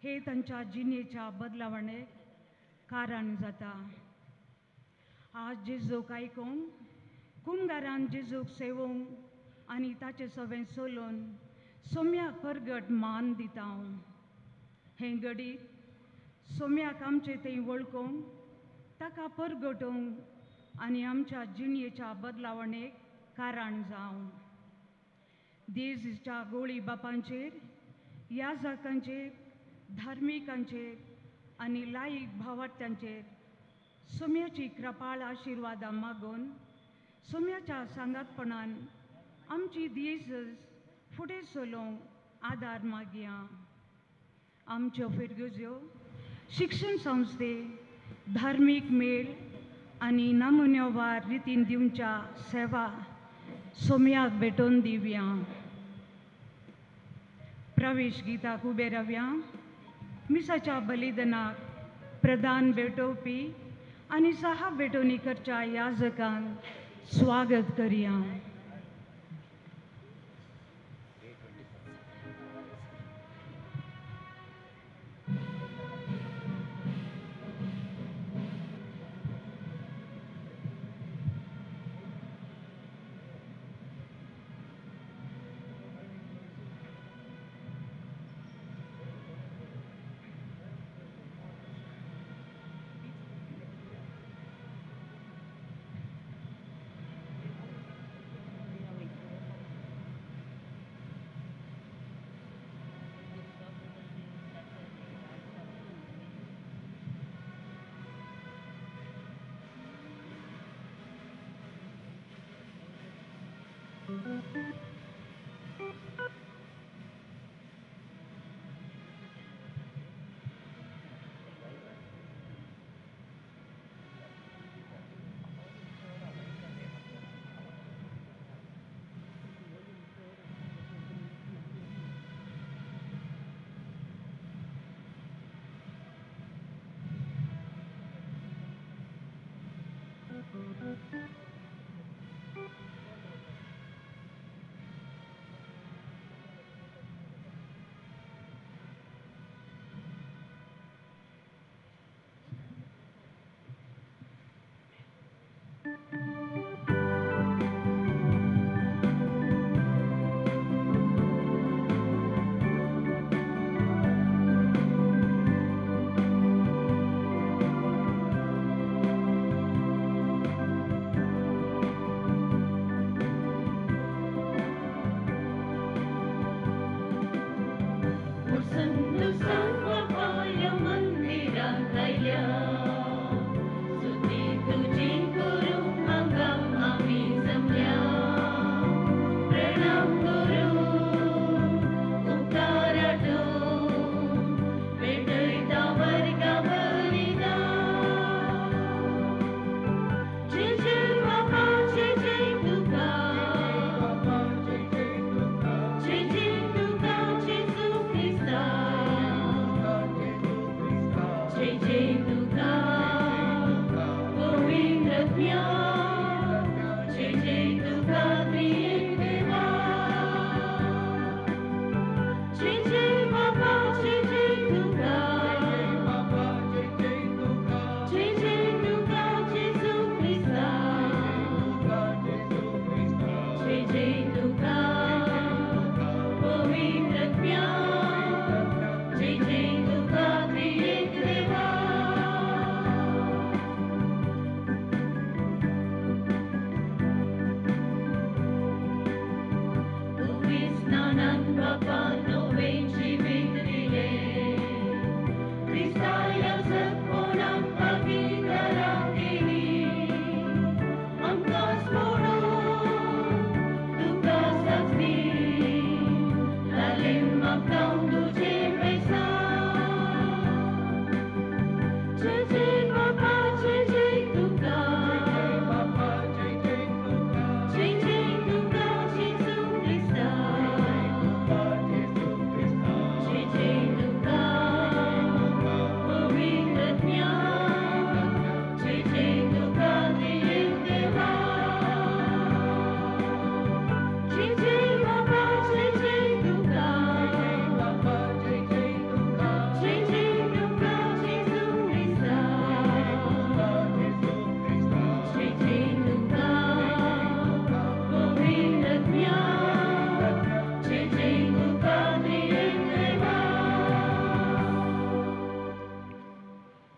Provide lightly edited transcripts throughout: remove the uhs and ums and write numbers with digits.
हे तांच्या जिणेच्या बदलावणेक कारण जाता. आज जेजूक आयकूंक कुमगारान जेजूक सेवूंक आनी ताचे सवें चलून सोम्याक परगट मान दिता. हें घडीत सोम्याक आमचे थंय वळखूंक ताका परगटूंक आनी आमच्या जिणेच्या बदलावणेक कारण जावं. देजच्या गोळी बापांचेर, याजकांचेर, धार्मिकांचेर आनी लायक भावार्थ्यांचेर सोम्याची कृपाळ आशिर्वादां मागून सोम्याच्या सांगातपणान आमची दीस फुडें चलोवंक आदार मागया. आमच्यो फिरगज्यो, शिक्षण संस्थे, धार्मीक मेळ आनी नमुन्योवार रितीन दिवच्या सेवा सोम्याक भेटोवन दिवया. प्रवेश गीताक उबे रावया. मिसाच्या बलिदानाक प्रदान भेटोवपी आनी सहा भेटवणी करच्या याजकांक स्वागत करया.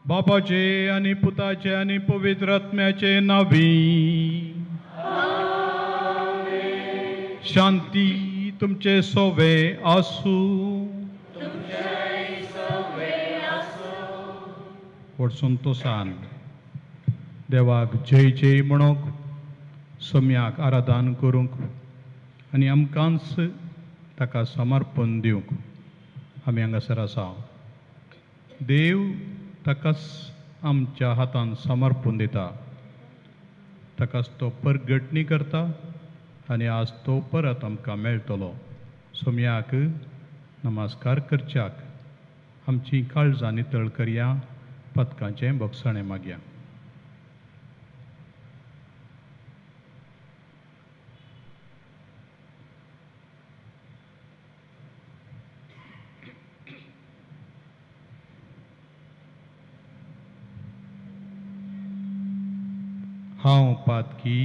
बापाचे आनी पुताचे आनी पवित्र आत्म्याचे नांवी. शांती तुमचे सोवे आसूं. व्हड संतोशान देवाक जय जय म्हणूंक, सोम्याक आराधन करूंक आनी आमकांच ताका समर्पण दिवंक आमी हांगासर आसा. देव ताकाच आमच्या हातान समर्पण दिता, ताकाच तो परगटणी करता आनी आज तो परत आमकां मेळटलो. सोम्याक नमस्कार करच्याक आमची काळजां नितळ करया, पदकांचें भोगसणें मागया. हांव पातकी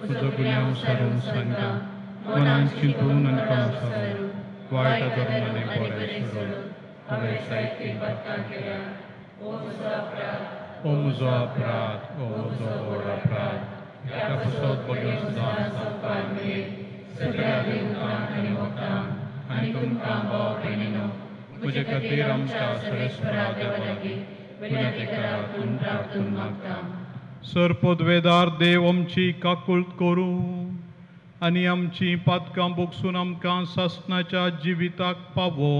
तुजो गुन्यांव सारून सांगता, मनान चिंतून आनी काम सारून वायट धरून आनी बरें सोडून हांवें साहित्य ओ म्हजो अपराध, ओ म्हजो व्हड अपराध, ह्या पसत बगून सुद्दां सगळ्या देवतांक आनी भक्तांक आनी तुमकां भाव भयणीनो म्हजे खातीर आमच्या सर्वेस्परा देवा लागीं विनंती करात म्हूण प्रार्थून मागता. सर पदवेदार देव आमची काकूळट करूं आनी आमची पातकां भोगसून आमकां सासणाच्या जिविताक पावो.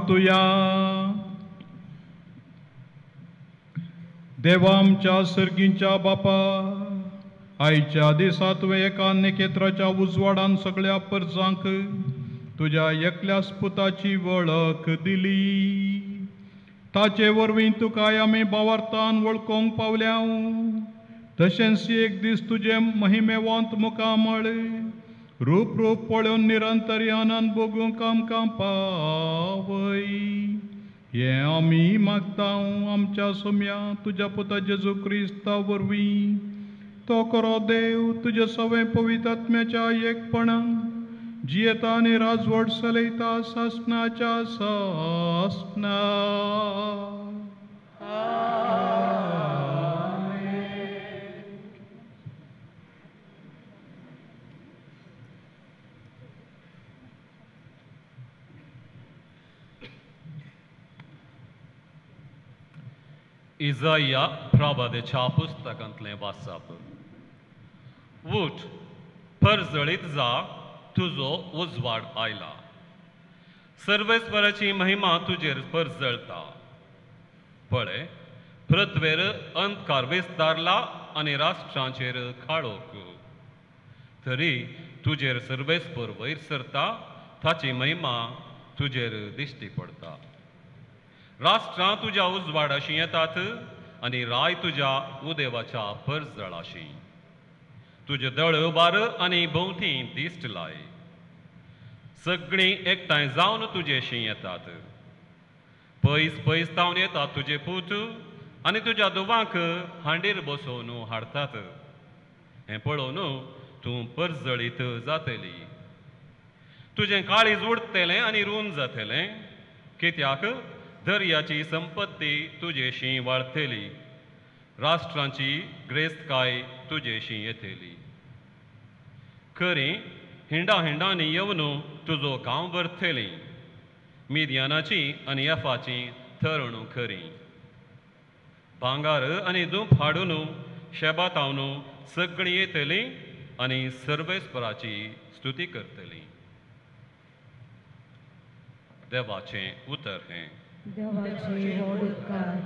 प्रार्थुया. देवा आमच्या सर्गींच्या बापा, आयच्या दिसा तुवें एका नखेत्राच्या उजवाडान सगळ्या परजांक तुज्या एकल्याच पुताची वळख दिली. ताचे वरवीं तुकाय आमी भावार्थान वळखूंक पावल्या. तशेंच एक दीस तुजें महिमेवंत मुखामळ रूप रूप पळोवन निरंतर आनंद भोगूंक आमकां पावय. हें आमी मागता आमच्या सोम्या तुज्या पुता जेजू क्रिस्ता वरवीं. तो खरो देव तुज्या सवें पवित्र आत्म्याच्या एकपणान जियेता आनी राजवट चलयता सासणाच्या सासणा. इजाया प्रवाद्याच्या पुस्तकांतलें वाचप. उठ, परजळीत जा, तुजो उजवाड आयला. सर्वेस्वराची महिमा तुजेर परजळता. पळय, पृथ्वेर अंधकार विस्तारला आनी राष्ट्रांचेर काळोख. तरी तुजेर सर्वेस्पर वयर सरता, ताची महिमा तुजेर दिश्टी पडता. राष्ट्रां तुज्या उजवाडाशी येतात आनी राय तुज्या उदेवाच्या परजळाशी. तुजे दळ उबार आनी भोंवती दिश्ट लाय. सगळीं एकठांय जावन तुजेशी येतात. पयस पयस तावन येतात तुजे पूत आनी तुज्या दुवांक हांडीर बसोवन हाडतात. हें पळोवन तूं परजळीत जातली. तुजें काळीज उडटलें आनी रूंद जातलें, कित्याक दर्याची संपत्ती तुजेशी वाडटली, राष्ट्रांची ग्रेस्तकाय तुजेशी येतली. खरी हिंडा हिंडांनी येवन तुजो गांव भरतली. मिदयानाची आनी एफाची थरणू खरी. भांगार आनी धूप हाडून शेबातावन सगळीं येतली आनी सर्वेस्पराची स्तुती करतली. देवाचें उतर हें. देवाचे व्हड उपकार.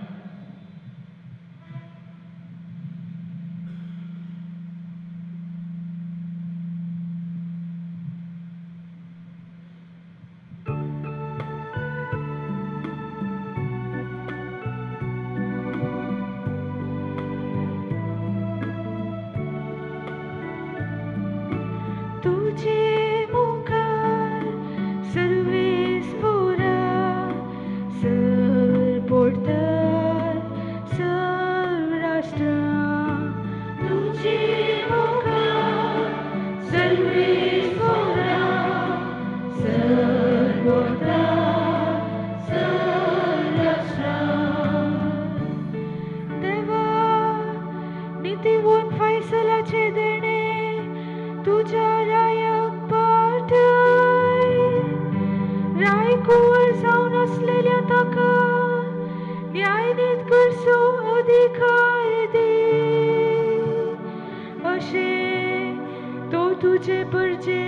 तुझे मुखार सर्वेस्पोरा सर पोडतात सर्व राष्ट्रां. तुझे मुखार सर्वेस्पोरा सर पोडतात सर्व राष्ट्रां. देवा, नितीवून फैसलाचे देणे तुझ्या रायाक पाठय. रायकुवर जावन आसलेल्या ताका न्यायनीत करचो अधिकार दी. अशें तो तुजे परजे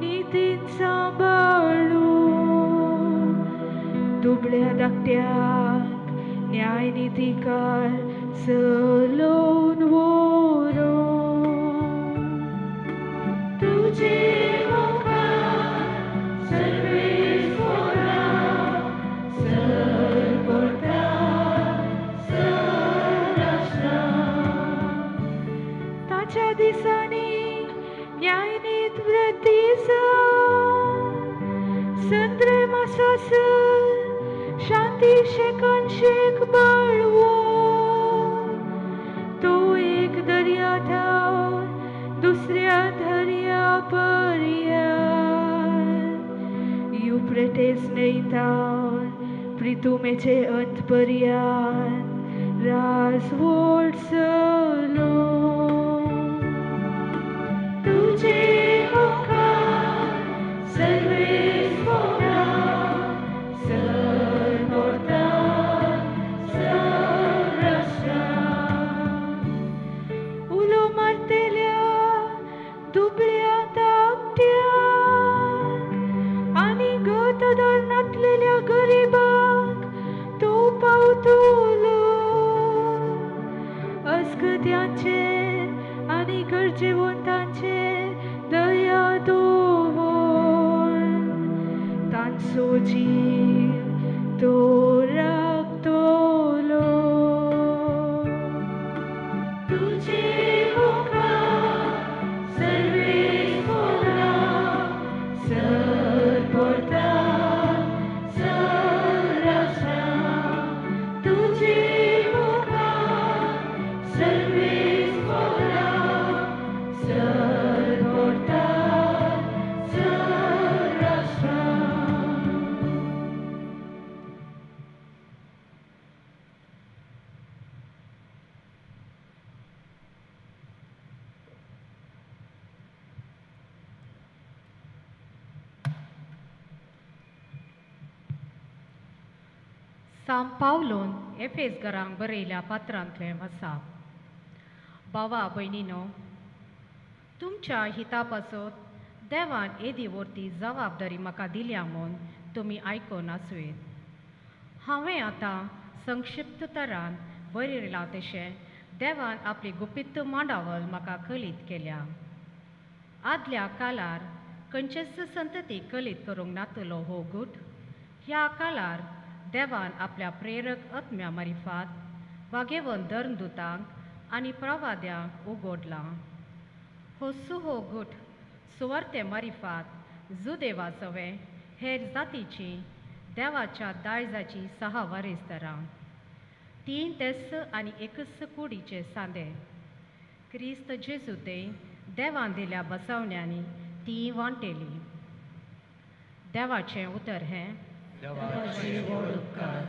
नितीन सांबाळू. दुबळ्या धाकट्यांक न्यायनितीकार चलोवन व्हरू. तुझे मुखार सर्वेस्पोरा सर पोडतात सर्व राष्ट्रां. ताच्या दिसांनी न्यायनीत वृत्ती जावं. संद्रे मासासर शांती शेकान शेक बाळवो. तो एक दर्या थावन दुसऱ्या दर्या पर्यान, युफ्रेटीस न्हंयतावन प्रितुमेचे अंत पर्यान राजवट चलो. तुझे मुखार सर्वेस्पोरा सर पोडतात सर्व राष्ट्रां. उलो मारतेल्या दुबळ्या धाकट्यांक आनी गत धरनातलेल्या गरजेक साम पावलोन एफेस घरांक बरयल्या पात्रांतलें वसाप. भावा भयणीनो, तुमच्या हिता पासत देवान येदी व्हरती जबाबदारी म्हाका दिल्या म्हूण तुमी आयकून आसुयेत. हांवें आतां संक्षिप्त तरान बरयलां तशें देवान आपली गुपीत मांडावळ म्हाका कलीत केल्या. आदल्या काळार खंयचेच संतती कलीत करूंक नातलो हो गूट ह्या काळार देवान आपल्या प्रेरक आत्म्या मारिफात वागेवन धर्मदुतांक आनी प्रवाद्यांक उगडलां. हो सुहो गूट सुवार्ते मारिफात जुदेवा सवे हेर जातीची देवाच्या दायजाची सहा वारेसदारां, तीन तेस आनी एकच कुडीचे सांदे क्रिस्त जेजू ते देवान दिल्या बसवण्यांनी ती वांटेली. देवाचें उतर हें. देवाचे व्हड उपकार.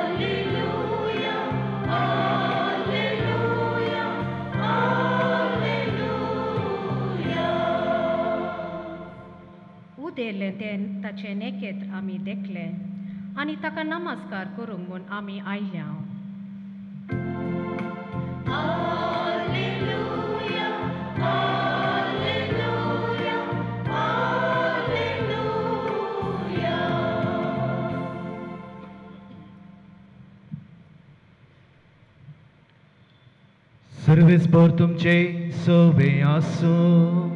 Alleluia, alleluia, alleluia. उदेल्लें तें ताचें नेकेत्र आमी देखलें आनी ताका नमस्कार करूंक म्हूण आमी आयल्या. Alleluia, alleluia, alleluia. सर्वेस्पर तुमचे सवे आसूं.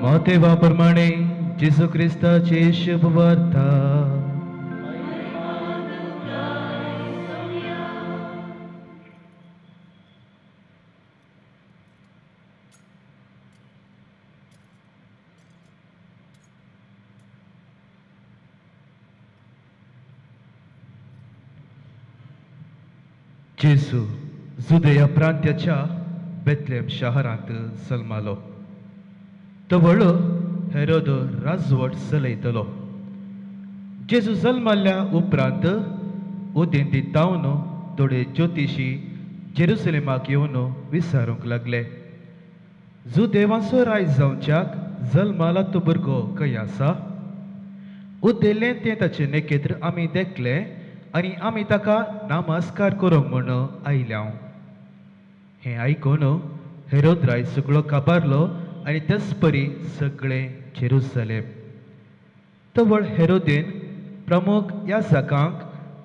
मातेवा प्रमाणे जेजू क्रिस्ताची शुभ वार्ता. जेजू जुदया प्रांत्याच्या बेथलेम शहरांत जल्मालो. तो व्हडलो हेरोद राजवट चलयतलो. जेजू जल्माल्या उपरांत उदेंती तावन थोडे ज्योतिशी जेरुसलेमाक येवन विचारूंक लागले, जुदेवांचो राय जावच्याक जल्माला तो भुरगो खंय आसा? उदेल्लें तें ताचें नेकेत्र आमी देखलें आनी आमी ताका नमस्कार करूंक म्हूण आयल्या. हें आयकून हेरोद राय सगळो काबारलो आनी तेच परी सगळें जेरुसलेम. तवळ हेरोदेन प्रमुख याजकांक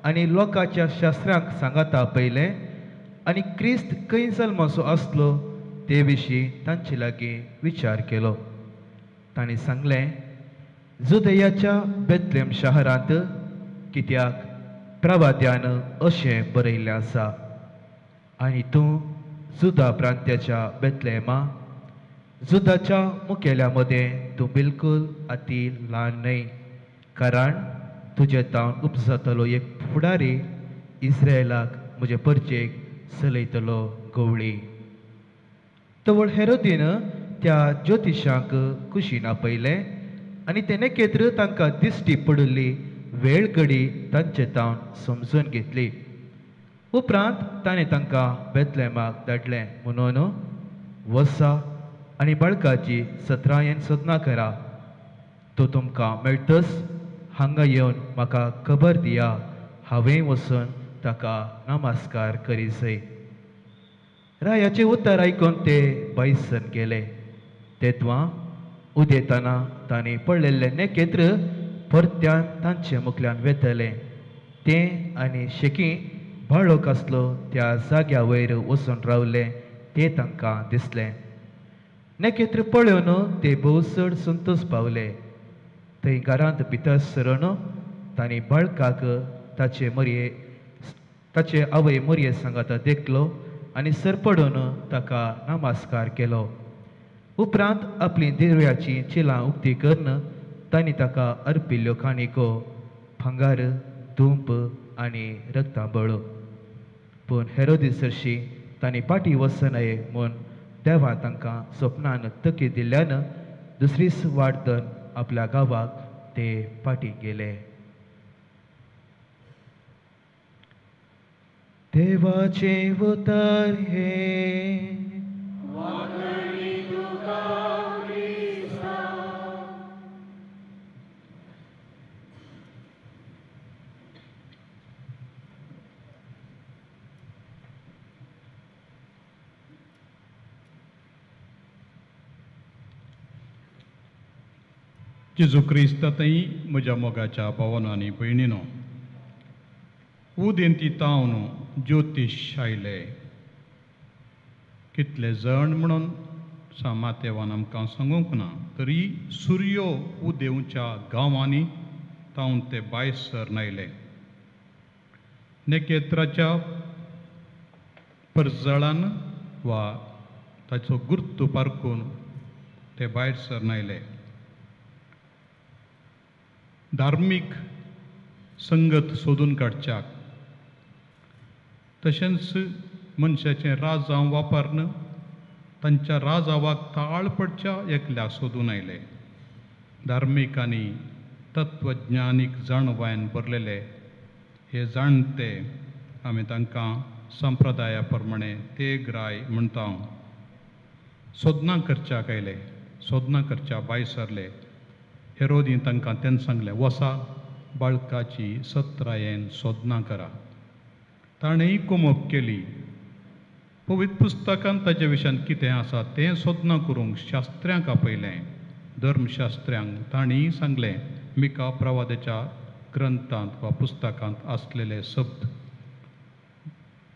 आनी लोकांच्या शास्त्रांक सांगाता आपयलें आनी क्रिस्त खंय जल्माचो आसलो ते विशीं तांचे लागीं विचार केलो. तांणी सांगलें, जुदयाच्या बेथलेम शहरांत, कित्याक प्रवाद्यान अशें बरयल्लें आसा, आनी तूं जुदा प्रांत्याच्या बेथलेमा, जुदाच्या मुखेल्या मदें तूं बिलकुल अती ल्हान न्हय, कारण तुजे तावन उपजातलो एक फुडारी इस्रायलाक म्हजे परचेक चलयतलो गवळी. तवळ हेरोदीन त्या ज्योतिशांक कुशीन आपयलें आनी ते नेकेत्र तांकां दिश्टी पडिल्ली वेळ घडी तांचे तावन समजून घेतली. उपरांत ताणें तांकां बेथलेमाक धाडलें म्हणून, वसा आनी बाळकाची सत्रायेन सदना करा, तो तुमकां मेळटच हांगा येवन म्हाका खबर दिया, हांवें वचून ताका नमस्कार करी जाय. रायाचें उतर आयकून ते बायसन गेले. तेत्वां उदेतना तांणी पळयल्लें नेकेत्र परत्यान तांचे मुखल्यान वेतलें. तें आनी शेकी बाळक आसलो त्या जाग्या वयर वचून रावलें तें तांकां दिसलें. नेकेत्र पळोवन ते भोव चड संतोश पावले. थंय घरांत भितर सरून तांणी बाळकाक ताचे मरये ताचे आवय मरये सांगाता देखलो आनी सरपडून ताका नमस्कार केलो. उपरांत आपली देवळाची चिलां उक्ती करून तांणी ताका अर्पिल्ल्यो काणिको, भांगर, धुंप आनी रक्तांबळ. पूण हेरोदी सरशी तांणी पाटी वचनाये म्हूण देवा तांकां सपनान तकी दिल्ल्यान दुसरीच वाट धरून आपल्या गांवाक ते फाटीं गेले. देवाचें उतर हें. जेजू क्रिस्तांतय म्हज्या मोगाच्या भावानो आनी भयणीनो, उदेंती तावन ज्योतीश आयले. कितले जण म्हणून मातेवान आमकां सांगूंक ना, तरी सुर्यो उदेवच्या गांवांनी तावन ते भायर सरून आयले. नखेत्राच्या परजळान वा ताचो गुर्तू पारकून ते भायर सरून आयले. धार्मीक संगत सोदून काडच्याक तशेंच मनशाचें राजांव वापरून तांच्या राजावाक ताळ पडच्या एकल्याक सोदून आयले. धार्मीक आनी तत्वज्ञानीक जाणवायन भरलेले हे जाणते आमी तांकां संप्रदाया प्रमाणे ते ग्राय म्हणटा. सोदनां करच्याक आयले, सोदनां करच्या भायर सरले. हेरोदीन तांकां तेन्ना सांगलें, वसा बाळकाची सत्रायेन सोदनां करा. ताणेंय कुमक केली. पवित्र पुस्तकान ताच्या विशयान कितें आसा तें सोदनां करूंक शास्त्र्यांक आपयलें, धर्मशास्त्र्यांक. तांणी सांगलें, मिका प्रवादाच्या ग्रंथांत वा पुस्तकांत आसलेले शब्द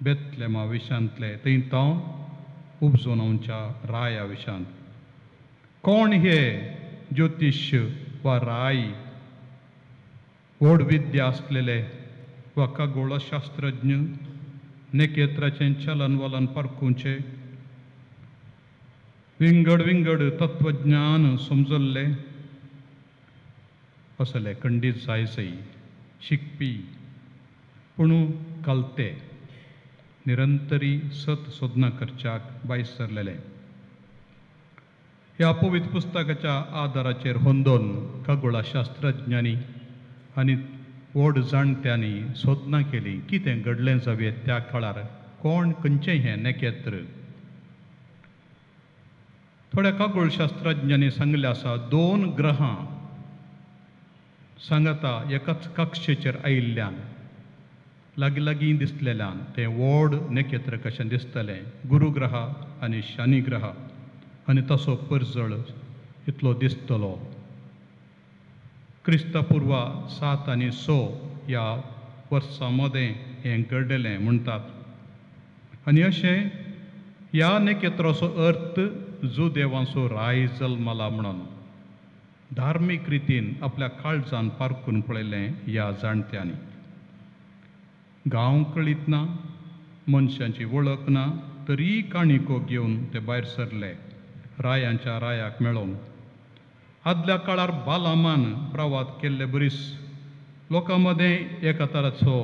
बेतलेमा विशयांतले थंय तांव उपजून आमच्या राया विशयांत. कोण हे ज्योतिश वा राय, व्हड विद्या आसलेले वा खगोळशास्त्रज्ञ, नखेत्राचें चलन वलन परखुचें, विंगड विंगड तत्वज्ञान समजल्ले असले खंडीत जायसई शिकपी पूण कलते निरंतरी सत सोदनां करच्याक भायर सरलेले. ह्या पवित्र पुस्तकाच्या आदाराचेर होंदोन खगोळशास्त्रज्ञांनी आनी व्हड जाणट्यांनी सोदनां केली कितें घडलें जावये त्या काळार, कोण खंयचें हें नखेत्र. थोड्या खगोळशास्त्रज्ञांनी सांगलें आसा, दोन ग्रहां सांगाता एकाच कक्षेचेर आयिल्ल्यान लागीं लागीं दिसलेल्यान तें व्हड नखेत्र कशें दिसतलें, गुरुग्रह आनी शनी ग्रह, आनी तसो परजळ इतलो दिसतलो. क्रिस्तपूर्वा 7 आनी 6 ह्या वर्सां मदें हें घडलें म्हणटात. आनी अशें ह्या नखेत्राचो अर्थ जुदेवांचो राय जल्मला म्हणून धार्मीक रितीन आपल्या काळजान पारखून पळयलें ह्या जाणट्यांनी. गांव कळीत ना, मनशांची वळख ना, तरी काणिको घेवन ते भायर सरले रायांच्या रायाक मेळोवंक. आदल्या काळार बालामान प्रवाद केल्ले बरीच लोकां मदें एका तराचो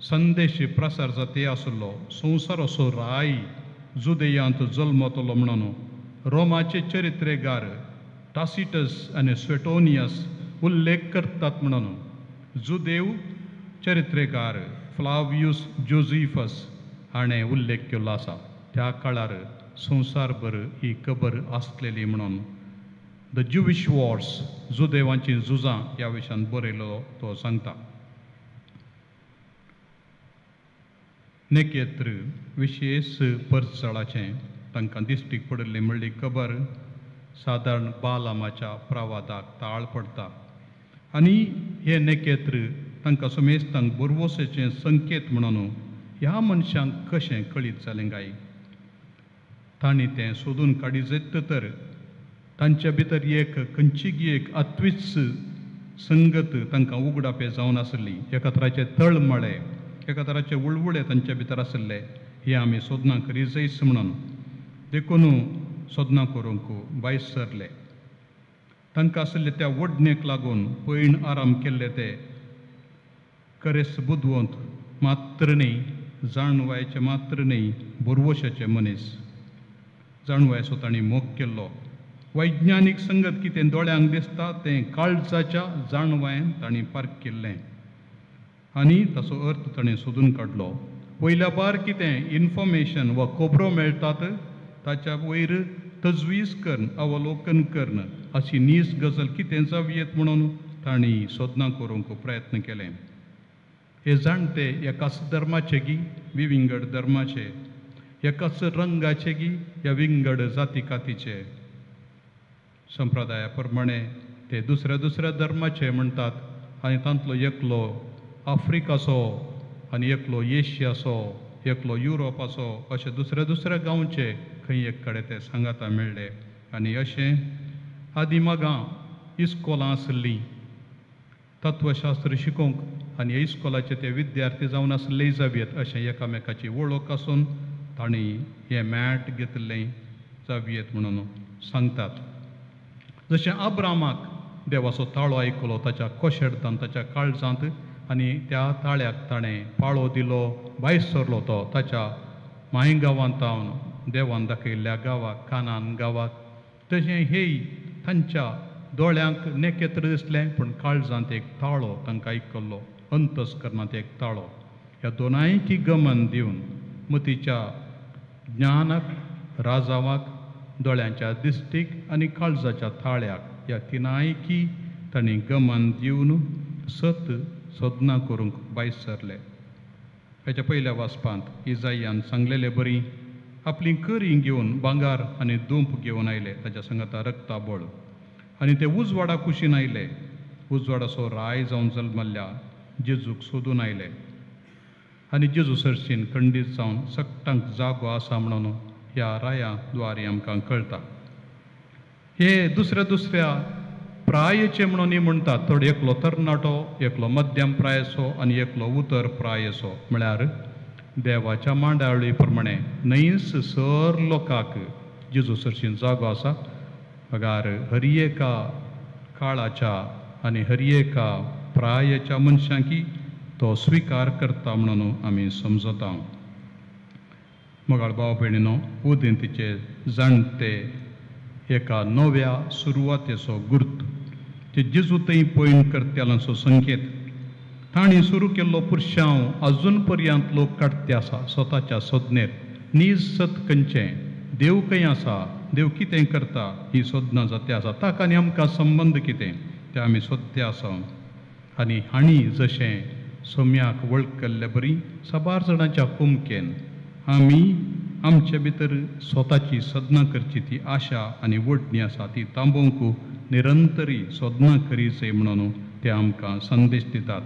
संदेश प्रसार जाती आसलो. संवसार असो राय जुदेयांत जल्मतलो म्हणून रोमाचे चरित्रेगार टासिटस आनी स्वेटोनियस उल्लेख करतात म्हणून जुदेव चरित्रेगार फ्लावियूस जोझिफस हाणें उल्लेख केल्लो आसा. त्या काळार संवसारभर ही खबर आसलेली म्हणून the Jewish wars, जुदेवांची झुजां ह्या विशयान बरयलो तो सांगता. नखेत्र विशेश परजळाचें तांकां दिश्टीक पडिल्ली म्हणली खबर सादारण बालामाच्या प्रवादाक ताळ पडटा. आनी हें नखेत्र तांकां समेस्तांक बोरवोसेचें संकेत म्हणून ह्या मनशांक कशें कळीत जालें काय? तांणी तें सोदून काडीत तर तांच्या भितर एक खंयचीगी एक आत्वीच संगत तांकां उगडापे जावन आसली. एका तराचे तळमळे, एका तराचे उळवुळे तांच्या भितर आसले. हे आमी सोदनां करी जायच म्हणून देखून सोदनां करूंक भायर सरले. तांकां आसले त्या वडणेक लागून पयण आराम केल्ले ते करेस बुदवंत मात्र न्ही, जाणवायचे मात्र न्ही, बोरवशाचे मनीस जाणवायचो तांणी मोग केल्लो. वैज्ञानीक संगत कितें दोळ्यांक दिसता तें काळजाच्या जाणवायन तांणी पार्क केल्लें आनी ताचो अर्थ ताणें सोदून काडलो. वयल्या बार कितें इन्फॉर्मेशन वा खबरो मेळटात ताच्या वयर तजवीज करून अवलोकन करून अशी नीज गजल कितें जावयेत म्हणून तांणी सोदनां करूंक प्रयत्न केले. हे जाणटे एकाच धर्माचे गी विविंगड धर्माचे, एकाच रंगाचे गी ह्या विंगड जाती कातीचे, संप्रदाया प्रमाणे ते दुसऱ्या दुसऱ्या धर्माचे म्हणटात आनी तांतलो एकलो आफ्रिकाचो आनी एकलो एशियाचो, एकलो युरोपाचो, अशे दुसऱ्या दुसऱ्या गांवचे खंय एक कडेन ते सांगाता मेळ्ळे. आनी अशें आदी मागां इस्कोलां आसलीं तत्वशास्त्र शिकोवंक आनी इस्कोलाचे ते विद्यार्थी जावन आसले जावयेत अशें एकामेकाची वळख आसून तांणी हें मॅट घेतिल्लें जावयेत म्हणून सांगतात. जशें अब्रामाक देवाचो ताळो आयकलो ताच्या कोशेडतान ताच्या काळजांत आनी त्या ताळ्याक ताणें पाळो दिलो, भायर सरलो तो ताच्या माय गांवांत तावन देवान दाखयल्ल्या गांवाक, कानान गांवाक. तशें हेय तांच्या दोळ्यांक नेकेत्र दिसलें पूण काळजांत एक ताळो तांकां आयकल्लो, अंतस्करणांत एक ताळो. ह्या दोनांयकी गमन दिवन मतीच्या ज्ञानाक, राजावाक, दोळ्यांच्या दिश्टीक आनी काळजाच्या ताळ्याक ह्या तिनांयकी तांणी गमन दिवन सत सोदनां करूंक भायर सरले. हाच्या पयल्या वाचपांत इजायान सांगलेले बरी आपली करी घेवन भांगर आनी दुंप घेवन आयले, ताच्या सांगाता रक्ताबळ, आनी ते उजवाडा कुशीन आयले. उजवाडाचो राय जावन जल्मल्ल्या जेजूक सोदून आयले आनी जेजू सरशीन खंडीत जावन सगटांक जागो आसा म्हणून ह्या राया द्वारी आमकां कळटा. हे दुसऱ्या दुसऱ्या प्रायेचे म्हणून म्हणटात, थोडे एकलो तरणाटो, एकलो मध्यम प्रायेचो आनी एकलो उतर प्रायेचो, म्हळ्यार देवाच्या मांडावळी प्रमाणे न्हयच सर लोकांक जेजू सरशीन जागो आसा, बगार हर एका काळाच्या आनी हर एका प्रायेच्या मनशांकी तो स्विकार करता म्हणून आमी समजता. मोगाळ भाव भयणीनो, उदेंतीचे जाणटे एका नव्या सुरवातेचो गुर्त, ते जेजू थंय पयण करतल्यांचो संकेत. तांणी सुरू केल्लो पुरशांव अजून पर्यंत लोक काडते आसा स्वताच्या सोदनेर. नीज सत खंयचें, देव खंय आसा, देव कितें करता ही सोदनां जाते आसा, ताका आनी आमकां संबंद कितें तें आमी सोदते आसा. आनी हांणी जशें सोम्याक वळखल्ले बरी साबार जाणांच्या कुमकेन आमी आमचे भितर स्वताची सदनां करची ती आशा आनी वडणी आसा ती तांबोवंक निरंतरी सोदनां करीचे म्हणून ते आमकां संदेश दितात.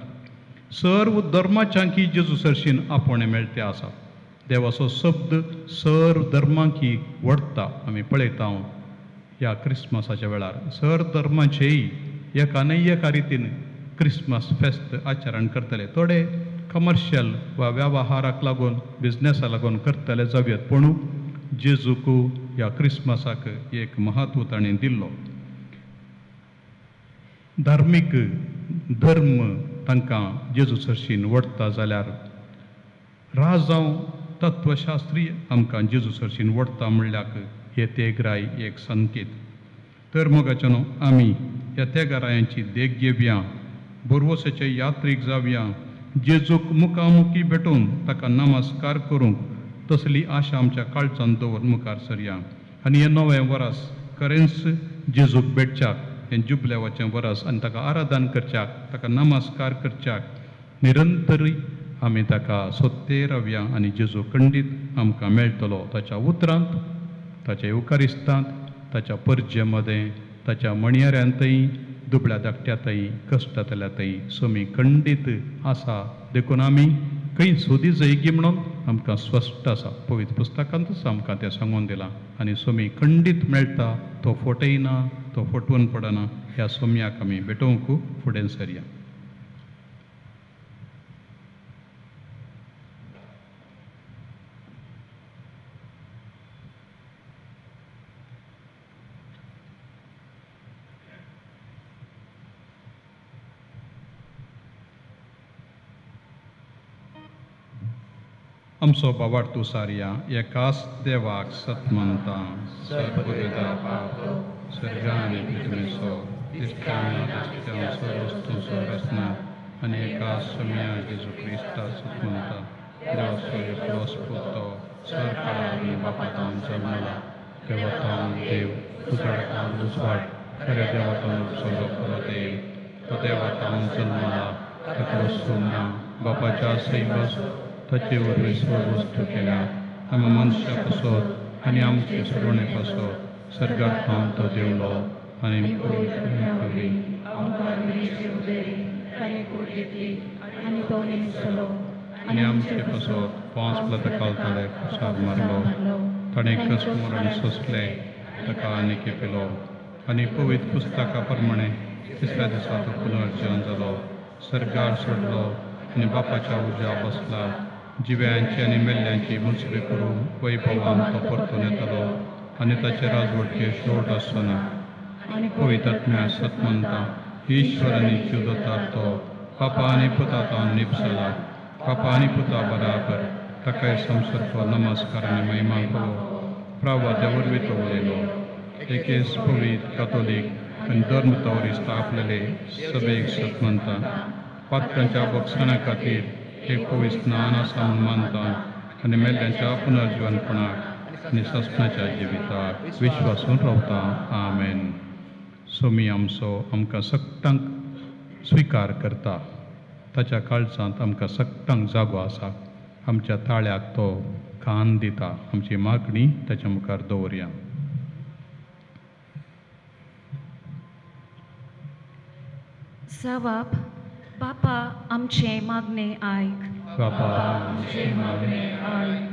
सर्व धर्माच्यांकी जेजू सरशीन आपोवणें मेळटे आसा. देवाचो शब्द सर्व धर्मांकी वडटा. आमी पळयता ह्या क्रिसमसाच्या वेळार सर धर्माचेय एका न्हय एका रितीन क्रिसमस फेस्त आचरण करतले. थोडे कमर्शियल वा वेव्हाराक लागून, बिजनेसा लागून करतले जावयेत, पूण जेजूक ह्या क्रिसमसाक एक महत्व ताणें दिल्लो. धार्मीक धर्म तांकां जेजू सरशीन वडटा जाल्यार राजांव तत्वशास्त्रीय आमकां जेजू सरशीन वडटा म्हणल्याक हे तेगराय एक संकेत. तर मोगाच्यानो आमी ह्या तेगरायांची देख घेवया, बोरवोसाचे यात्रीक जावया, जेजूक मुखामुखी भेटून ताका नमस्कार करूंक तसली आशा आमच्या काळजान दवर मुखार सरया. आनी हें नवें वरस खरेंच जेजूक भेटच्याक, हें जुबलेवाचें वरस, आनी ताका आराधन करच्याक, ताका नमस्कार करच्याक निरंतरी आमी ताका सोदते रावया आनी जेजू खंडीत आमकां मेळटलो ताच्या उतरांत, ताच्या येवकारिस्तांत, ताच्या परजे मदें, ताच्या मणयाऱ्यांतय, दुबळ्या धाकट्यांतय, कश्टांतल्यातय सोमी खंडीत आसा. देखून आमी खंय सोदी जायगी म्हणून आमकां स्पश्ट आसा, पवित्र पुस्तकांतूच आमकां तें सांगून दिलां. आनी सोमी खंडीत मेळटा, तो फटयना, तो फटवून पडना. ह्या सोम्याक आमी भेटोवंक फुडें सरया. आमचो बाबार्तू सारया एकाच देवाक सत मानता, सर्गा आनी पृथ्वीचो, दिसत्या आनी नादिसत्या सर्व वस्तूंचो रचना, आनी एकाच सोम्या जेजू क्रिस्ता सत मानता, देवाचो एकलोच पूत तो सरकारांनी बापातावन जल्मला, देवतावन देव, उजवाडान उजवाड, खऱ्या देवातावन उपसलो खरो देव, तो देवातावन जल्मला, ताका वस्तू ना, बापाच्या सैमस ताचे वरवीं सर्व वस्तू केल्या, आमी मनशा पासत आनी आमचे सोडवणे पासत सर्गार थावन तो देवलो आनी वरवीं आनी आमचे पासत 5 प्लतकाल ताणें खुर्सार मारलो, ताणें कश्ट मरण सोंसलें, ताका आनी केपेलो आनी पवित्र पुस्तका प्रमाणे तिसऱ्या दिसा तो पुनर्जीवन जालो, सर्गार सोडलो आनी बापाच्या उर्जा बसला, जिव्यांची आनी मेल्ल्यांची मुसबी करून वैभवान तो परतून येतलो आनी ताचे राजवटके शेवट आसचो ना. पवित्र आत्म्या सत मानता, ईश्वर आनी जीव दता तो बापा आनी पुता तावन निपसला, बापा आनी पुता बराबर ताकाय संसर्ग नमस्कार आनी महिमा करो. प्रवाद्या वरवीं तो उलयलो, एकेच पवित्र कातोलीक आनी धर्म तवरी स्थापलेले सभेक सत मानता, पातकांच्या बक्षणा खातीर एक पवित्र स्नान आसा म्हूण मानता आनी मेल्ल्यांच्या पुनर्जीवनपणाक आनी सस्नाच्या जिविताक विश्वासून रावता. आमेन. सोमी आमचो आमकां सगटांक स्विकार करता, ताच्या काळजांत आमकां सगटांक जागो आसा, आमच्या ताळ्याक तो कान दिता. आमची मागणी ताच्या मुखार दवरया. सवाब बापा आमचें मागणें आयक. बापा आमचें मागणें आयक.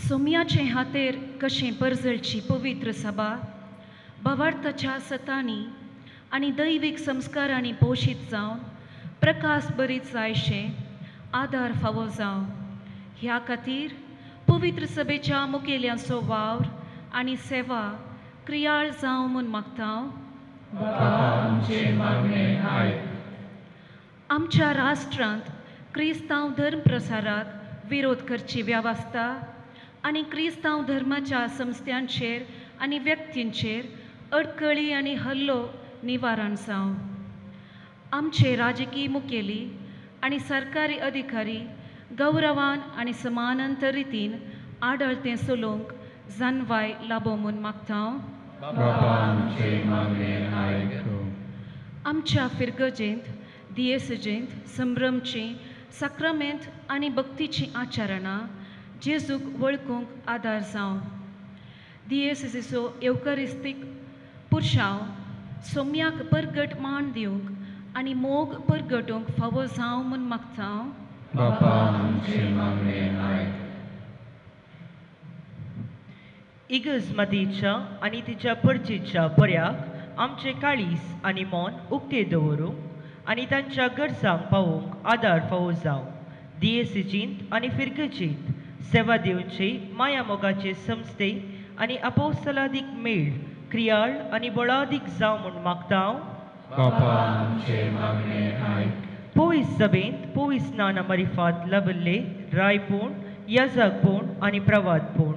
सोम्याचे हातेर कशें परजळची पवित्र सभा भावार्थाच्या सतांनी आनी दैवीक संस्कारांनी पोशीत जावन प्रकाश बरीत जायशें आदार फावो जावं. ह्या खातीर पवित्र सभेच्या मुखेल्यांचो वावर आनी सेवा क्रियाळ जावं म्हूण मागता. आमच्या राष्ट्रांत क्रिस्तांव धर्म प्रसाराक विरोध करची वेवस्था आनी क्रिस्तांव धर्माच्या संस्थांचेर आनी व्यक्तींचेर अडकळी आनी हल्लो निवारण जावं. आमचे राजकीय मुखेली आनी सरकारी अधिकारी गौरवान आनी समानांतर रितीन आडळतें चलोवंक जानवाय लाबो म्हूण मागता. आमच्या फिरगजेंत दियेसजेंत संभ्रमची साक्रामेंत आनी भक्तीचीं आचरणां जेजूक वळखूंक आदार जावं. दियेसजेचो येवकरिस्तीक पुरशांव सोम्याक परगट मान दिवंक आनी मोग परगटूंक फावो जावं म्हूण मागता. इगर्ज मातयेच्या आनी तिच्या परजेच्या बऱ्याक आमचे काळीस आनी मन उक्ते दवरूंक आनी तांच्या गरजांक पावोवंक आदार फावो जावं. दियेसीजींत आनी फिरगजेंत सेवा दिवचे माया मोगाचे संस्थे आनी अपोस्तलादीक मेळ क्रियाळ आनी बळादीक जावं म्हूण मागता. पवित्र सभेंत पवित्र स्नाना मारिफात लाबिल्ले रायपूण याजकपूण आनी प्रवादपूण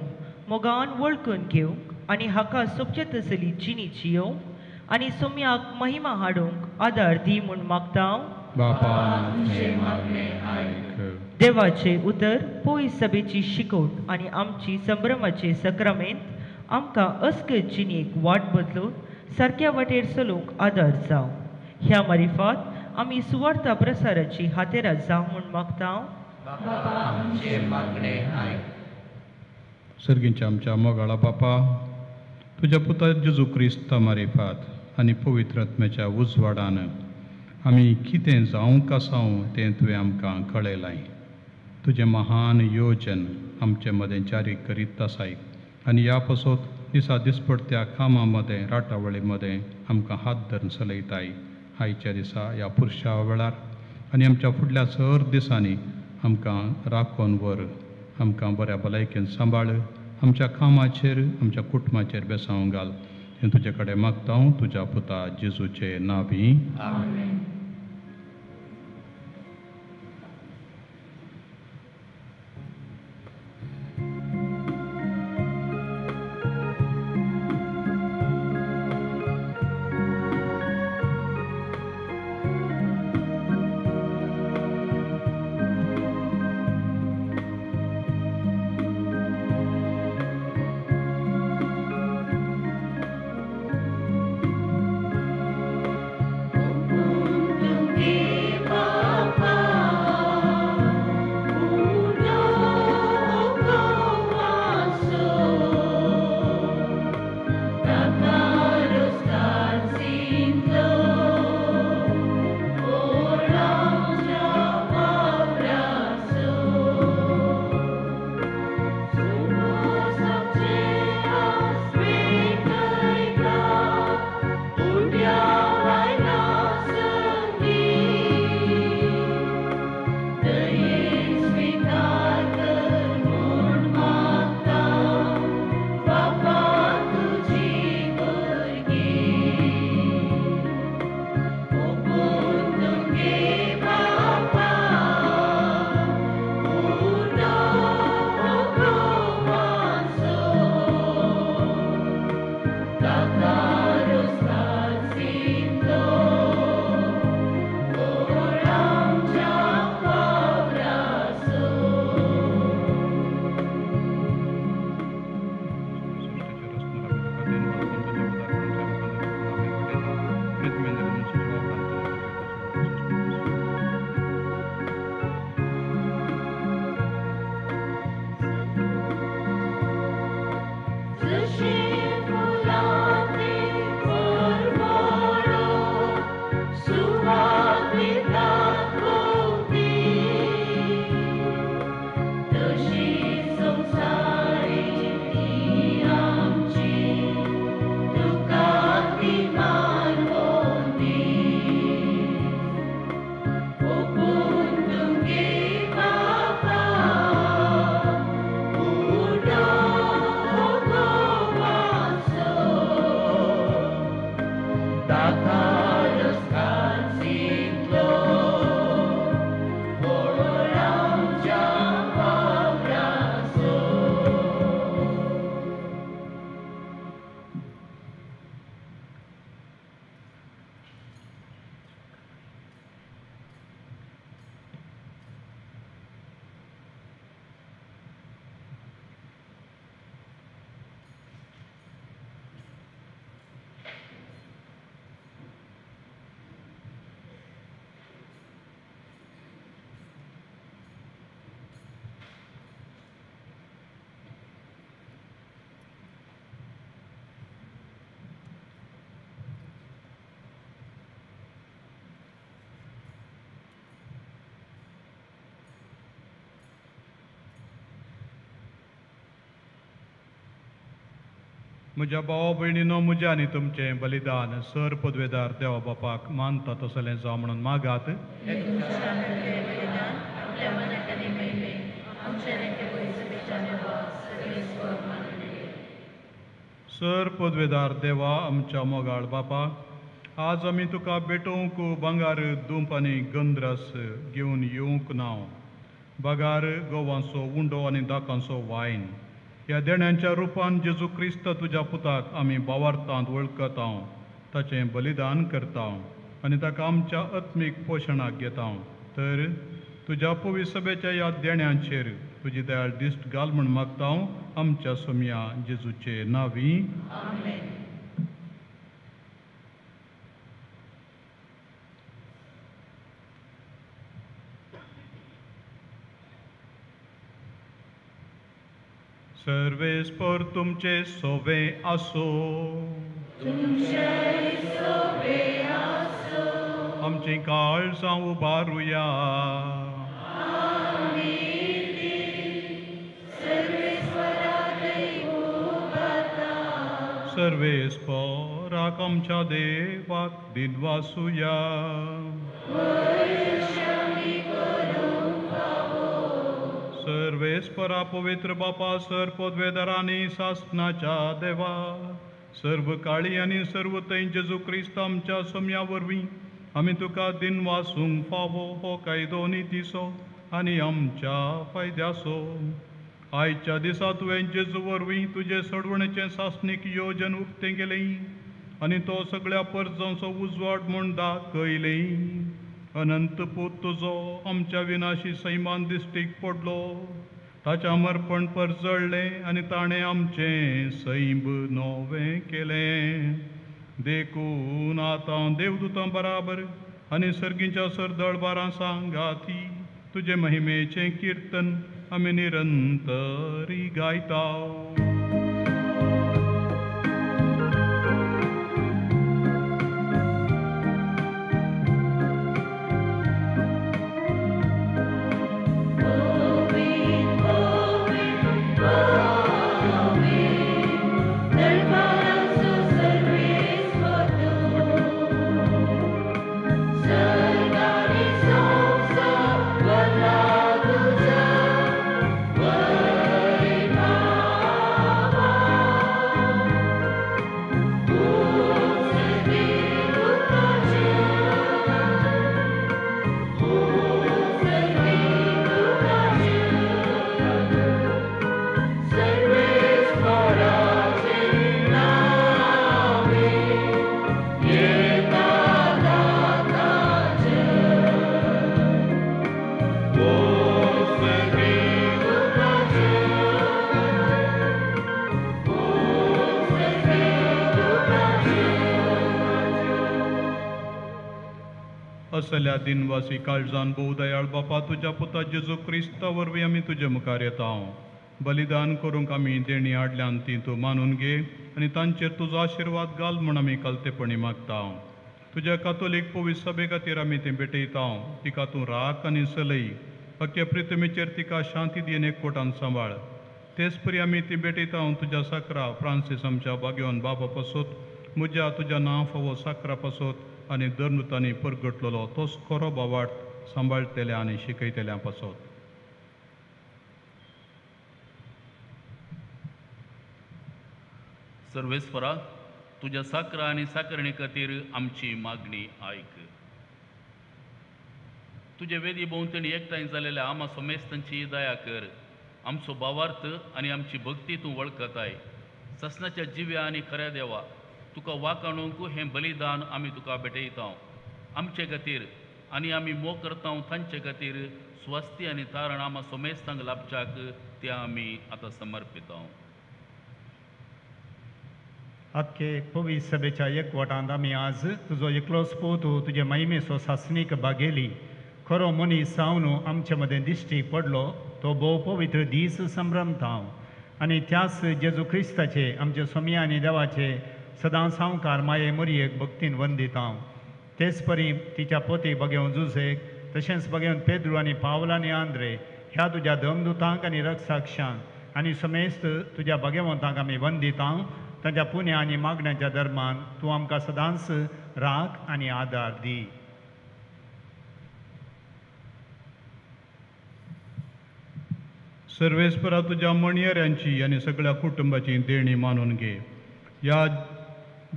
मोगान वळखून घेवंक आनी हाका सोबचे तसली जिणी जियोवंक आनी सोम्याक महिमा हाडूंक आदार दी म्हूण मागता. देवाचे उतर पवित्र सभेची शिकवण आनी आमची संभ्रमाचे सक्रामेंत आमकां अस्कत जिणेक वाट बदलून सारक्या वाटेर चलोवंक आदार जावं. ह्या मारिफात आमी सुवार्था प्रसाराची हातेरां जावं म्हूण मागता. सर्गींच्या आमच्या मोगाळा बापा, तुज्या पुता जेजू क्रिस्ता मारिफात आनी पवित्र आत्म्याच्या उजवाडान आमी कितें जावंक आसाव तें तुवें आमकां कळयलां. तुजें महान योजन आमचे मदें जारी करीत आसाय आनी ह्या पासत दिसा दिसपडत्या कामां मदें राटावळी मदें आमकां हात धरून चलयताय. आयच्या दिसा ह्या पुरशा वेळार आनी आमच्या फुडल्या सर दिसांनी आमकां राखून व्हर, आमकां बऱ्या भलायकेन सांबाळ, आमच्या कामाचेर आमच्या कुटुंबाचेर बेसांव घाल. हें तुजे कडेन मागता हांव तुज्या पुता जेजूचे नांवी. म्हज्या भावा भयणीनो, म्हज्या आनी तुमचें बलिदान सर पदवेदार देवा बापाक मानता तसलें जावं म्हणून मागात. सर पदवेदार देवा, आमच्या मोगाळ बापा, आज आमी तुका भेटोवंक भांगर, दुंप आनी गंद्रस घेवन येवंक ना, बगार गोवांचो उंडो आनी दाकांचो वायन. ह्या देण्यांच्या रुपान जेजू क्रिस्त तुज्या पुताक आमी भावार्थांत वळखता, ताचें बलिदान करता आनी ताका आमच्या आत्मीक पोशणाक घेता. तर तुज्या पवित्र सभेच्या ह्या देण्यांचेर तुजी दयाळ दिश्ट घाल म्हूण मागता, आमच्या सोमया जेजूचे नांवी. सर्वेस्पर तुमचे सोवे आसो. आमची काळजां उबारुया. सर्वेस्पराक आमच्या देवाक दिनवासुया. सर्वेस्परा पवित्र बापा, सर पदवेदारांनी सासनाच्या देवा, सर्व काळी आनी सर्व थंय जेजू क्रिस्त आमच्या सोम्या वरवीं आमी तुका दिनवासूंक फावो हो कायदो नितीचो आनी आमच्या फायद्याचो. आयच्या दिसा तुवें जेजू वरवीं तुजे सोडवणेचें सासणीक योजन उक्तें केलें आनी तो सगळ्या परजांचो उजवाड म्हूण दाखयलें. अनंत पूत तुजो आमच्या विनाशी सैमान दिश्टीक पडलो, ताचें अमरपण परजळ्ळें आनी ताणें आमचें सैम नवें केलें. देखून आतां देवदूतां बराबर आनी सर्गीच्या सरदळबारां सांगाती तुजे महिमेचें किर्तन आमी निरंतरी गायता. असल्या दिनवासी काळजान भोव दयाळ बापा, तुज्या पुता जेजू क्रिस्ता वरवीं आमी तुजे मुखार येता. बलिदान करूंक आमी देणी हाडल्यान ती तूं मानून घे आनी तांचेर तुजो आशिर्वाद घाल म्हूण आमी कलतेपणी मागता. तुज्या कातोलीक पवित्र सभे खातीर आमी तें भेटयता. तिका तूं राख आनी सलय, अख्या प्रितमेचेर तिका शांती दी आनी एकवटान सांबाळ. तेच परी आमी ती भेटयता तुज्या साकरा फ्रांसीस आमच्या बागेवन बाबा पासत, म्हज्या तुज्या नांव फावो साकरा पासत आनी धर्मतांनी परगटलेलो तोच खरो बावाट सांबाळटल्या आनी शिकयतल्या पासत. सर्वेस्परा, तुज्या साकरा आनी साकरणे खातीर आमची मागणी आयक. तुजे वेदी भोंवतणी एकठांय जालेल्या आमा समेस्तांची दया कर. आमचो भावार्थ आनी आमची भक्ती तूं वळखताय. ससनाच्या जिव्या आनी खऱ्या देवा, तुका वाकाणूंक हें बलिदान आमी तुका भेटयता. आमचे खातीर आनी आमी मोग करता तांचे खातीर स्वस्ती आनी तारण आमा समेस्तांक लाभच्याक ते आमी आतां समर्पिता. आख्खे पवित्र सभेच्या एकवटांत आमी आज तुजो एकलोच पूत तुजे महिमेचो सासणीक बागेली खरो मनीस जावन आमचे मदें दिश्टीक पडलो तो भोव पवित्र दीस संभ्रमता आनी त्याच जेजू क्रिस्ताचे आमचे सोमया आनी देवाचे सदां सावकार माये मोरयेक भक्तीन वंदिता. तेच परी तिच्या पोती बगेवन जुझेक, तशेंच बगेवन पेद्रू आनी पावल आनी आंद्रे ह्या तुज्या धर्मदुतांक आनी रक्षाक्षांक आनी समेस्त तुज्या भगवंतांक आमी वंदिता. तांच्या पुण्या आनी मागण्यांच्या दरम्यान तूं आमकां सदांच राख आनी आदार दी. सर्वेस्परा तुज्या मणयऱ्यांची आनी सगळ्या कुटुंबाची देणी मानून घे. ह्या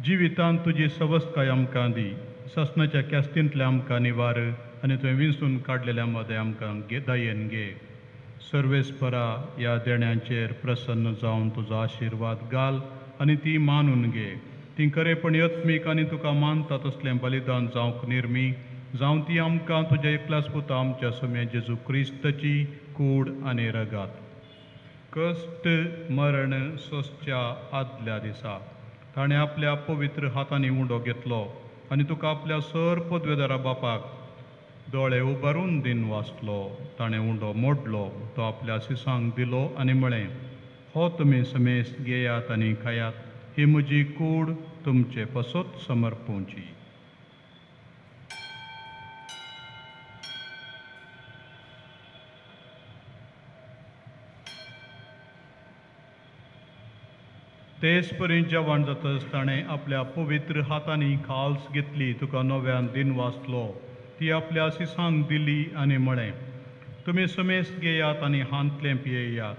जिवितांत तुजी सवस्तकाय आमकां दी. सासणाच्या कॅस्तींतल्या आमकां निवार आनी तुवें विंचून काडलेल्या मदें आमकां दयेन घे. सर्वेस्परा ह्या देण्यांचेर प्रसन्न जावन तुजो आशिर्वाद घाल आनी ती मानून घे. ती खरेपणी आत्मीक आनी तुका मानता तसलें बलिदान जावंक निर्मी जावं ती आमकां तुज्या एकल्याच पुता आमच्या सुम्या जेजू क्रिस्ताची कूड आनी रगात. कश्ट मरण सोंसच्या आदल्या दिसा ताणें आपल्या पवित्र हातांनी उंडो घेतलो आनी तुका आपल्या सर पदवेदारा बापाक दोळे उबारून दिन वाचलो. ताणें उंडो मोडलो, तो आपल्या सिसांक दिलो आनी म्हळें, हो तुमी समेस्त घेयात आनी खायात, ही म्हजी कूड तुमचे पसत समर्पोवची. तेच परी जेवण जातच ताणें आपल्या पवित्र हातांनी खाल्स घेतली, तुका नव्यान दिन वाचलो, ती आपल्या सिसांक दिली आनी म्हळें, तुमी समेस्त घेयात आनी हांतलें पियेयात,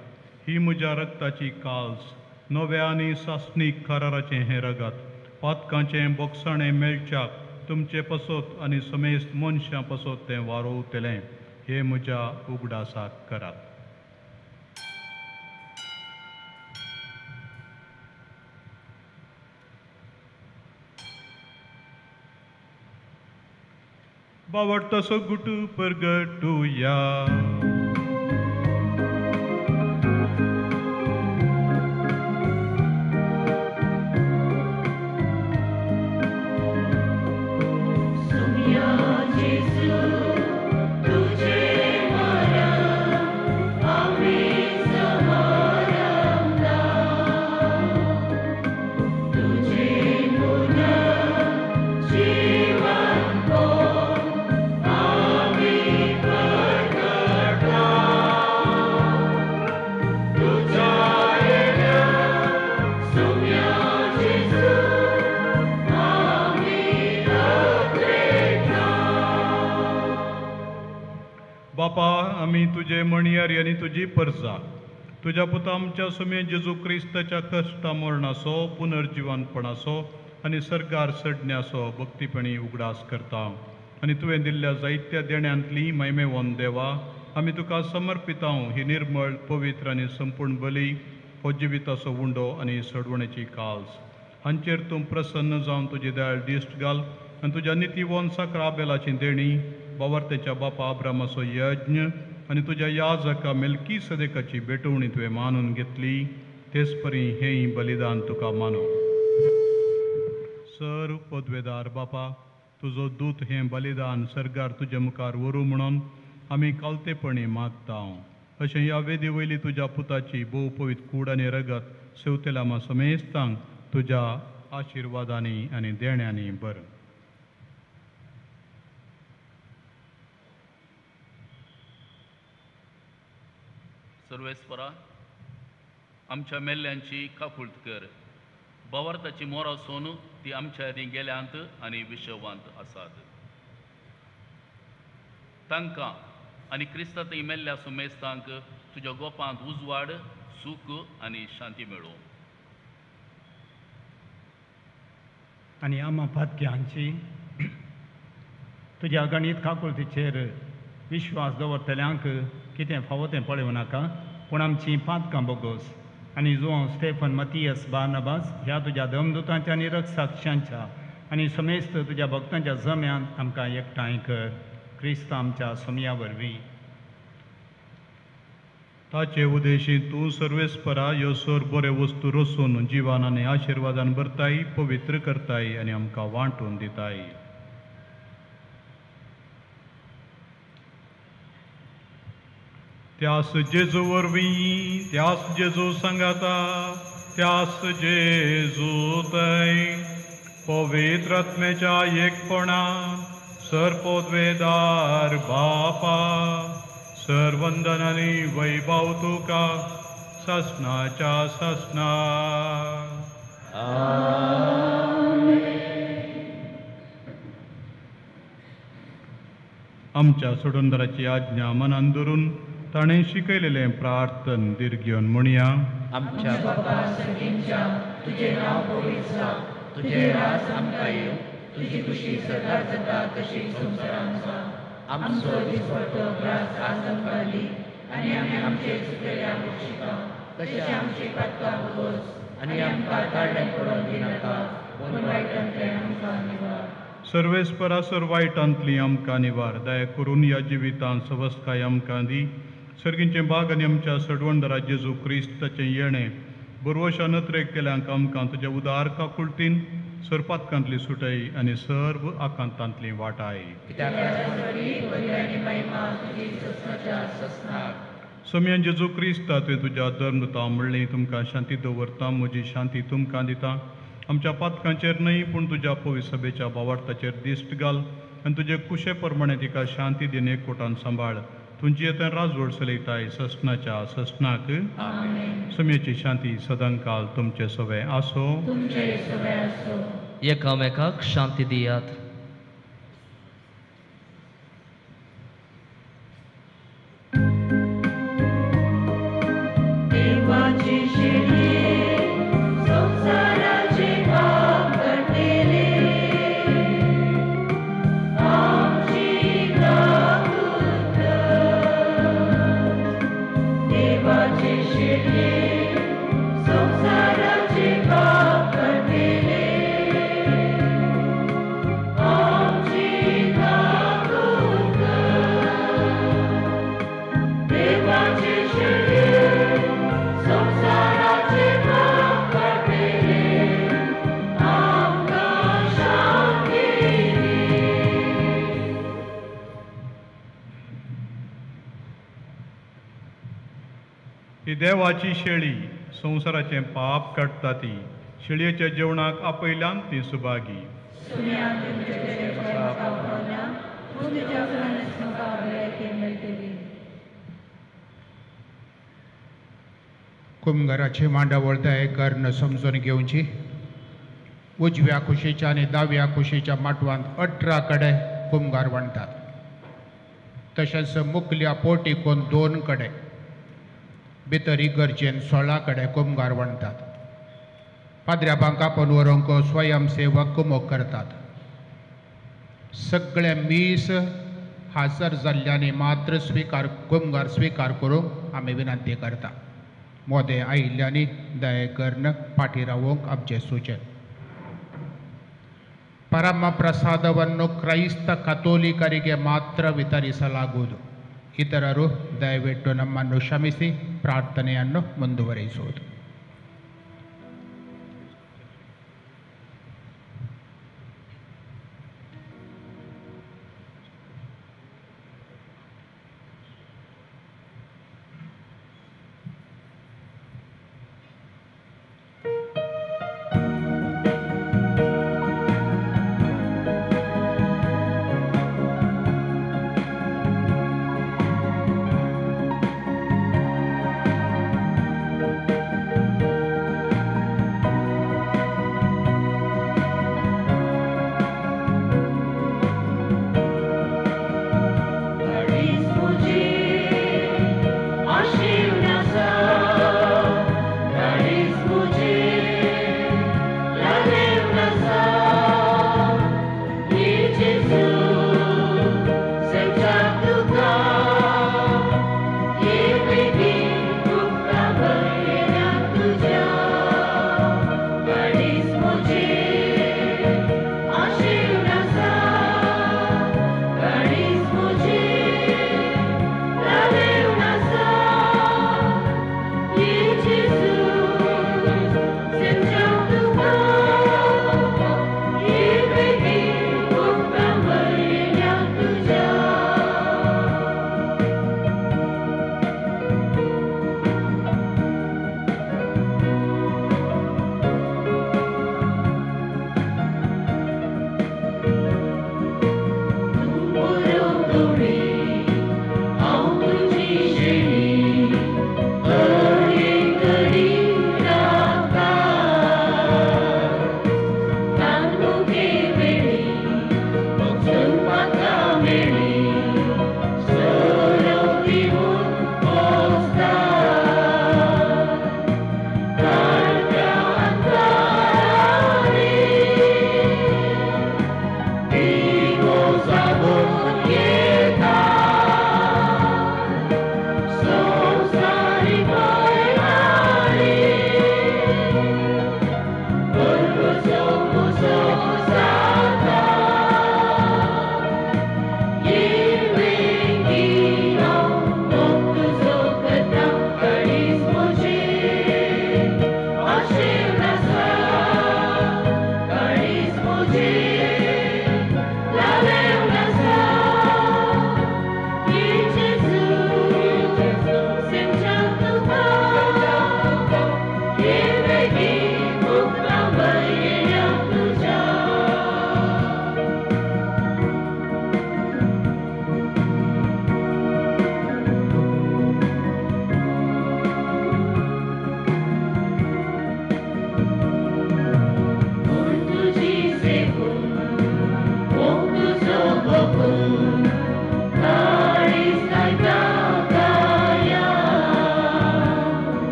ही म्हज्या रक्ताची काल्स, नव्या आनी सासणीक कराराचें हें रगत, पातकांचें बोगसाणें मेळच्याक तुमचे पसत आनी समेस्त मनशां पसत तें वारोवतलें, हें म्हज्या उगडासाक करात. बावडतो गुटू परगटुया. बापा, आमी तुजे मणयारी आनी तुजी परजा तुज्या पुता आमच्या सुमे जेजू क्रिस्ताच्या कश्टा मरणाचो पुनर्जिवनपणाचो आनी सर्गार सडण्याचो भक्तीपणी उगडास करता आनी तुवें दिल्ल्या जायत्या देण्यांतली महिमेवन देवा आमी तुका समर्पितांव ही निर्मळ पवित्र आनी संपूर्ण बली हो जिविताचो उंडो आनी सडवणेची काल्स हांचेर तूं प्रसन्न जावन तुजी दयाळ दिश्ट घाल आनी तुज्या नितीवन साक्रा बेलाची देणी बावर्तेच्या बापा आब्रामाचो यज्ञ आनी तुज्या याजका मेलकी सदेकाची भेटवणी तुवें मानून घेतली तेच परी हेंय बलिदान तुका मानू. सर पदवेदार बापा, तुजो दूत हें बलिदान सर्गार तुजे मुखार व्हरूं म्हणून आमी कालतेपणी मागता. अशें ह्या वेदी वयली तुज्या पुताची भोव पवित्र कूड आनी रगत सेवतेल्या मा समेस्तांक तुज्या आशिर्वादांनी आनी देण्यांनी बरं. सर्वेस्परा, आमच्या मेल्ल्यांची काकुळट कर. बावार्थाची मोर आसून ती आमच्या आदीं गेल्यांत आनी विशवांत आसात. तांकां आनी क्रिस्तांत मेल्ल्या सुमेस्तांक तुज्या गोपांत उजवाड, सूख आनी शांती मेळूं. आनी आमा पातक्यांची तुज्या गणीत काकुळटीचेर विश्वास दवरतल्यांक कितें फावो तें पळोवं नाका, पूण आमचीं पातकां बोगोस आनी जुआंव स्टेफन मतियस बार्नबास ह्या तुज्या दमदुतांच्या आनी रक्षाक्षांच्या आनी समेस्त तुज्या भक्तांच्या जम्यांत आमकां एकठांय कर, क्रिस्त आमच्या सोमया वरवीं. ताचे उदेशी तूं सर्वेस्परा ह्यो सर बऱ्यो वस्तू रसून जिवान आनी आशिर्वादान भरताय, पवित्र करताय आनी आमकां वांटून दिताय. त्यास जेजू वरवीं, त्यास जेजू सांगाता, त्यास जेजू तय पवित्र आत्म्याच्या एकपणान सर्पोद्वेदार बापा सर्वंदन आनी वैभव तुका सासणाच्या सासणाक. आमच्या सोडूनदाराची आज्ञा मनान धरून ताणें शिकयलेलें प्रार्थन दीर्घ घेवन म्हणया. आमच्या बापा सर्गींच्या, तुजें नांव पवित्र जावं, तुजें राज आमकां येवं, तुजी खुशी सदां जाता तशी संवसारांत जावं. आमचो दिसपट्टो ग्रास आज आमकां दी आनी आमी आमचे चुकलेल्या बक्षिता तशें आमची पातकां उगोस आनी आमकां ताळ्यां पडोवन दिनाका, पूण वायटांतल्यान आमकां निवार. सर्वेस्परा सर वायटांतली आमकां निवार. दया करून ह्या जिवितांत सवस्काय आमकां दी. सर्गींचें बाग आनी आमच्या सडवणदारा जेजू क्रिस्ताचें येणें बरवशा नत्रेक केल्यांक आमकां तुज्या उदार काकुळतीन सरपातकांतली सुटय आनी सर्व आकांतांतली वाटाय. सोमयान जेजू क्रिस्ता तुवें तुज्या धर्मता म्हणलें, तुमकां शांती दवरता, म्हजी शांती तुमकां दिता. आमच्या पातकांचेर न्हय पूण तुज्या पवित्र सभेच्या बावार्थाचेर दिश्ट घाल आनी तुजे कुशे प्रमाणे तिका शांती दिन एकवटान सांबाळ. तुमची येता राजवड चलयताय ससनाच्या ससनाक. सम्याची शांती सदांकाल तुमचे सवे आसो. एकामेकाक शांती दियात. ही देवाची शेळी संवसाराचें पाप काडटा ती शेळयेच्या जेवणाक आपयल्यान ती सुभागी. कुमघराची मांडावळ दयेकर्न समजून घेवची. उजव्या कुशीच्या आनी दाव्या कुशीच्या माटवांत 18 कडे कुमगार बांदतात. तशेंच मुखल्या पोर्टिकोन 2 कडे, भितर इगर्जेन 16 कडे कुमगार बांदतात. पाद्र्याबांक आपोवन व्हरूंक स्वयंसेवक कुमोक करतात. सगळे मीस हाजर जाल्ल्यांनी मात्र स्विकार कुमगार स्विकार करूंक आमी विनंती करता. मोदें आयिल्ल्यांनी दया करून फाटीं रावोवंक आमचें सुचन. ಪರಮ ಪ್ರಸಾದವನ್ನು ಕ್ರೈಸ್ತ ಕಥೋಲಿಕರಿಗೆ ಮಾತ್ರ ವಿತರಿಸಲಾಗುವುದು. ಇತರರು ದಯವಿಟ್ಟು ನಮ್ಮನ್ನು ಕ್ಷಮಿಸಿ ಪ್ರಾರ್ಥನೆಯನ್ನು ಮುಂದುವರಿಸುವುದು.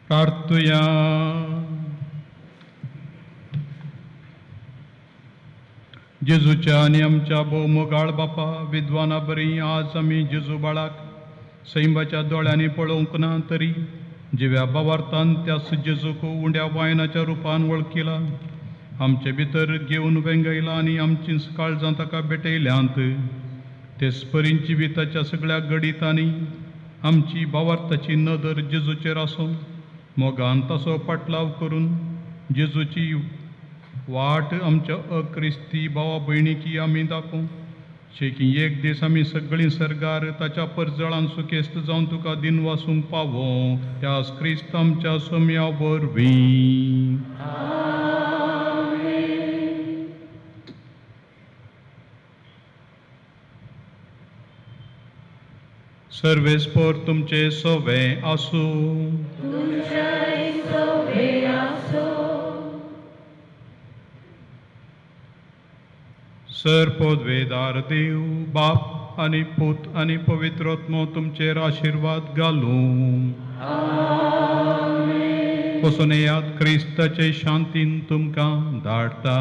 प्रार्थुया. जेजूच्या आनी आमच्या भोवमोगाळ बापा, विद्वाना बरी आज आमी जेजू बाळाक सैंबाच्या दोळ्यांनी पळोवंक ना तरी जिव्या बावार्थान त्या जेजूक उंड्या वायनाच्या रुपान वळखिला, आमचे भितर घेवन वेंगयला आनी आमची काळजां ताका भेटयल्यांत. तेच परी जिविताच्या सगळ्या गडितांनी आमची बावार्थाची नदर जेजूचेर आसून मोगान ताचो पाटलाव करून जेजूची वाट आमच्या अक्रिस्ती भावा भयणीकी आमी दाखोवं, शेकी एक दीस आमी सगळीं सर्गार ताच्या परजळान सुखेस्त जावन तुका दिनवासूंक पावो. त्यास क्रिस्त आमच्या सोम्या वरवीं. सर्वेस्पोर तुमचे सोवे आसूं. सर पदवेदार देव बाप आनी पूत आनी पवित्र आत्मो तुमचेर आशिर्वाद घालूं. वचून येयात, क्रिस्ताचे शांतीन तुमकां धाडटा.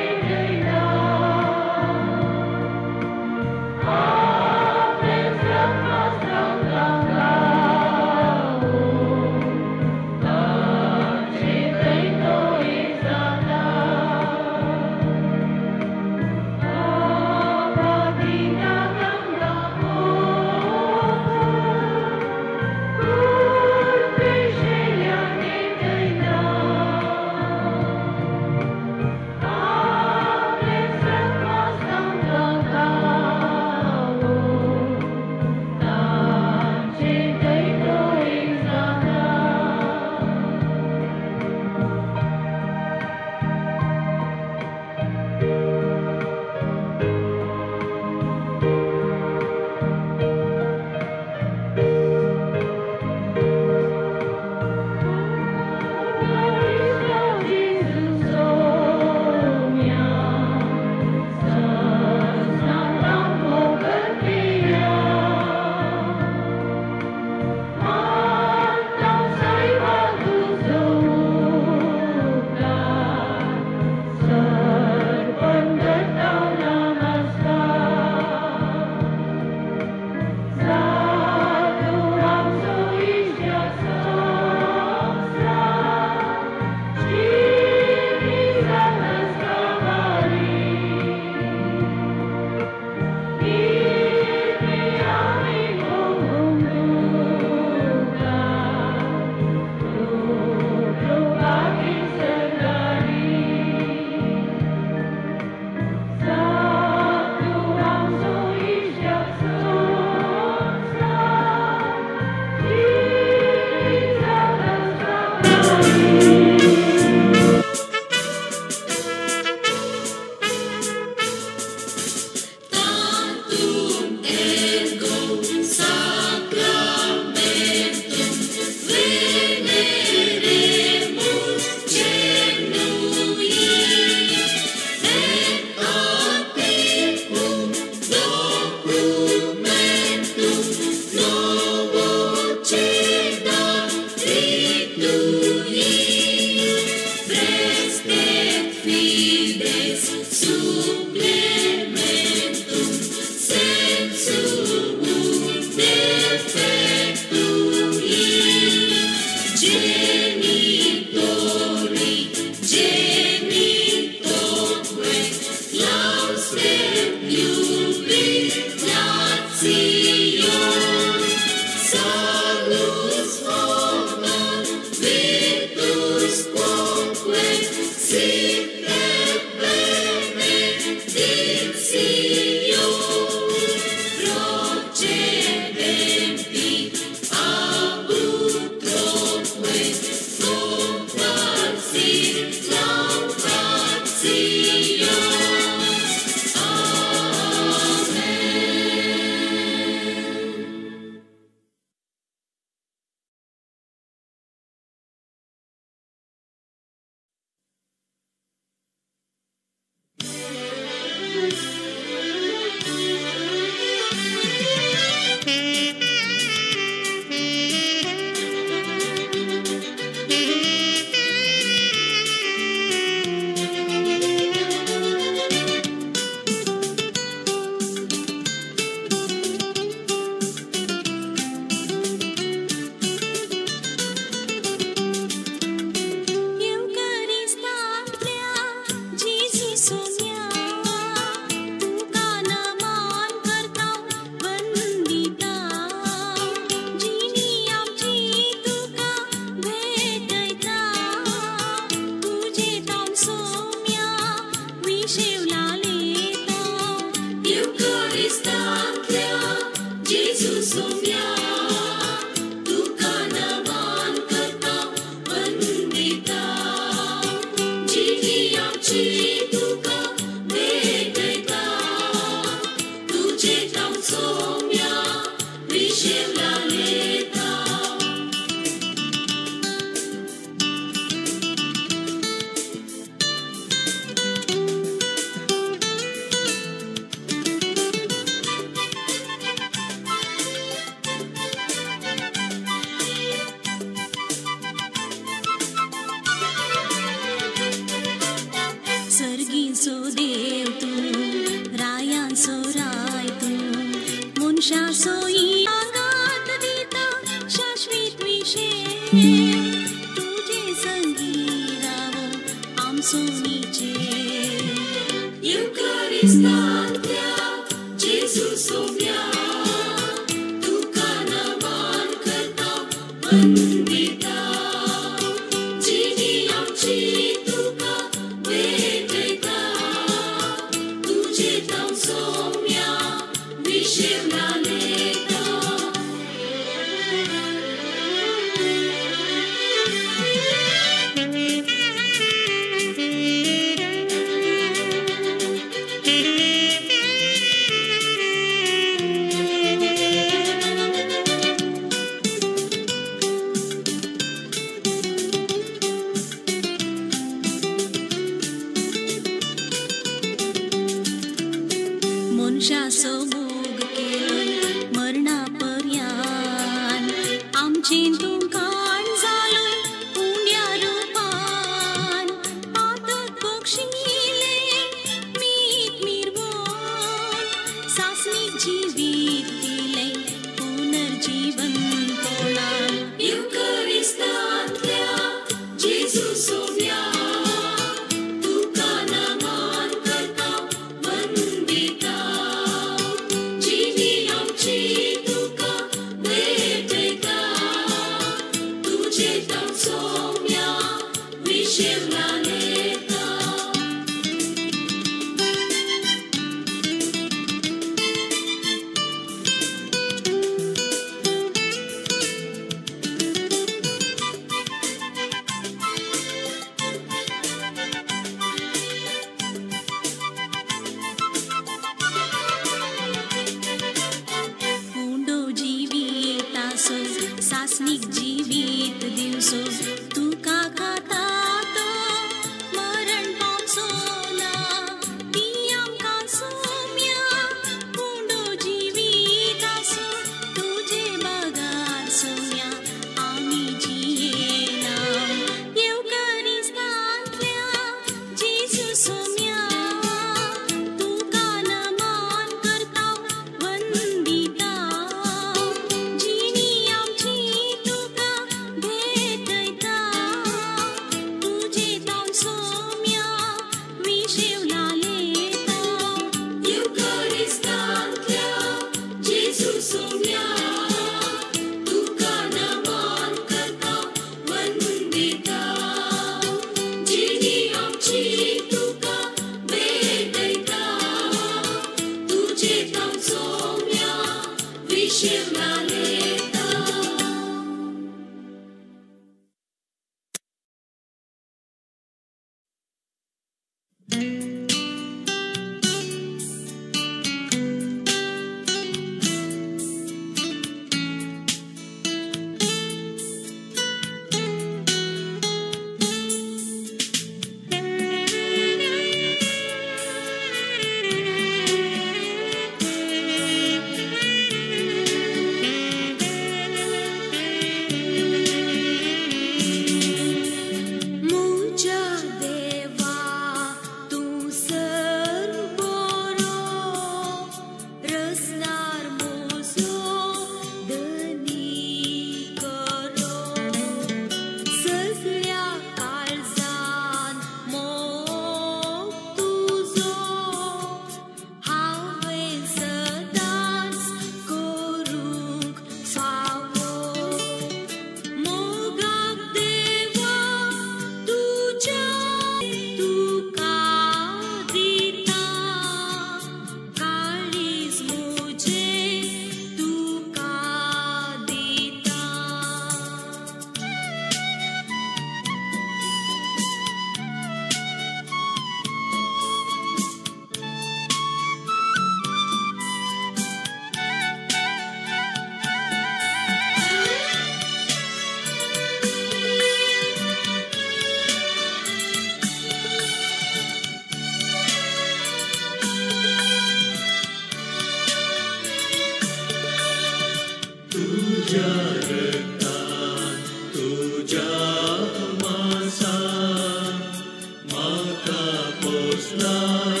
पोसलाय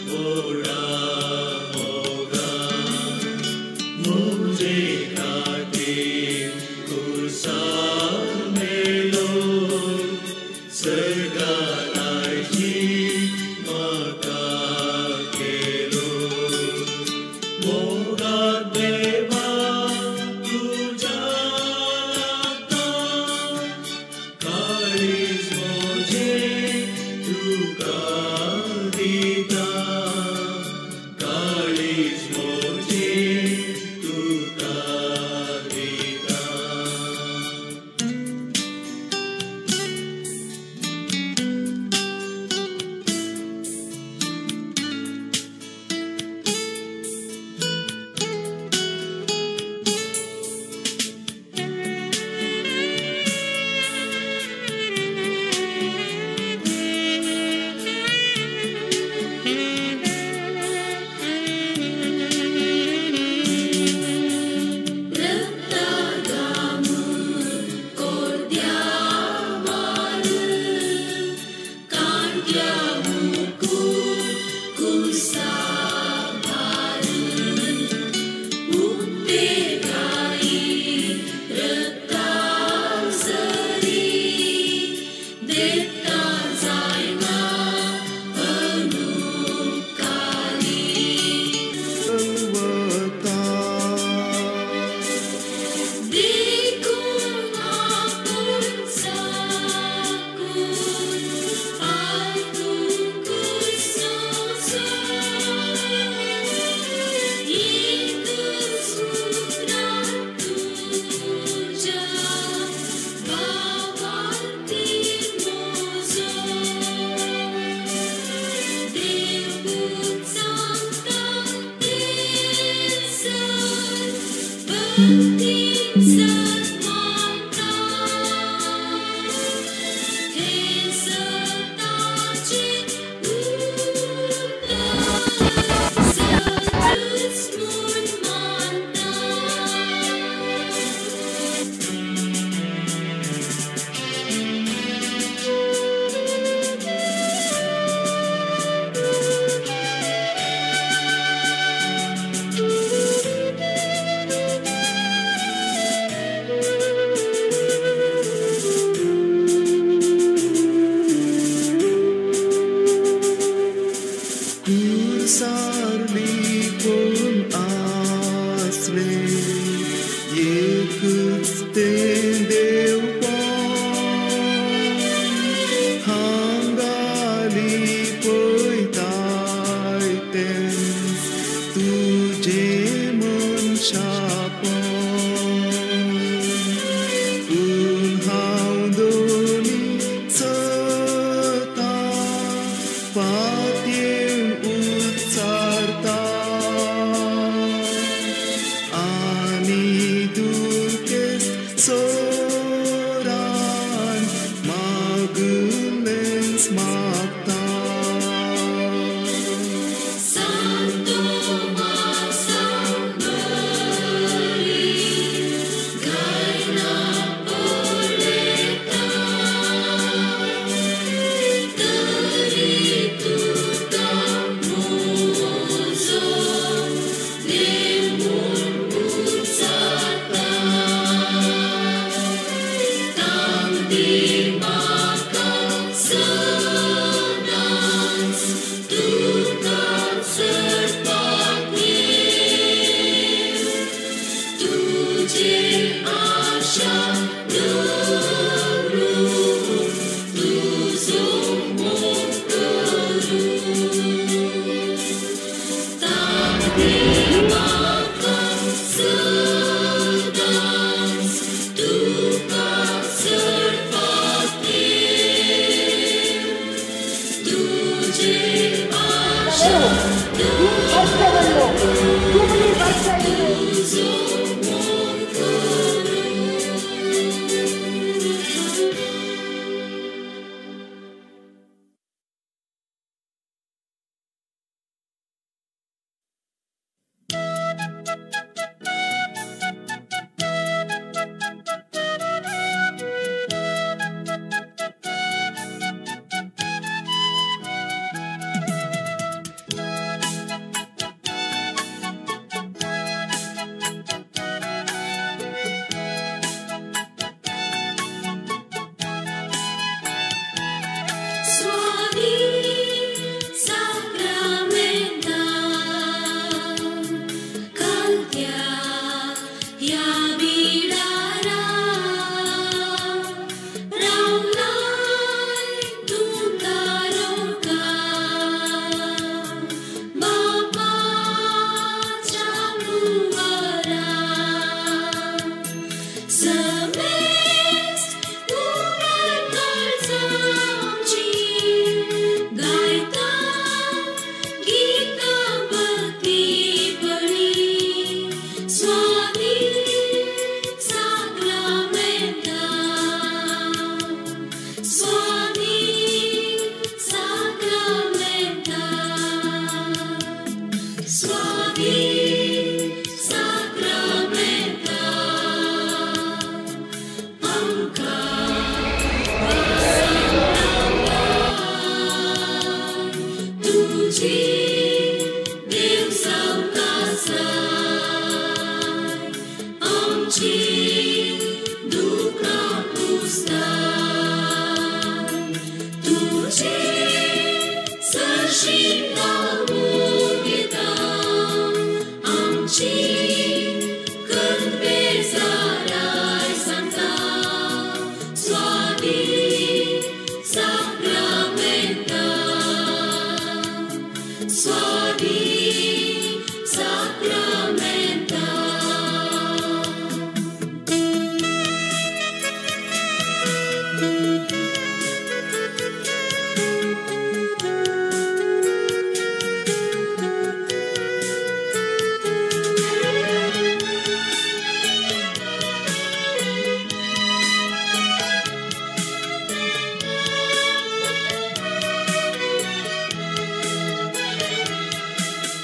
व्हडा मोगान म्हजे खातीर खुर्सार मेलो सर्गा लागीं म्हाका केलो मोगा देवा तुज्या लागता काळीज म्हजें तुका दिता काळीज म्हजें तुका दिता.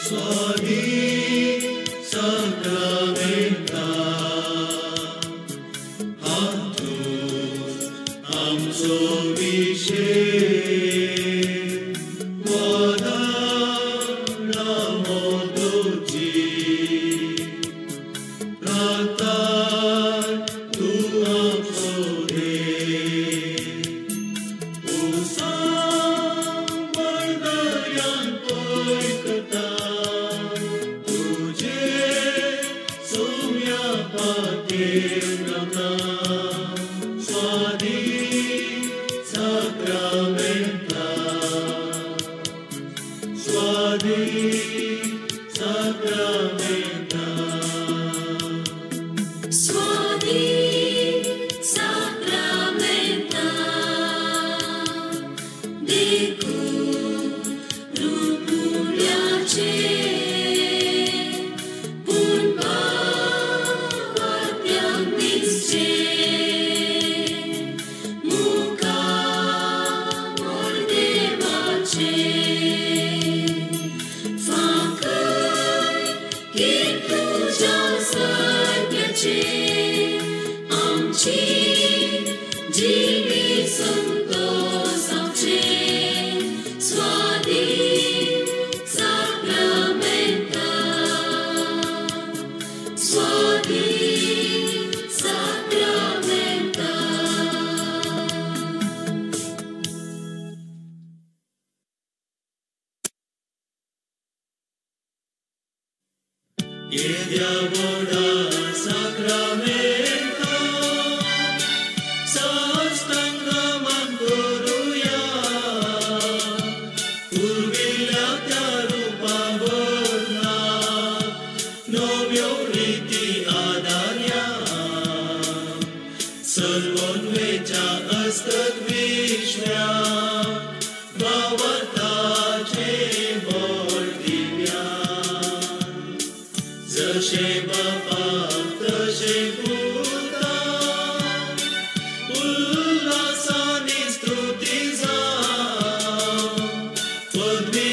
स्वादीक साक्रामेंता हातूंत आमचो विशेक वदाळा मोदोची प्रातार तूं आमचो देव उसांबर दर्यान पळयता तुजे सोम्या पातेर रावता स्वादीक साक्रामेंता स्वादीक साक्रामेंता स्वादीक साक्रामेंता देखून रुपुल्याचे पूण भावार्थ्यांक दिसचे मुखामोल देवाचे फांकय की तुज्या सारक्याचे आमची जिणी संतोषाचे स्वादीक साक्रामेंता स्वादीक साक्रामेंता. येद्या व्हडा साक्रामेंता साष्टांगमान करुया पुर्विल्ल्या त्या रुपा बदला नव्यो रिती आदारया सर्वोन्वेच्या असत विश्व्या भावार्थाचे बळ दिव्या जशे बापाक तशे पुता उल्हासानी स्तुती जावं पदवी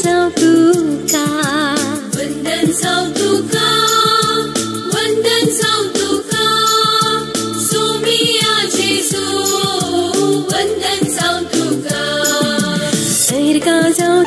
जावं तुका, वंदन जावं तुका, वंदन जावं तुका, सोमिया जेजू, वंदन जावं तुका. सर्गां जावं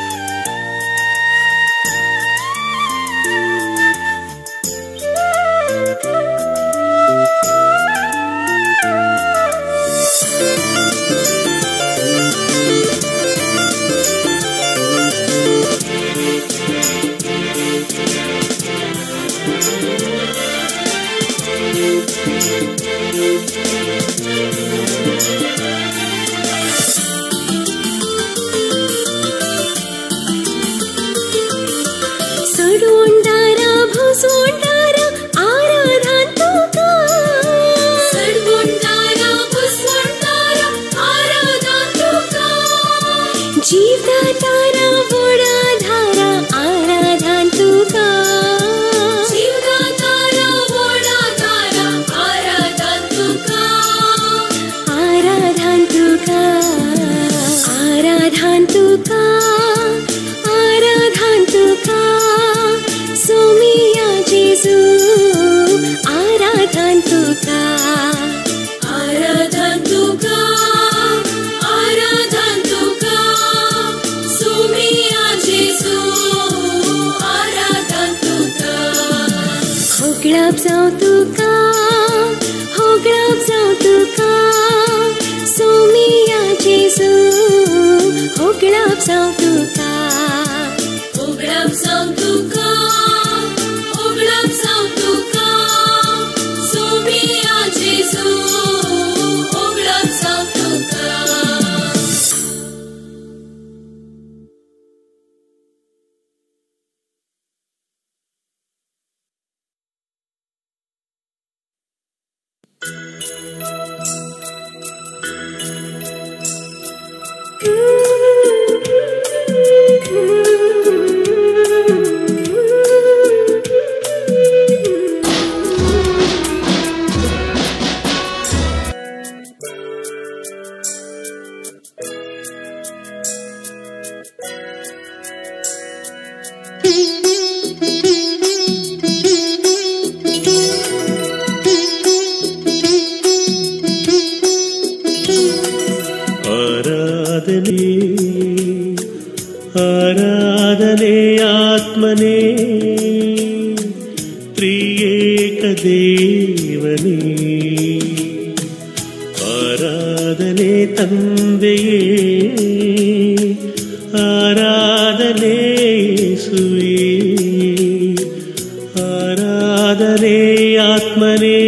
ಆರಾಧನೆ ಆತ್ಮನೇ ತ್ರಿಯೇಕ ದೇವನೇ, ಆರಾಧನೆ ತಂದೆಯೇ, ಆರಾಧನೆ ಯೇಸುವೇ, ಆರಾಧನೆ ಆತ್ಮನೇ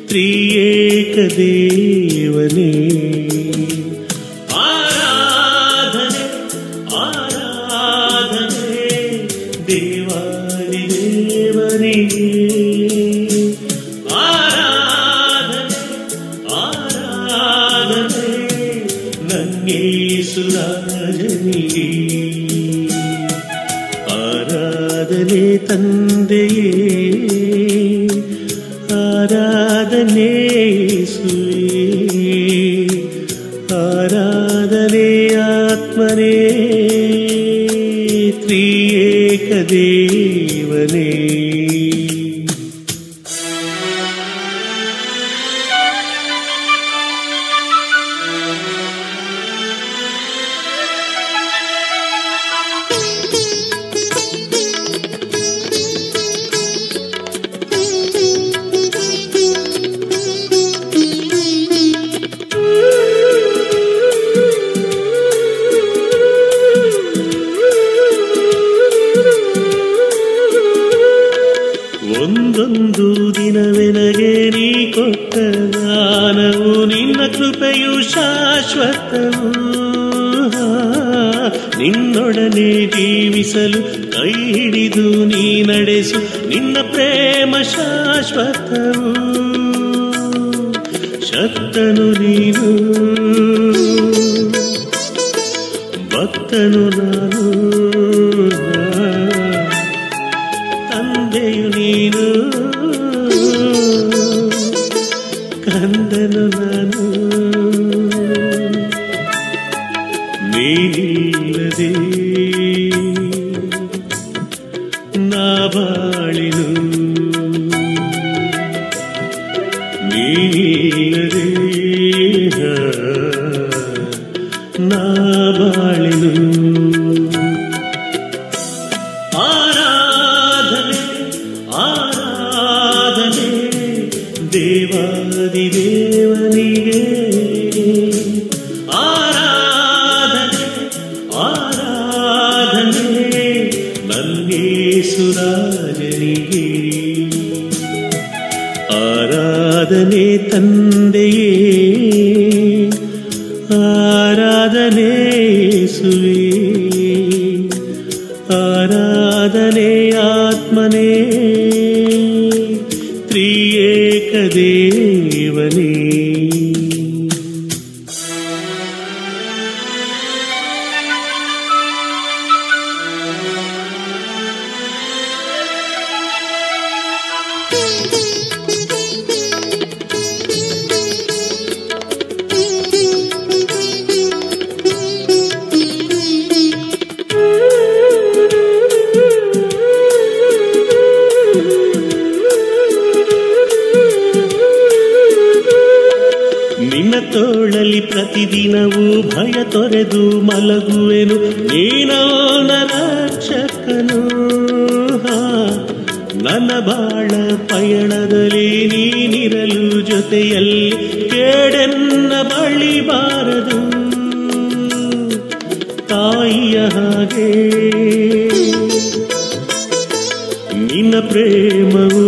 ತ್ರಿಯೇಕ ದೇವನೇ. ಆರಾಧನೆ ತಂದೆಯೇ, ಆರಾಧನೆ ಯೇಸುವೇ, ಆರಾಧನೆ ಆತ್ಮನೇ ತ್ರಿಯೇಕ ದೇವನೇ. ಒಂದೊಂದು ದಿನವೆನಗೆ ನೀ ಕೊಟ್ಟ ದಾನವು ನಿನ್ನ ಕೃಪೆಯು ಶಾಶ್ವತವು, ನಿನ್ನೊಡನೆ ಜೀವಿಸಲು ಕೈ ಹಿಡಿದು ನೀ ನಡೆಸು ನಿನ್ನ ಪ್ರೇಮ ಶಾಶ್ವತವು. ಶಕ್ತನು ನೀನು, ಭಕ್ತನು ನಾನು, ತಂದೆಯು ನೀನು, ಕಂದನು ನಾನು. ನೀನಿಲ್ಲದೆ ನೀನಿಲ್ಲದೆ ನಾ ಬಾಳೆನು, ನೀನಿಲ್ಲದೆ ನಾ ಬಾಳೆನು. ಆರಾಧನೆ ಆರಾಧನೆ ದೇವಾದಿ ದೇವನಿಗೆ, ಆರಾಧನೆ ಆರಾಧನೆ ನನ್ನೇಸುರಾಜನಿಗೆ, ಆರಾಧನೆ ತಂದೆಯೇ, ಆರಾಧನೆ ಯೇಸುವೇ, ಆರಾಧನೆ ಆತ್ಮನೇ, ತ್ರಿಯೇಕ ದೇವನೇ. ನಿನ್ನ ತೋಳಲಿ ಪ್ರತಿದಿನವೂ ಭಯ ತೊರೆದು ಮಲಗುವೆನು, ನೀನವನ ರಕ್ಷಕನು. ನನ್ನ ಬಾಳ ಪಯಣದಲ್ಲಿ ನೀನಿರಲು ಜೊತೆಯಲ್ಲಿ, ಕೇಡೆನ್ನ ಬಳಿ ಬಾರದು ತಾಯಿಯ ಹಾಗೆ. ನಿನ್ನ ಪ್ರೇಮವು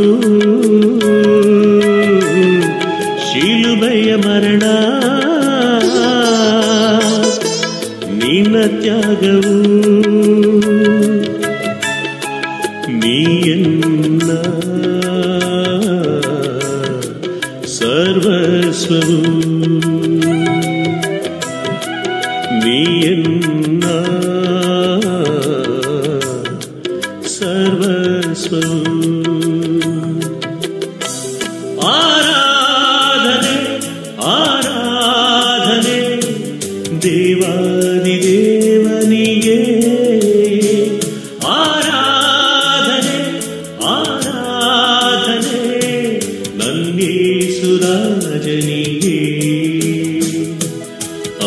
ಶಿಲುಬೆಯ ಮರಣ, ನಿನ್ನ ತ್ಯಾಗವು ನೀಯನ್ನ ಸರ್ವಸ್ವವು, ನೀಯನ್ನ ಸರ್ವಸ್ವವು. ಆರಾಧನೆ ಆರಾಧನೆ ದೇವಾದಿ ದೇವನಿಗೆ, ಆರಾಧನೆ ಆರಾಧನೆ ನನ್ನೇಸುರಾಜನಿಗೆ,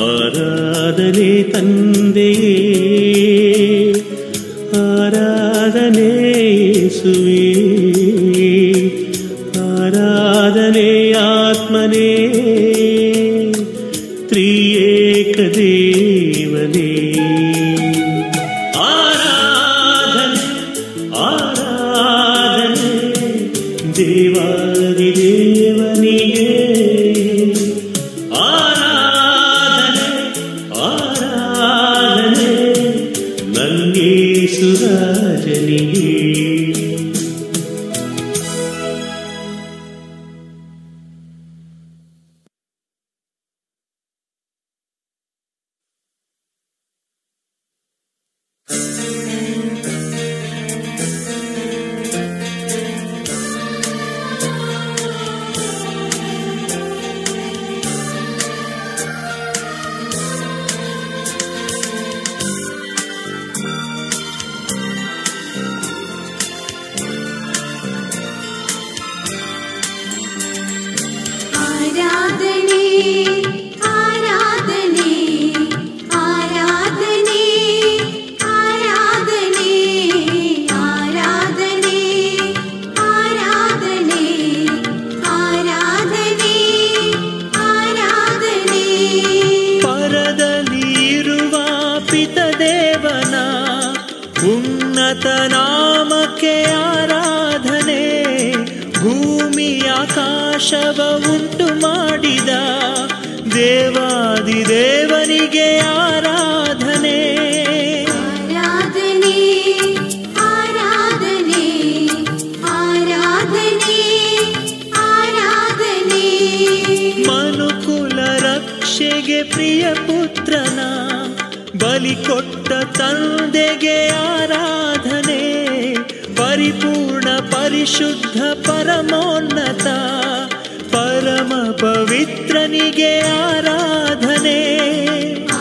ಆರಾಧನೆ ತಂದೆಯೇ, ಆರಾಧನೆ ಯೇಸುವೇ, ಆರಾಧನೆ ಆತ್ಮನೇ, ತ್ರಿಯೇಕ ದೇವನೇ. ಆರಾಧನೆ ಆರಾಧನೆ ದೇವಾದಿ ದೇವನಿಗೆ, ಆರಾಧನೆ ಆರಾಧನೆ ನನ್ನೇಸುರಾಜನಿಗೆ. ಆರಾಧನೆ ಆರಾಧನೆ ಆರಾಧನೆ ಆರಾಧನೆ ಆರಾಧನೆ ಆರಾಧನೆ ಆರಾಧನೆ ಆರಾಧನೆ. ಪರದಲ್ಲಿರುವ ಪಿತದೇವನ ಉನ್ನತ ನಾಮಕ್ಕೆ ಆರಾಧನೆ, ಭೂಮಿಯಾಕಾಶವ ಉಂಟು ಮಾಡಿದ ದೇವಾದಿ ದೇವನಿಗೆ ಆರಾಧನೆ. ಆರಾಧನೆ ಆರಾಧನೆ ಆರಾಧನೆ ಆರಾಧನೆ. ಮನುಕುಲ ರಕ್ಷೆಗೆ ಪ್ರಿಯ ಪುತ್ರನ ಬಲಿ ಕೊಟ್ಟ ತಂದೆಗೆ ಆರಾಧನೆ, ಪರಿಪೂರ್ಣ ಪರಿಶುದ್ಧ ಪರಮೋನ್ನತ ಪರಮ ಪವಿತ್ರನಿಗೆ ಆರಾಧನೆ.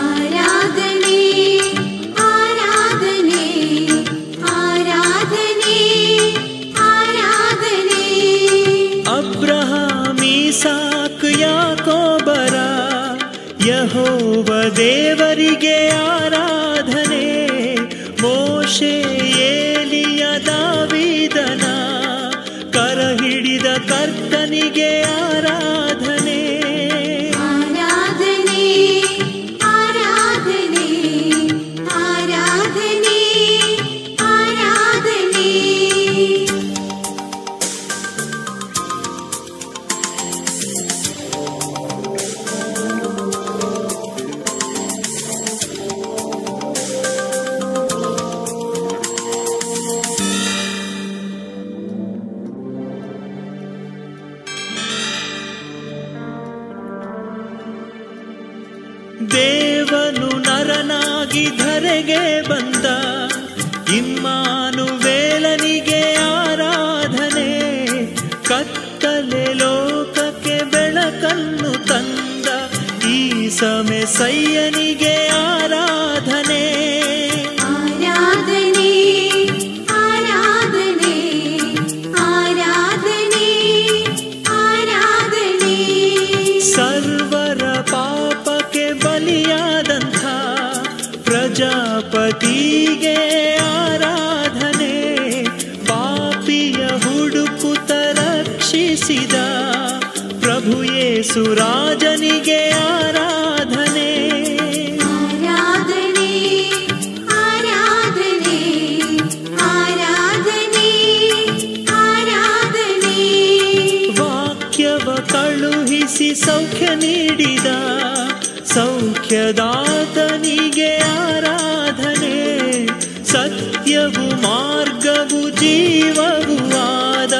ಆರಾಧನೆ. ಆರಾಧನೆ, ಮೋಶೆ ಏಲಿಯ ದಾವೀದನ ಕರ ಹಿಡಿದ ಕರ್ತನಿಗೆ ಆರಾಧನೆ. ಆರಾಧನೆ ಆರಾಧನೆ ಆರಾಧನೆ ಆರಾಧನೆ. ದೇವನು ನರನಾಗಿ ಧರೆಗೆ ಬಂದ ಇಮ್ಮಾನುವೇಲನಿಗೆ ಆರಾಧನೆ, ಕತ್ತಲೆ ಲೋಕಕ್ಕೆ ಬೆಳಕನ್ನು ತಂದ ಈ ಸಮೆಸಯ್ಯನಿಗೆ ಆರಾಧನೆ. ಆರಾಧನೆ ಆರಾಧನೆ ಆರಾಧನೆ ಆರಾಧನೆ. ಸರ್ವರ ಪಾಪಕ್ಕೆ ಬಲಿಯಾದಂಥ ಪ್ರಜಾಪತಿಗೆ ಆರಾಧನೆ, ಪಾಪಿಯ ಹುಡುಕುತ ರಕ್ಷಿಸಿದ ಪ್ರಭು ಯೇಸು ರಾಜನಿಗೆ ಆರಾಧನೆ. ಆರಾಧನೆ ಆರಾಧನೆ ಆರಾಧನೆ ಆರಾಧನೆ. ವಾಕ್ಯವ ಕಳುಹಿಸಿ ಸೌಖ್ಯ ನೀಡಿದ ಸೌಖ್ಯದಾತನಿಗೆ ಆರಾಧನೆ, ಸತ್ಯವು ಮಾರ್ಗವು ಜೀವವೂ ಆದ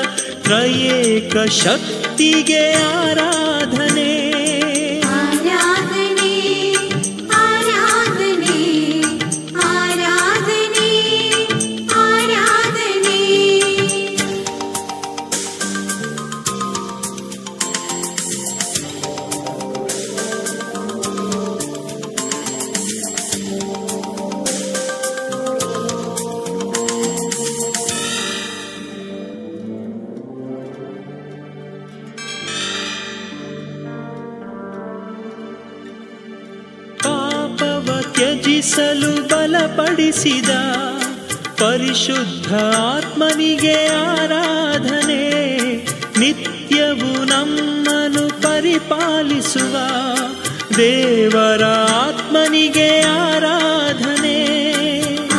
ತ್ರಯೇಕ ಶಕ್ತಿಗೆ ಆರಾಧನೆ. ಆರಾಧನೆ ಆರಾಧನೆ ಆರಾಧನೆ ಆರಾಧನೆ. ಪಾಪವ ತ್ಯಜಿಸಲು ಬಲಪಡಿಸಿದ ಪರಿಶುದ್ಧ ಆತ್ಮನಿಗೆ ಆರಾಧನೆ, ನಿತ್ಯವು ನಮ್ಮನ್ನು ಪರಿಪಾಲಿಸುವ ದೇವರ ಆತ್ಮನಿಗೆ ಆರಾಧನೆ.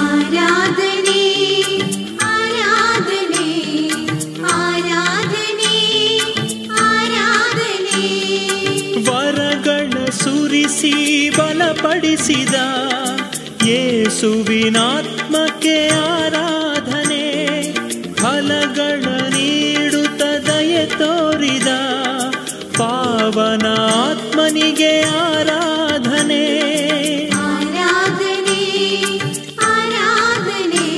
ಆರಾಧನೆ ಆರಾಧನೆ ಆರಾಧನೆ ಆರಾಧನೆ. ವರಗಳ ಸುರಿಸಿ ಬಲಪಡಿಸಿದ ಯೇಸುವಿನಾತ್ಮಕ್ಕೆ ಆರಾಧನೆ, ಫಲಗಳ ನೀಡುತ್ತ ದಯೆ ತೋರಿದ ಪಾವನ ಆತ್ಮನಿಗೆ ಆರಾಧನೆ. ಆರಾಧನೆ ಆರಾಧನೆ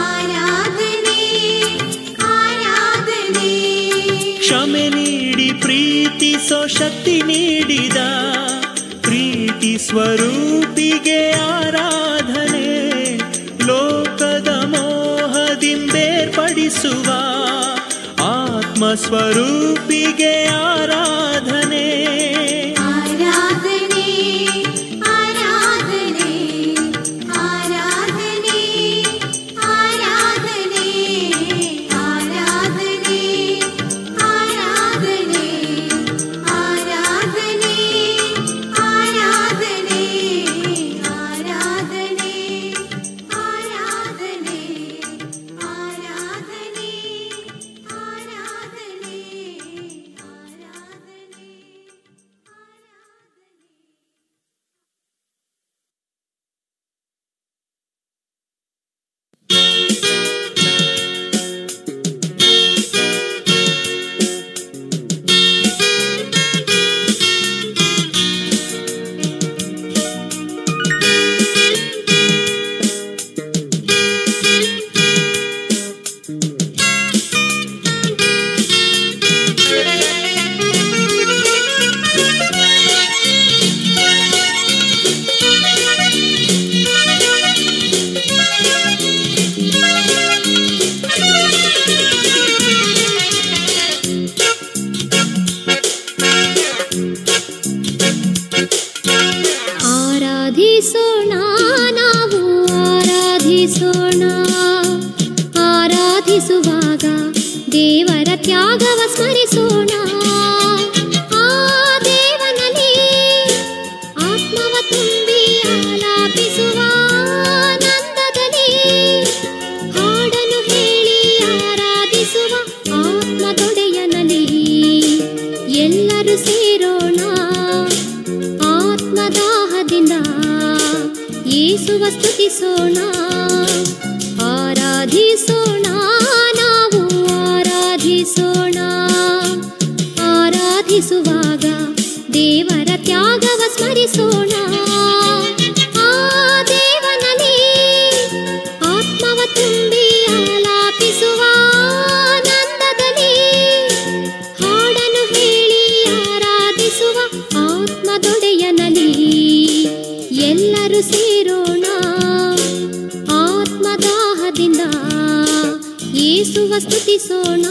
ಆರಾಧನೆ ಆರಾಧನೆ. ಕ್ಷಮೆ ನೀಡಿ ಪ್ರೀತಿಸೋ ಶಕ್ತಿ ನೀಡಿದ ಪ್ರೀತಿ ಸ್ವರೂಪಿಗೆ ಆರಾಧನೆ, ಲೋಕದ ಮೋಹದಿಂಬೇರ್ಪಡಿಸುವ ಆತ್ಮಸ್ವರೂಪಿಗೆ ಆರಾಧನೆ. ಆರಾಧನೆ ಆರಾಧನೆ ಆರಾಧನೆ ಆರಾಧನೆ ಆರಾಧನೆ ಆರಾಧನೆ ಆರಾಧನೆ ಆರಾಧನೆ ಆರಾಧನೆ ಆರಾಧನೆ ಆರಾಧನೆ ಆರಾಧನೆ ಆರಾಧನೆ. ಆರಾಧಿಸೋಣ, ನಾವು ಆರಾಧಿಸೋಣ. ಆರಾಧಿಸುವಾಗ ದೇವರ ತ್ಯಾಗವ ಸ್ಮರಿಸೋಣ. ಆ ದೇವನಲ್ಲಿ ಆತ್ಮವ ತುಂಬಿ ಆಲಾಪಿಸುವ ಆನಂದದಲ್ಲಿ ಹಾಡನ್ನು ಹೇಳಿ ಆರಾಧಿಸುವ ಆತ್ಮದೊಡೆಯನಲ್ಲಿ ಎಲ್ಲರೂ ಸೇರೋಣ. ಆತ್ಮದಾಹದಿಂದ ಯೇಸುವ ಸ್ತುತಿಸೋಣ. ಆರಾಧಿಸೋಣ, ನಾವು ಆರಾಧಿಸೋಣ. ಆರಾಧಿಸುವಾಗ ದೇವರ ತ್ಯಾಗವ ಸ್ಮರಿಸೋಣ. ಆ ದೇವನಲ್ಲಿ ಆತ್ಮವ ತುಂಬಿ ಆಲಾಪಿಸುವ ಆನಂದದಲ್ಲಿ ಹಾಡನ್ನು ಹೇಳಿ ಆರಾಧಿಸುವ ಆತ್ಮದೊಡೆಯನಲ್ಲಿ ಎಲ್ಲರೂ ಸೇರೋಣ. ಆತ್ಮದಾಹದಿಂದ ಯೇಸುವ ಸ್ತುತಿಸೋಣ.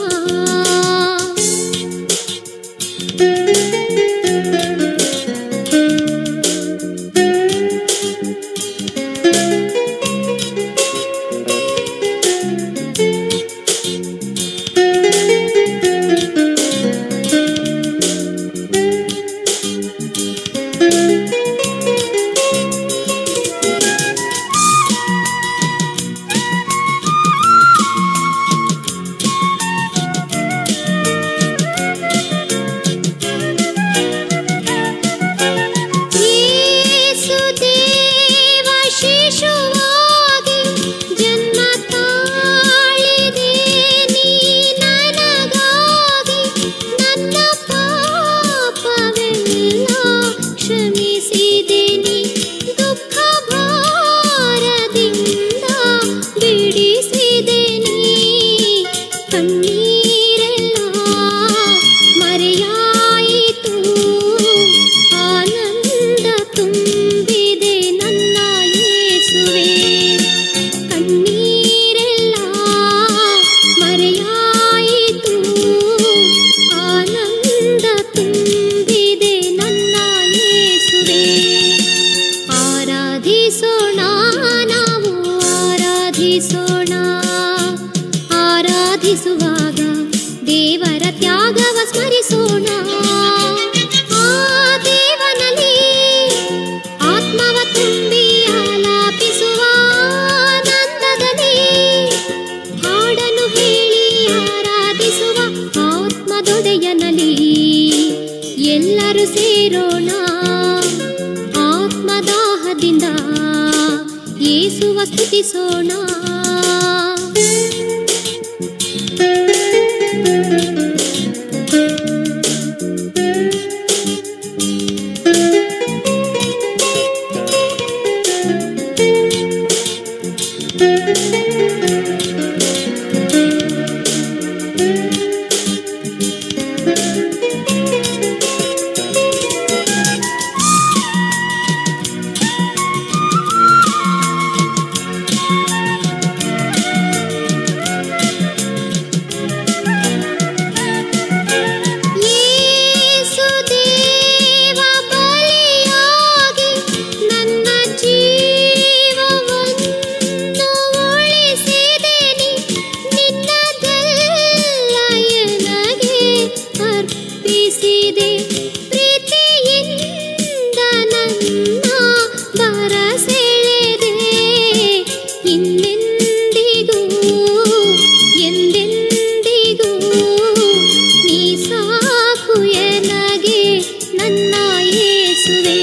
ಯೇಸು ದೇವ ಶಿಶುವಾಗಿ ಜನ್ಮ ತಾಳಿದೆ ನೀ ನನಗಾಗಿ, ನನ್ನ ಪಾಪವೆಲ್ಲ ಕ್ಷಮಿಸಿದೆ ನೀ, ದುಃಖ ಭಾರದಿಂದ ಬಿಡಿಸಿದೆ ನೀ. ಕಣ್ಣೀರೆಲ್ಲ ಮರೆಯಾಯಿತು, ಆನಂದ ತುಂಬಿದೆ ನನ್ನ ಯೇಸುವೆ. ಕಣ್ಣೀರೆಲ್ಲ ಮರೆಯಾಯಿತು, ಆನಂದ ತುಂಬಿದೆ ನನ್ನ ಯೇಸುವೆ. ಆರಾಧಿಸೋಣ, ನಾವು ಆರಾಧಿಸೋಣ. ಆರಾಧಿಸುವಾಗ ದೇವರ ತ್ಯಾಗವ ಸ್ಮರಿಸೋಣ. ಆ ದೇವನಲ್ಲಿ ಆತ್ಮವ ತುಂಬಿ ಆಲಾಪಿಸುವ ಆನಂದದಲ್ಲಿ ಹಾಡನ್ನು ಹೇಳಿ ಆರಾಧಿಸುವ ಆತ್ಮದೊಡೆಯನಲ್ಲಿ ಎಲ್ಲರೂ ಸೇರೋಣ. ಆತ್ಮದಾಹದಿಂದ ಯೇಸುವ ಸ್ತುತಿಸೋಣ. ಯೇಸು ದೇವ ಬಲಿಯಾಗಿ ನನ್ನ ಜೀವವನ್ನು ಉಳಿಸಿದೆ ನೀ, ನಿನ್ನದೆಲ್ಲ ಎನಗೆ ಅರ್ಪಿಸಿದೆ. ಪ್ರೀತಿಯಿಂದ ನನ್ನ ಬರಸೆಳೆದೆ, ಇನ್ನೆಂದಿಗೂ ಎಂದೆಂದಿಗೂ ನೀ ಸಾಕು ಎನಗೆ ನನ್ನ ಯೇಸುವೆ.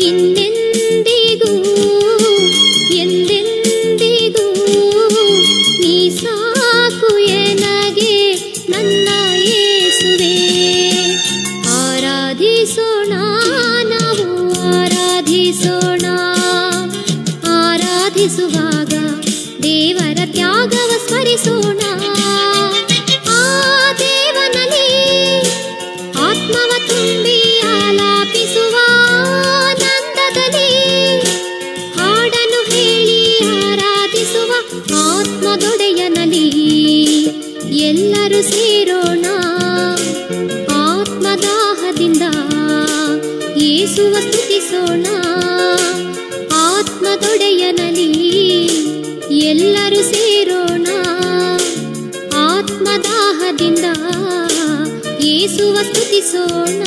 ಇನ್ನೆಂದಿಗೂ ಎಂದೆಂದಿಗೂ ನೀ ಸಾಕು ಎನಗೆ ನನ್ನ ಯೇಸುವೆ. ಆರಾಧಿಸೋಣ, ನಾವು ಆರಾಧಿಸೋಣ. ಆರಾಧಿಸುವಾಗ ದೇವರ ತ್ಯಾಗವ ಸ್ಮರಿಸೋಣ. ಆ ದೇವನಲ್ಲಿ ಆತ್ಮವ ತುಂಬಿ ಆಲಾಪಿಸುವ ಆನಂದದಲ್ಲಿ ಹಾಡನ್ನು ಹೇಳಿ ಆರಾಧಿಸುವ ಆತ್ಮದೊಡೆಯನಲ್ಲಿ ಎಲ್ಲರೂ ಸೇರೋಣ. ಆತ್ಮದಾಹದಿಂದ ಯೇಸುವ ಸ್ತುತಿಸೋಣ. ಸ್ಮರಿಸೋಣ.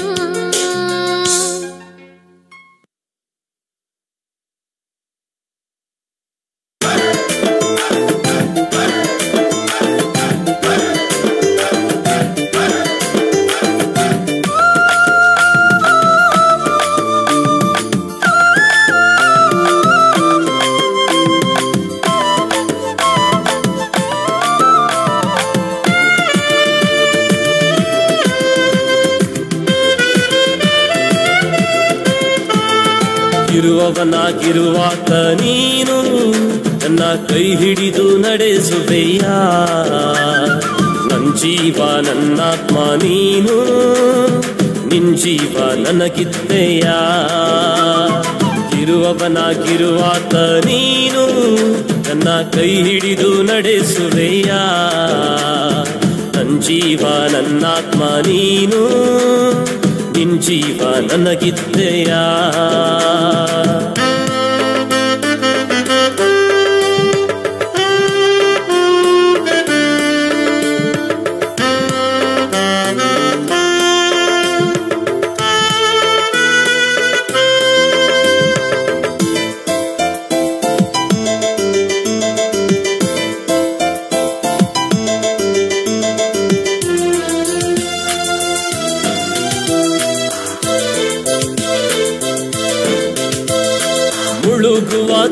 ಇರುವವನಾಗಿರುವಾತ ನೀನು ನನ್ನ ಕೈ ಹಿಡಿದು ನಡೆಸುವೆಯ, ನನ್ ಜೀವ ನನ್ನಾತ್ಮ ನೀನು, ನಿನ್ ಜೀವ ನನಗಿದ್ದೆಯ. ಇರುವವನಾಗಿರುವಾತ ನೀನು ನನ್ನ ಕೈ ಹಿಡಿದು ನಡೆಸುವೆಯ, ನನ್ ಜೀವ ನನ್ನಾತ್ಮ ನೀನು, ನಿನ್ ಜೀವ ನನಗಿದ್ದೆಯ.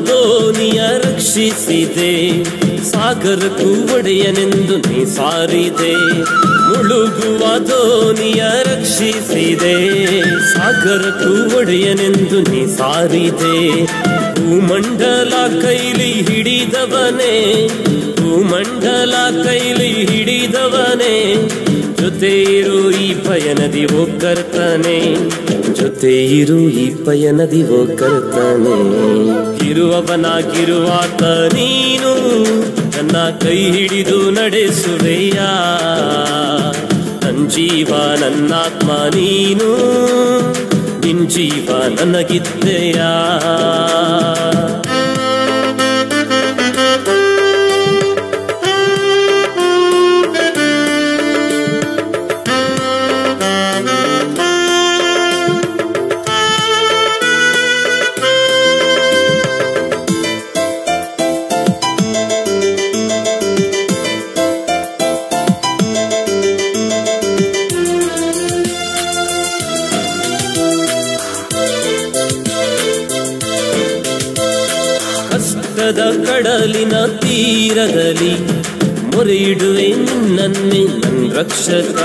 ದೋನಿಯ ರಕ್ಷಿಸಿದೆ, ಸಾಗರಕ್ಕೂ ಒಡೆಯನೆಂದು ನೀ ಸಾರಿದೆ. ಮುಳುಗುವ ದೋನಿಯ ರಕ್ಷಿಸಿದೆ, ಸಾಗರಕ್ಕೂ ಒಡೆಯನೆಂದು ನೀ ಸಾರಿದೆ. ಭೂಮಂಡಲ ಕೈಲಿ ಹಿಡಿದವನೇ, ಭೂಮಂಡಲ ಕೈಲಿ ಹಿಡಿದವನೇ, ಜೊತೆ ಇರು ಈ ಪಯಣದಿ ಓ ಕರ್ತನೆ, ಜೊತೆ ಇರು ಈ ಪಯಣದಿ ಓ ಕರ್ತನೆ. ಇರುವವನಾಗಿರುವಾತ ನೀನು ನನ್ನ ಕೈ ಹಿಡಿದು ನಡೆಸುವೆಯ, ನನ್ ಜೀವ ನನ್ನಾತ್ಮ ನೀನು, ನಿನ್ ಜೀವ ನನಗಿದ್ದೆಯ. ಕಡಲಿನ ತೀರದಲ್ಲಿ ಮೊರೆಯಿಡುವೆ ನಿನ್ನನ್ನೇ ನನ್ ರಕ್ಷಕ.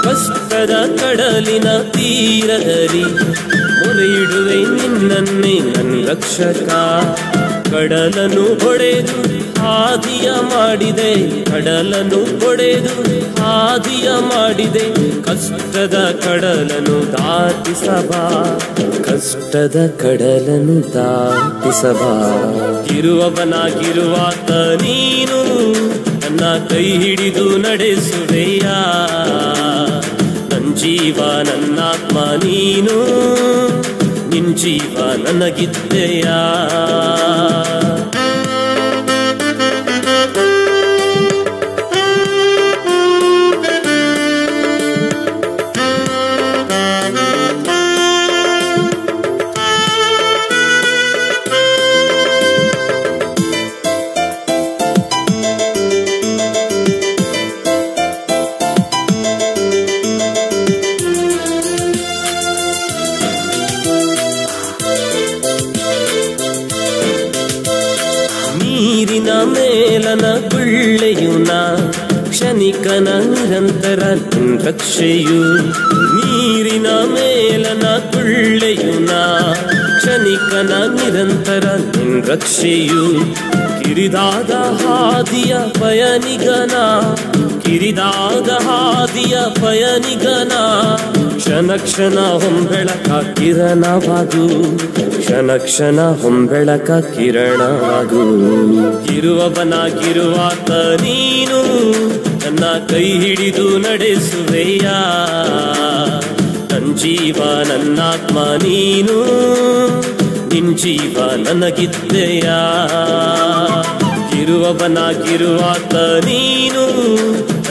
ಕಷ್ಟದ ಕಡಲಿನ ತೀರದಲ್ಲಿ ಮೊರೆಯಿಡುವೆ ನಿನ್ನನ್ನೇ ನನ್ ರಕ್ಷಕ. ಕಡಲನ್ನು ಹೊಡೆದು ಹಾದಿಯ ಮಾಡಿದೆ, ಕಡಲನ್ನು ಹೊಡೆದು ಹಾದಿಯ ಮಾಡಿದೆ. ಕಷ್ಟದ ಕಡಲನ್ನು ದಾಟಿಸಬಾ, ಕಷ್ಟದ ಕಡಲನ್ನು ದಾಟಿಸಬಾ. ಇರುವವನಾಗಿರುವಾತ ನೀನು ನನ್ನ ಕೈ ಹಿಡಿದು ನಡೆಸುವೆಯ, ನನ್ ಜೀವ ನನ್ನಾತ್ಮ ನೀನು, ನಿನ್ ಜೀವ ನನಗಿದ್ದೆಯ. ಮೇಲನ ಗುಳ್ಳೆಯುನ ಕ್ಷಣಿಕನ ನಿರಂತರ ರಕ್ಷೆಯು, ನೀರಿನ ಮೇಲನ ಗುಳ್ಳೆಯುನ ಕ್ಷಣಿಕನ ನಿರಂತರ ರಕ್ಷೆಯು. ಕಿರಿದಾದ ಹಾದಿಯ ಪಯಣಿಗನ, ಕಿರಿದಾದ ಹಾದಿಯ ಪಯಣಿಗನ, ಕ್ಷಣ ಕ್ಷಣ ಹೊಂಬೆಳಕ ಕಿರಣವಾಗು, ಕ್ಷಣ ಕ್ಷಣ ಹೊಂಬೆಳಕ ಕಿರಣವಾಗು. ಇರುವವನಾಗಿರುವಾತ ನೀನು ನನ್ನ ಕೈ ಹಿಡಿದು ನಡೆಸುವೆಯ, ನನ್ ಜೀವ ನನ್ನಾತ್ಮ ನೀನು, ನಿನ್ ಜೀವ ನನಗಿದ್ದೆಯ. ಇರುವವನಾಗಿರುವಾತ ನೀನು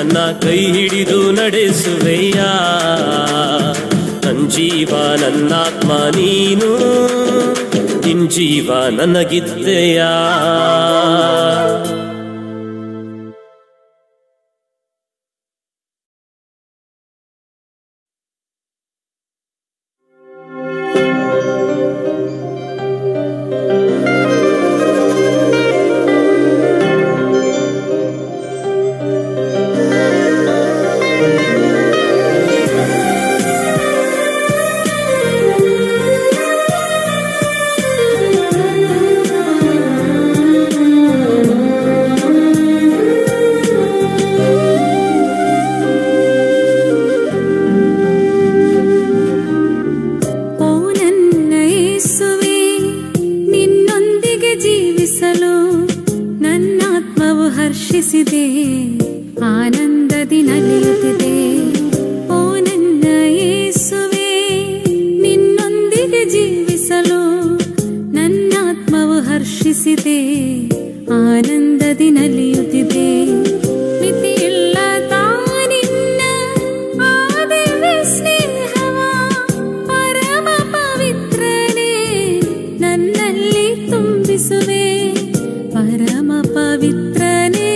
ನನ್ನ ಕೈ ಹಿಡಿದು ನಡೆಸುವೆಯ. ನನ್ನ ಜೀವ ನನ್ನಾತ್ಮ ನೀನು, ನಿನ್ ಜೀವ ನನಗಿದ್ದೆಯಾ. ಆನಂದದಿ ನಲಿಯುತ್ತಿದೆ. ಓ ನನ್ನ ಯೇಸುವೆ, ನಿನ್ನೊಂದಿಗೆ ಜೀವಿಸಲು ನನ್ನಾತ್ಮವು ಹರ್ಷಿಸಿದೆ, ಆನಂದದಿ ನಲಿಯುತ್ತಿದೆ. ಮಿತಿಯಿಲ್ಲದ ನಿನ್ನ ಆ ದಿವ್ಯ ಸ್ನೇಹವ ಪರಮ ಪವಿತ್ರನೇ ನನ್ನಲ್ಲಿ ತುಂಬಿಸುವೆ, ಪರಮ ಪವಿತ್ರನೇ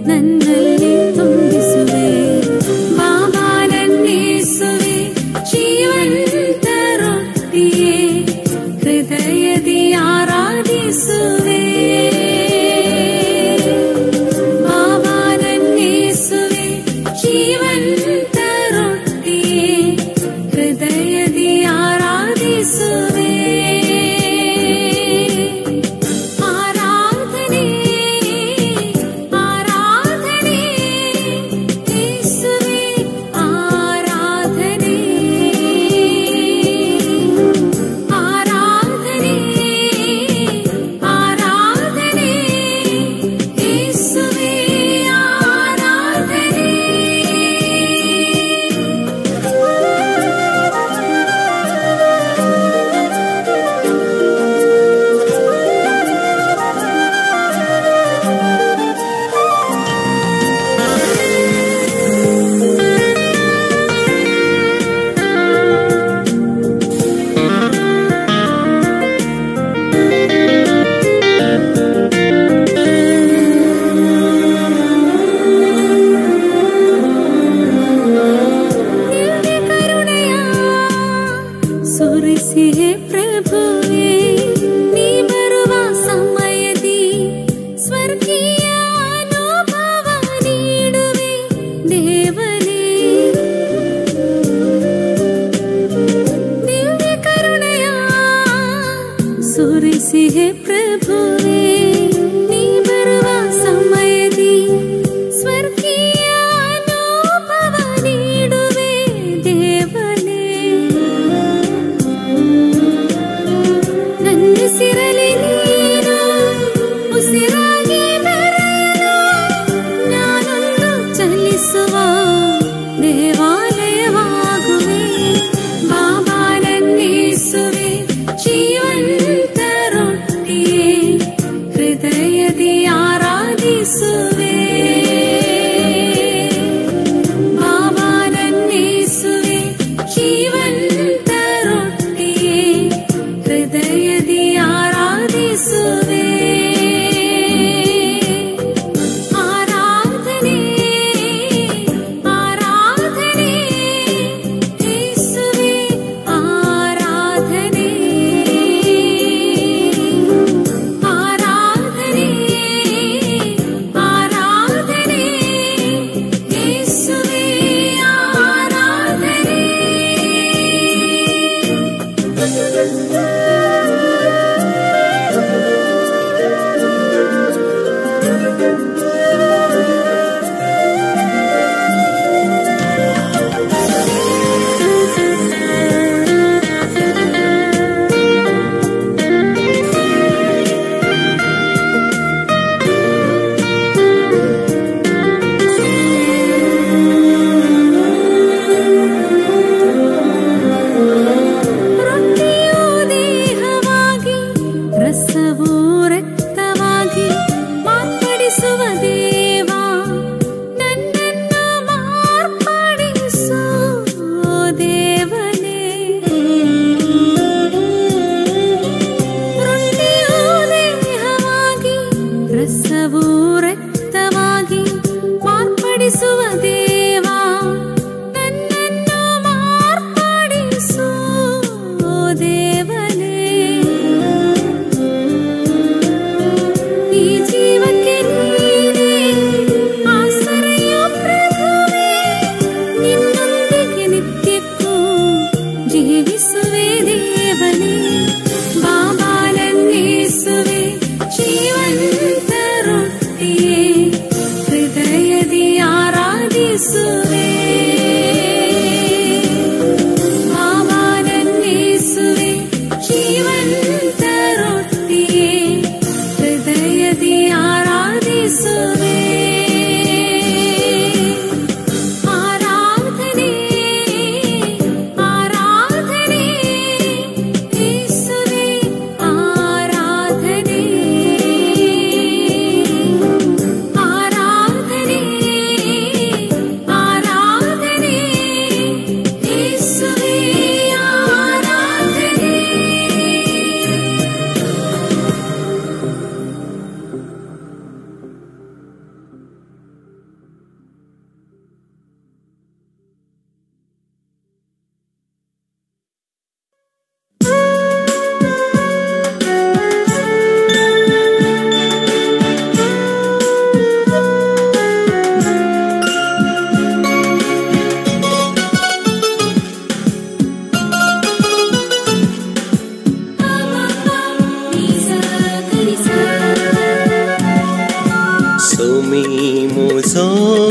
ನನ್ನಲ್ಲಿ ತುಂಬಿಸುವೆ. ಬಾಬಾ ನನ್ನೇಸುವೆ, ಜೀವಂತ ರೊಟ್ಟಿಯೇ, ಹೃದಯದಿ ಆರಾಧಿಸುವೆ. ಬಾಬಾ ನನ್ನೇಸುವೆ, ಜೀವಂತ ರೊಟ್ಟಿಯೇ, ಹೃದಯದಿ ಆರಾಧಿಸುವೆ. ಆರಾಧನೆ ಆರಾಧನೆ ಯೇಸುವೆ, ಆರಾಧನೆ ಆರಾಧನೆ ಆರಾಧನೆ ಯೇಸುವೆ, ಆರಾಧನೆ. ದಿವ್ಯ ಕರುಣೆಯ ಸುರಿಸಿ ಹೇ ಪ್ರಭುವೇ, ನೀ ಬರುವ ಸಮಯದಿ ಸ್ವರ್ಗೀಯ ಅನುಭವ ನೀಡುವೆ ದೇವನೇ. ದಿವ್ಯ ಕರುಣೆಯ ಸುರಿಸಿ ಹೇ ಪ್ರಭುವೇ, ನೀ ಬರುವ ಸಮಯದಿ ಸ್ವರ್ಗೀಯ ಅನುಭವ ನೀಡುವೆ ದೇವನೇ. ನನ್ನುಸಿರಲಿ ನೀನು ಉಸಿರಾಗಿ ಬರೆಯಲು, ನಾನೊಂದು ಚಲಿಸುವ ದೇವಾಲಯವಾಗುವೆ. ಬಾಬಾ ನನ್ನೇಸುವೆ, ಜೀವಂತ ರೊಟ್ಟಿಯೇ, ಹೃದಯ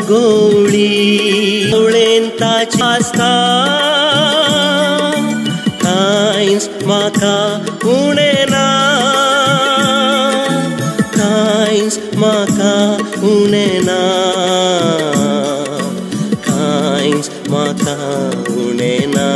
गोळी उळेन ताची आसता कांयच म्हाका उणें ना कांयच म्हाका उणें ना कांयच म्हाका उणें ना.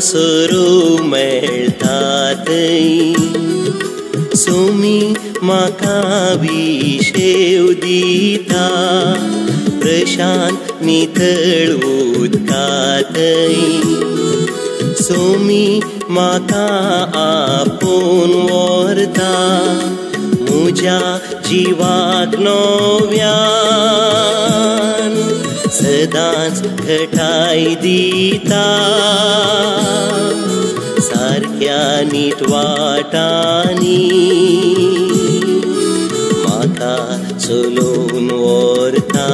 सोरू मेळटा थंय सोमी म्हाका विशेव दिता प्रशांत नितळ उदका थंय सोमी म्हाका आपोवन व्हरता म्हज्या जिवाक नव्यान सदांच घटाय दिता सारक्या नीट वाटांनी म्हाका चलोवन व्हरता.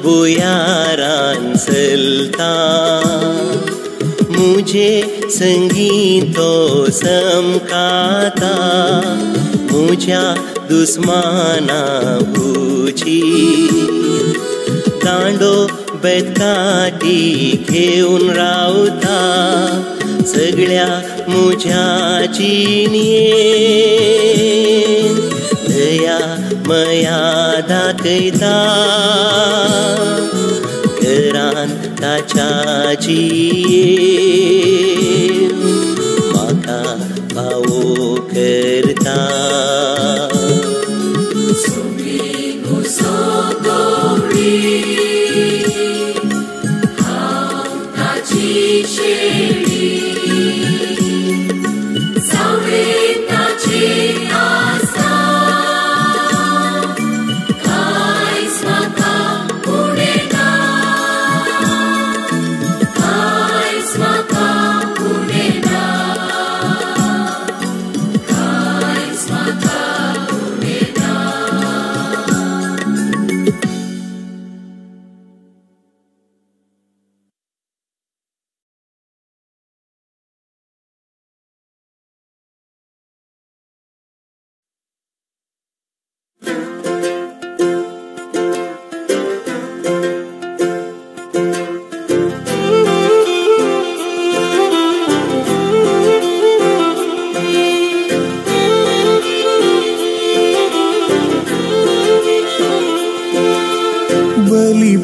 भुयारान चलता मुझे संगीतो समकाता मुझ्या दुस्माना उची दांडो बेतकाटी घेवन रावता सगळ्या मुझ्या जिणयेन दया मया दाखयता घरान ताच्या जियेन म्हाका फावो करता.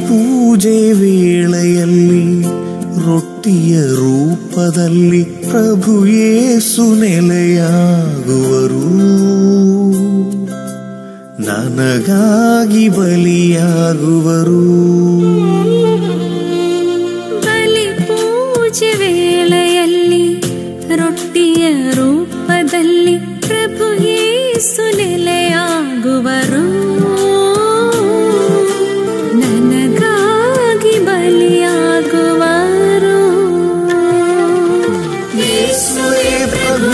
ಪೂಜೆ ವೇಳೆಯಲ್ಲಿ ರೊಟ್ಟಿಯ ರೂಪದಲ್ಲಿ ಪ್ರಭು ಯೇಸು ನೆಲೆಯಾಗುವರು, ನನಗಾಗಿ ಬಲಿಯಾಗುವರು. ಬಲಿ ಪೂಜೆ ವೇಳೆಯಲ್ಲಿ ರೊಟ್ಟಿಯ ರೂಪದಲ್ಲಿ ಯೇಸು ನೆಲೆಯಾಗುವರು, ನನಗಾಗಿ ಬಲಿಯಾಗುವರು. ಯೇಸುವೇ ಪ್ರಭು.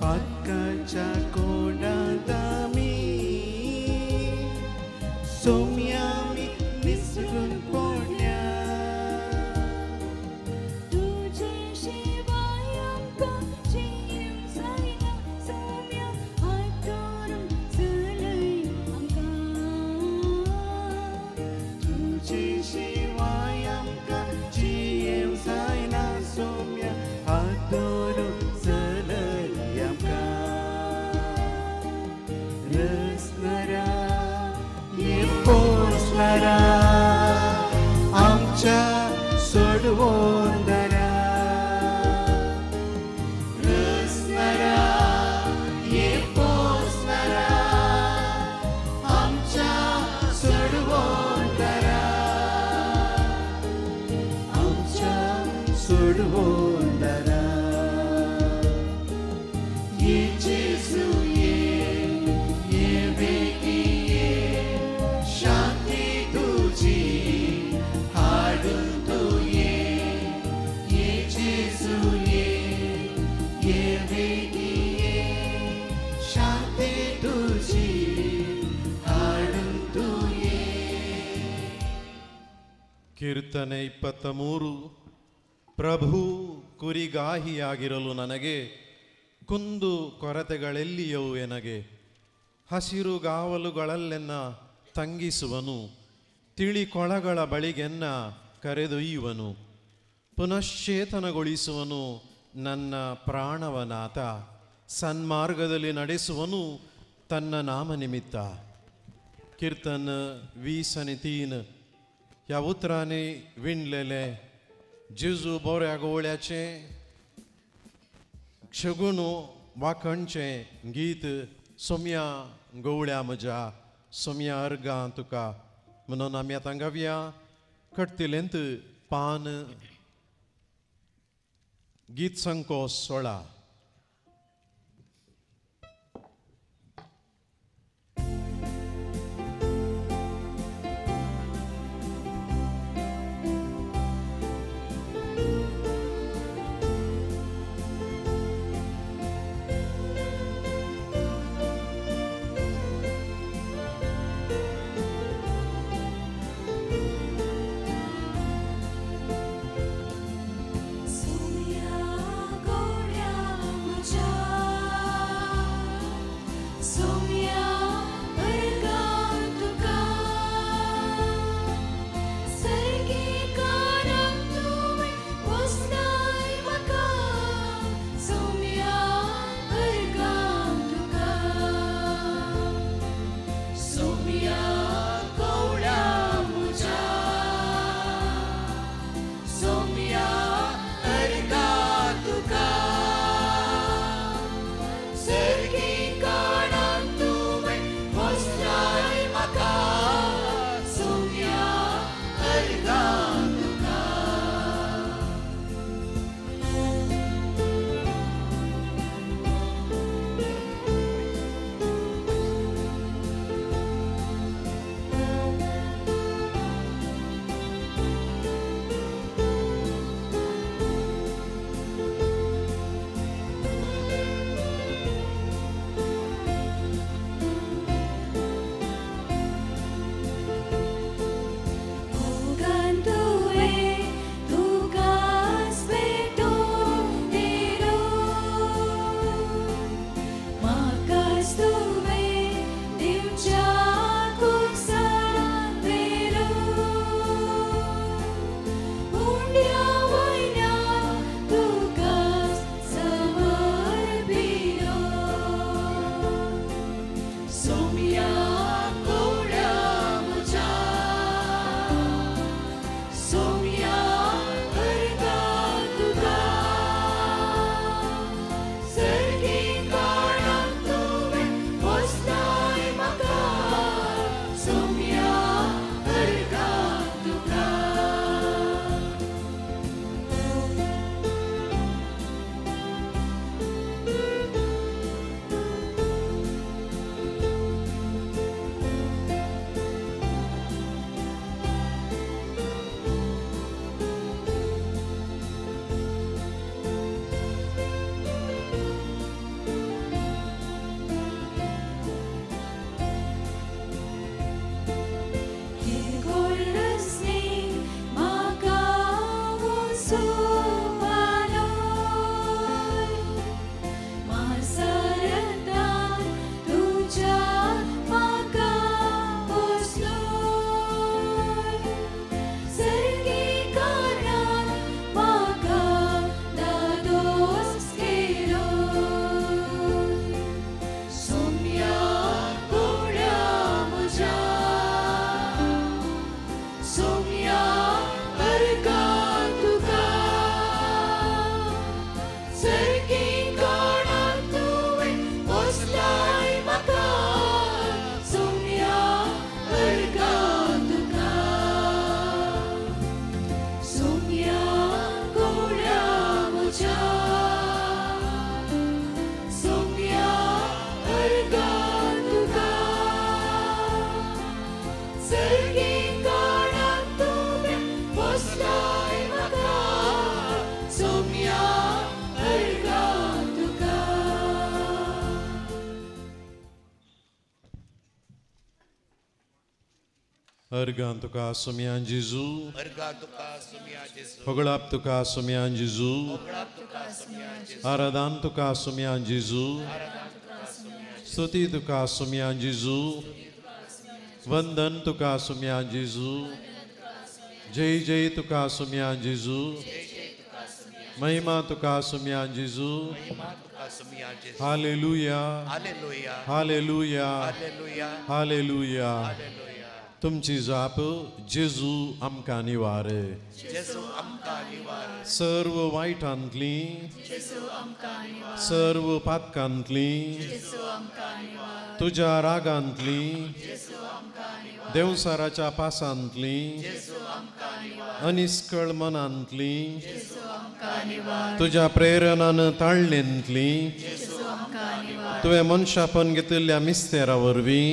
पातकाच्या कोंडांत आमी सोम्यामी निसरून पडल्या. तुजे शिवाय आमकां जियेवंक जायना, सोम्या हात धरून चलय आमकां. तुजे शिवाय आमकां जियेवंक जायना, सोम्या हात धरून चलय आमकां. रसनरा ये पोसनरा आमच्या सोडवोंदरा. रसनरा ये पोसनरा आमच्या सोडवोंदरा, आमच्या सोडवोंदरा. ये जेसू ये, ये वेगी ये, शांती तुझी हाडून तू ये. ये जेसू ये, ये वेगी ये, शांती तुझी हाडून तू ये. ಕೀರ್ತನೆ 23. ಪ್ರಭು ಕುರಿಗಾಹಿಯಾಗಿರಲು ನನಗೆ ಕುಂದು ಕೊರತೆಗಳೆಲ್ಲಿಯವು ಎನಗೆ. ಹಸಿರುಗಾವಲುಗಳಲ್ಲೆನ್ನ ತಂಗಿಸುವನು, ತಿಳಿಕೊಳಗಳ ಬಳಿಗೆನ್ನ ಕರೆದೊಯ್ಯುವನು. ಪುನಶ್ಚೇತನಗೊಳಿಸುವನು ನನ್ನ ಪ್ರಾಣವನಾಥ, ಸನ್ಮಾರ್ಗದಲ್ಲಿ ನಡೆಸುವನು ತನ್ನ ನಾಮನಿಮಿತ್ತ. ಕೀರ್ತನ್ 20 आनी 3. ह्या उतरांनी विणलेले जेजू बोऱ्या गोवळ्याचें शगुन वाखणचें गीत सोम्या गवळ्या म्हज्या सोम्या अर्गां तुका म्हणून आमी आतां गावया. कट्टिलेंत पान गीत संको 16. सोम्या गोळ्या अर्गां तुका सोमयान जेजू, अर्गां तुका सोमया जेजू, होगळाप तुका सोमयान जेजू, होगळाप तुका सोमया जेजू, आराधन तुका सोमयान जेजू, स्तुती तुका सोमयान जेजू, वंदन तुका सोमयान जेजू, जय जय तुका सोमयान जेजू, महिमा तुका सोमयान जेजू, हालेलुया हालेलुया हालेलुया। तुमची जाप जेजू आमकां निवार, सर्व वायटांतली, सर्व पातकांतली, तुज्या रागांतली, देवसाराच्या पासांतली, अनिस्कळ मनांतली, तुज्या प्रेरणान ताळणेंतली, तुवें मनशापण घेतिल्ल्या मिस्तेरा वरवीं,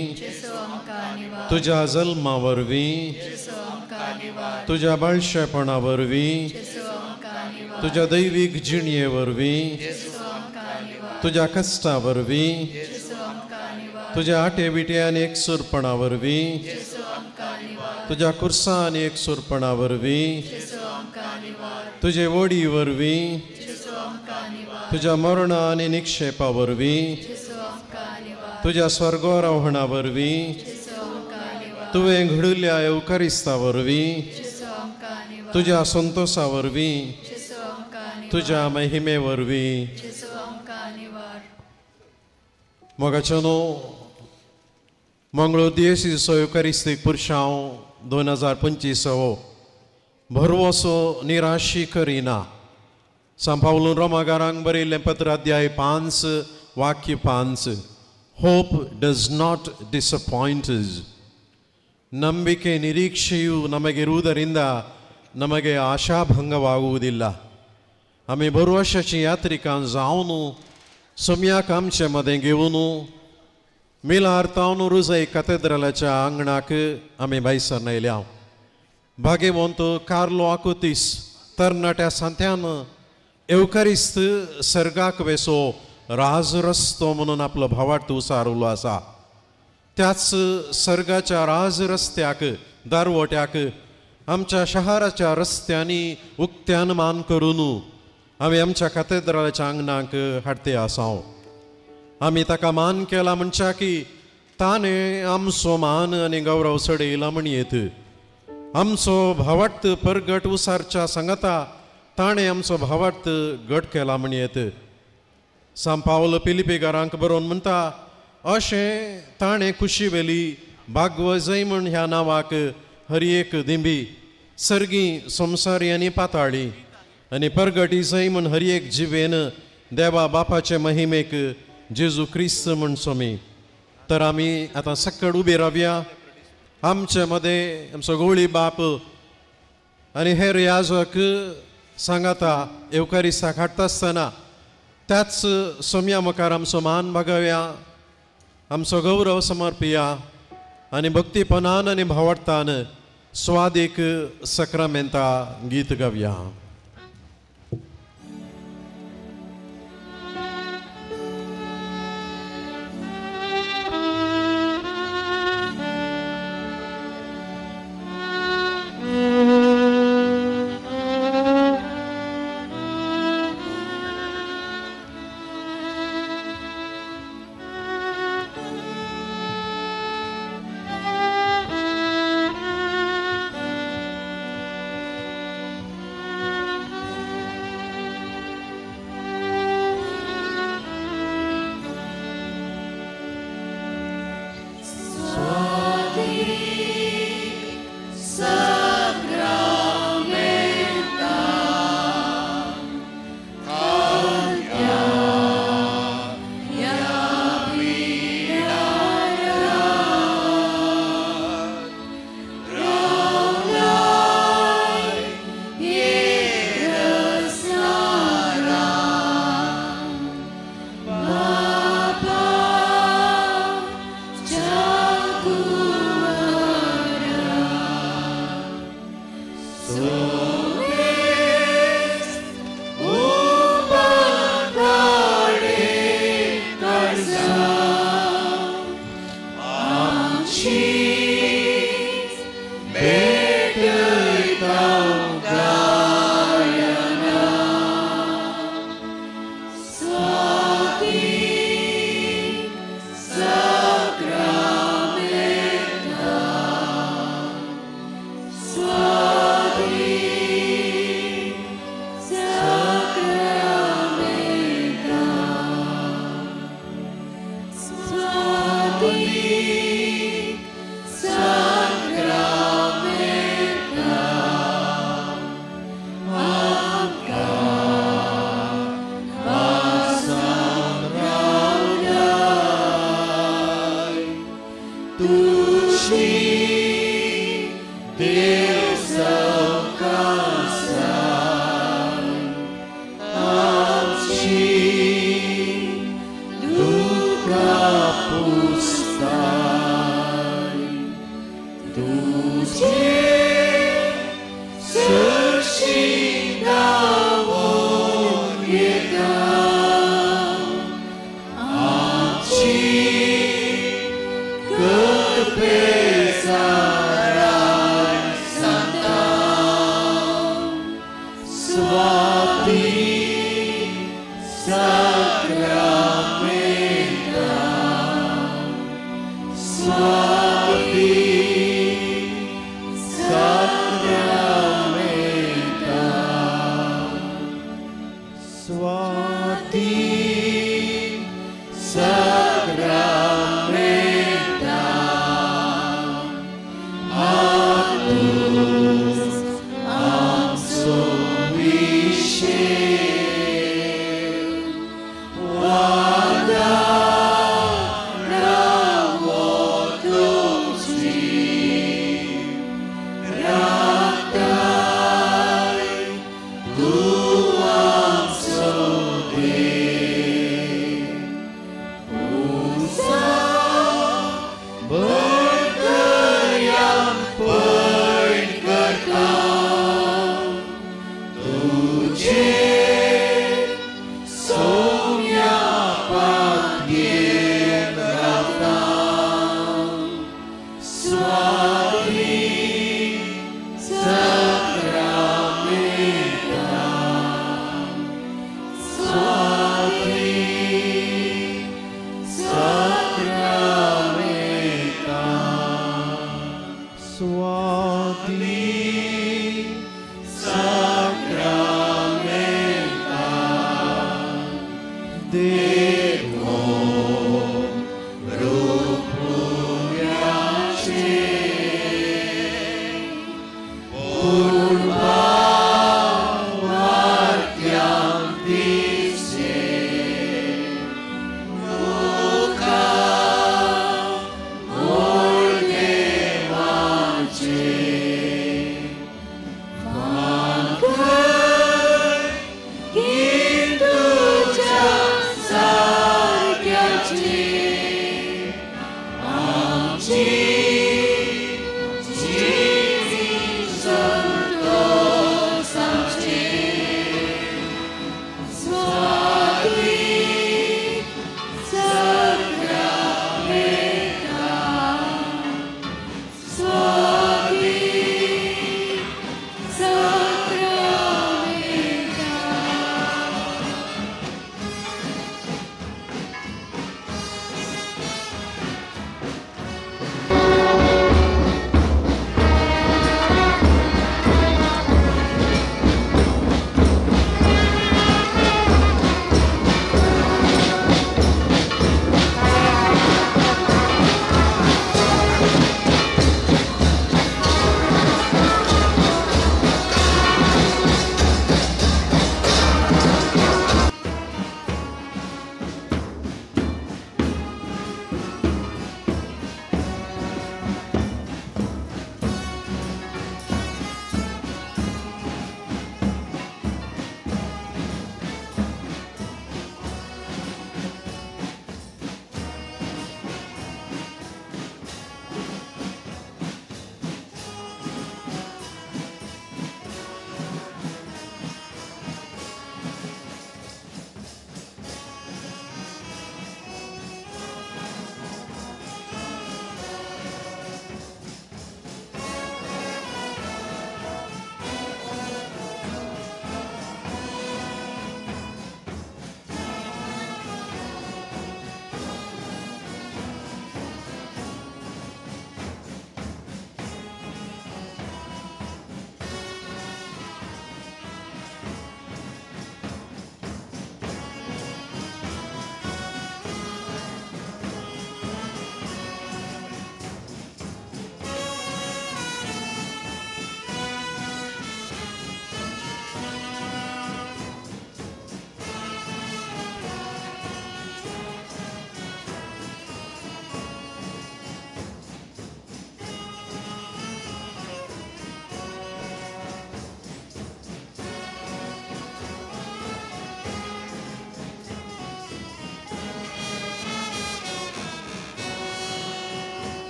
तुज्या जल्मा वरवीं, तुज्या बाळशेपणा वरवीं, तुज्या दैवीक जिणये वरवीं, तुज्या कश्टा वरवीं, तुज्या आटे विटे आनी एकसूरपणा वरवीं, तुज्या कुर्सा आनी एकसूरपणा वरवीं, तुजे वडी वरवीं, तुज्या मरणा आनी निक्षेपा वरवीं, तुज्या स्वर्गारोहणा वरवीं, तुवें घडयल्ल्या येवकारिस्ता वरवीं, तुज्या संतोशा वरवीं, तुज्या महिमे वरवीं। मोगाच्यानो, मंगळूर दियेसीचो येवकारिस्तीक पुरशांव 2025 हो भरवसो निराशी करिना। सांत पावलून रोमागारांक बरयल्लें पत्र अध्याय 5 वाक्य 5, होप डज not disappoint. ನಂಬಿಕೆ ನಿರೀಕ್ಷೆಯು ನಮಗಿರುವುದರಿಂದ ನಮಗೆ ಆಶಾಭಂಗವಾಗುವುದಿಲ್ಲ. आमी भरवशाची यात्रिकां जावन सोम्याक आमचे मदें घेवन मिलार तावन रुजय कॅथेड्रलाच्या आंगणाक आमी भायसर आयल्या. भाग्यवंत कार्लो आकुतीस तरणाट्या सांत्यान एवकारिस्त सर्गाक वेसो राजरस्तो म्हणून आपलो भावार्थ उसारलो आसा. त्याच सर्गाच्या राजरस्त्याक दारवट्याक आमच्या शहराच्या रस्त्यांनी उक्त्यान मान करून आमी आमच्या कॅथेड्रलाच्या आंगणाक हाडते आसा. आमी ताका मान केला म्हणच्या की ताणें आमचो मान आनी गौरव चडयला म्हणयेत. आमचो भावार्थ परगट उसारच्या सांगाता ताणें आमचो भावार्थ घट केला म्हणयेत. सांत पावल पिलिपेगारांक बरोवन म्हणटा, अशें ताणें कुशीवेली भागवजय म्हण ह्या नांवाक हर एक दिंबी सर्गी संवसारी आनी पाताळी आनी परगटी जय म्हण हर एक जिवेन देवा बापाचे महिमेक जेजू क्रिस्त म्हण सोमी. तर आमी आतां सक्कड उबी रावया. आमचे मदें आमचो गवळी बाप आनी हेर याजक सांगाता येवकारिस्ताक हाडटा आसतना त्याच सोम्या मुखार आमचो मान भागोवया, आमचो गौरव समर्पिया आनी भक्तीपणान आनी भावार्थान स्वादीक सक्रामेंता गीत गावया.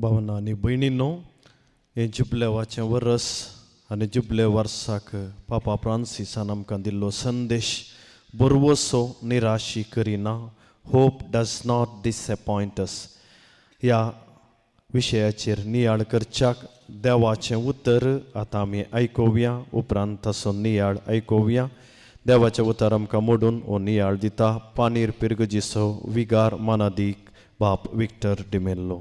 भावना आनी भयणींनो, हें जुबलेवाचें वरस आनी जुबले वर्साक पापा फ्रांसिसान आमकां दिल्लो संदेश बरवसो निराशी करिना, hope does not disappoint us ह्या विशयाचेर नियाळ करच्याक देवाचें उतर आतां आमी आयकुया. उपरांत ताचो नियाळ आयकुया. देवाचें उतर आमकां मोडून हो नियाळ दिता पानीर पिरगजीचो विगार मानादीक बाप विक्टर डिमेल्लो.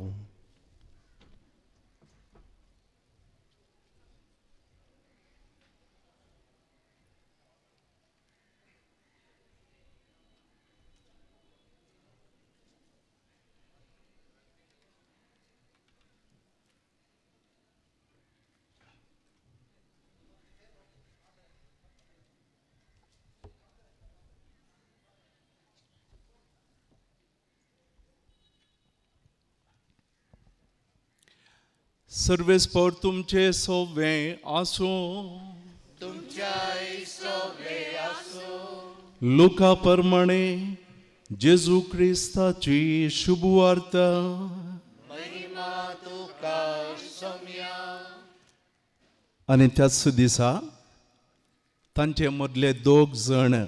सर्वेस्पर तुमचे सोवे आसूं, तुमच्याय सोवे आसूं. लुका प्रमाणे जेजू क्रिस्ताची शुभवार्ता. महिमा तुका सोम्या. आनी त्याच दिसा तांचे मदले दोग जण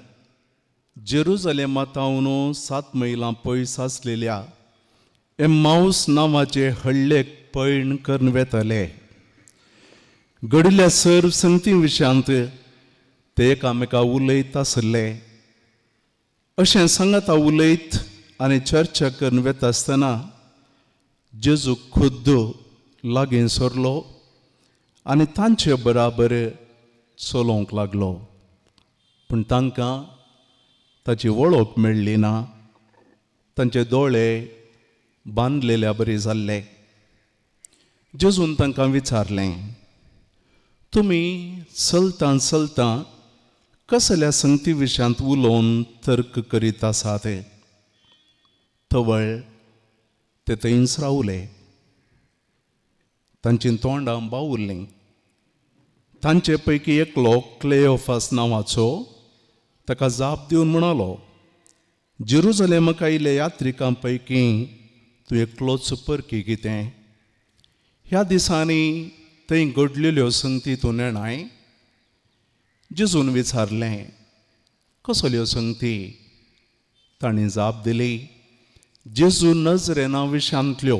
जेरुजलेमा तावन 7 मैलां पयस आसलेल्या एम्माऊस नांवाचे हळ्ळेक पयण करून वेताले. घडिल्ल्या सर्व संगती विशयांत ते एकामेका उलयत आसले. अशें सांगाता उलयत आनी चर्चा करून वेता आसतना जेजू खुद्द लागीं सरलो आनी तांचे बराबर चलोवंक लागलो. पूण तांकां ताची वळख मेळ्ळी ना. तांचे दोळे बांदलेल्या बरी जाल्ले. जेजून तांकां विचारलें, तुमी चलतां चलतां कसल्या संगती विशयांत उलोवन तर्क करीत आसात? तवळ ते थंयच रावले. तांचीं तोंडां बावुरलीं. तांचे पैकी एकलो क्लेओफास नांवाचो ताका जाप दिवन म्हणालो, जेरुजलेमाक आयिल्ल्या यात्रिकां पैकी तूं एकलोच परकी कितें? ह्या दिसांनी थंय घडलेल्यो संगती तूं नेणाय? जेजून विचारलें, कसल्यो संगती? तांणी जाप दिली, जेजू नजरेना विशांतल्यो.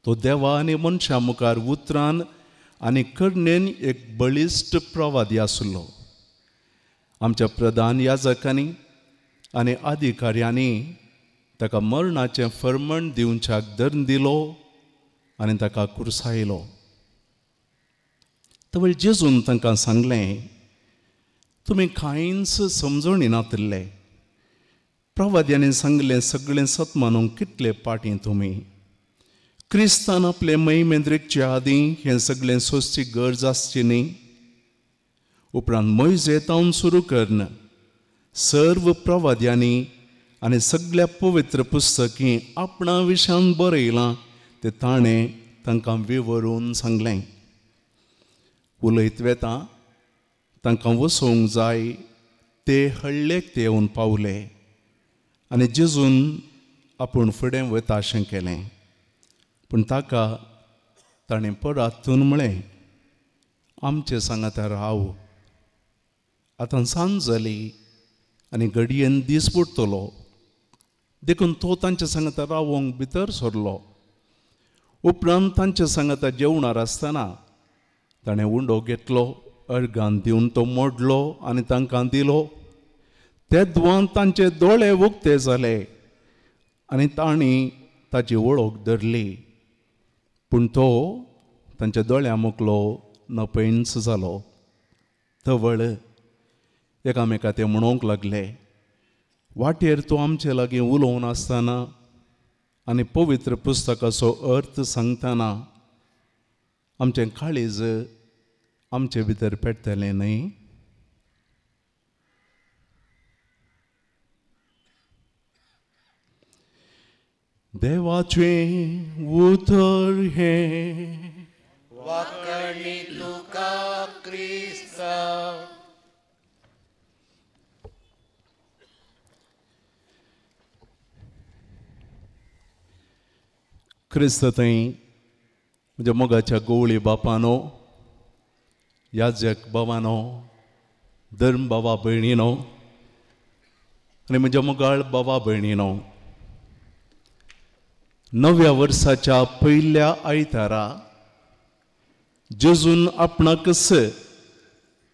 तो देवा आनी मनशां मुखार उतरान आनी करणेन एक बळिश्ट प्रवादी आसलो. आमच्या प्रधान याजकांनी आनी अधिकाऱ्यांनी ताका मरणाचें फर्मण दिवच्याक धरून दिलो आनी ताका कुर्सायलो. तवळ जेजून तांकां सांगलें, तुमी कांयच समजणी नातिल्ले. प्रवाद्यांनी सांगलें सगळें सत मानूंक कितले पाटी तुमी? क्रिस्तान आपले महिमेंत रिगचे आदीं हें सगळें सोंसची गरज आसची न्ही? उपरांत मोयजे तावन सुरू करून सर्व प्रवाद्यांनी आनी सगळ्या पवित्र पुस्तकी आपणा विशयान बरयलां तें ताणें तांकां विवरून सांगलें. उलयत वेता तांकां वसोवंक जाय ते हळ्ळेक ते येवन पावले आनी जेजून आपूण फुडें वता अशें केलें. पूण ताका ताणें परातून म्हळें, आमचे सांगाता राव, आतां सांज जाली आनी घडयेन दीस बुडटलो. देखून तो तांच्या सांगाता रावोंक भितर सरलो. उपरांत तांच्या सांगाता जेवणार आसतना ताणें उंडो घेतलो, अर्गान दिवन तो मोडलो आनी तांकां दिलो. ते दुवान तांचे दोळे उक्ते जाले आनी तांणी ताची वळख धरली. पूण तो तांच्या दोळ्यां मुखलो नपयंच जालो. तवळ एकामेका ते म्हणूंक लागले, वाटेर तो आमचे लागीं उलोवन आसतना आनी पवित्र पुस्तकाचो अर्थ सांगतना आमचें काळीज आमचे भितर पेट्टलें न्हय? देवाचें उतर हें वाकणी तुका क्रिस्ता. क्रिस्त थंय म्हज्या मोगाच्या गोवळी बापानो, याजक बाबानो, धर्म बाबा भयणीनो आनी म्हज्या मोगाळ बाबा भयणीनो, नव्या वर्साच्या पयल्या आयतारा जेजून आपणाकच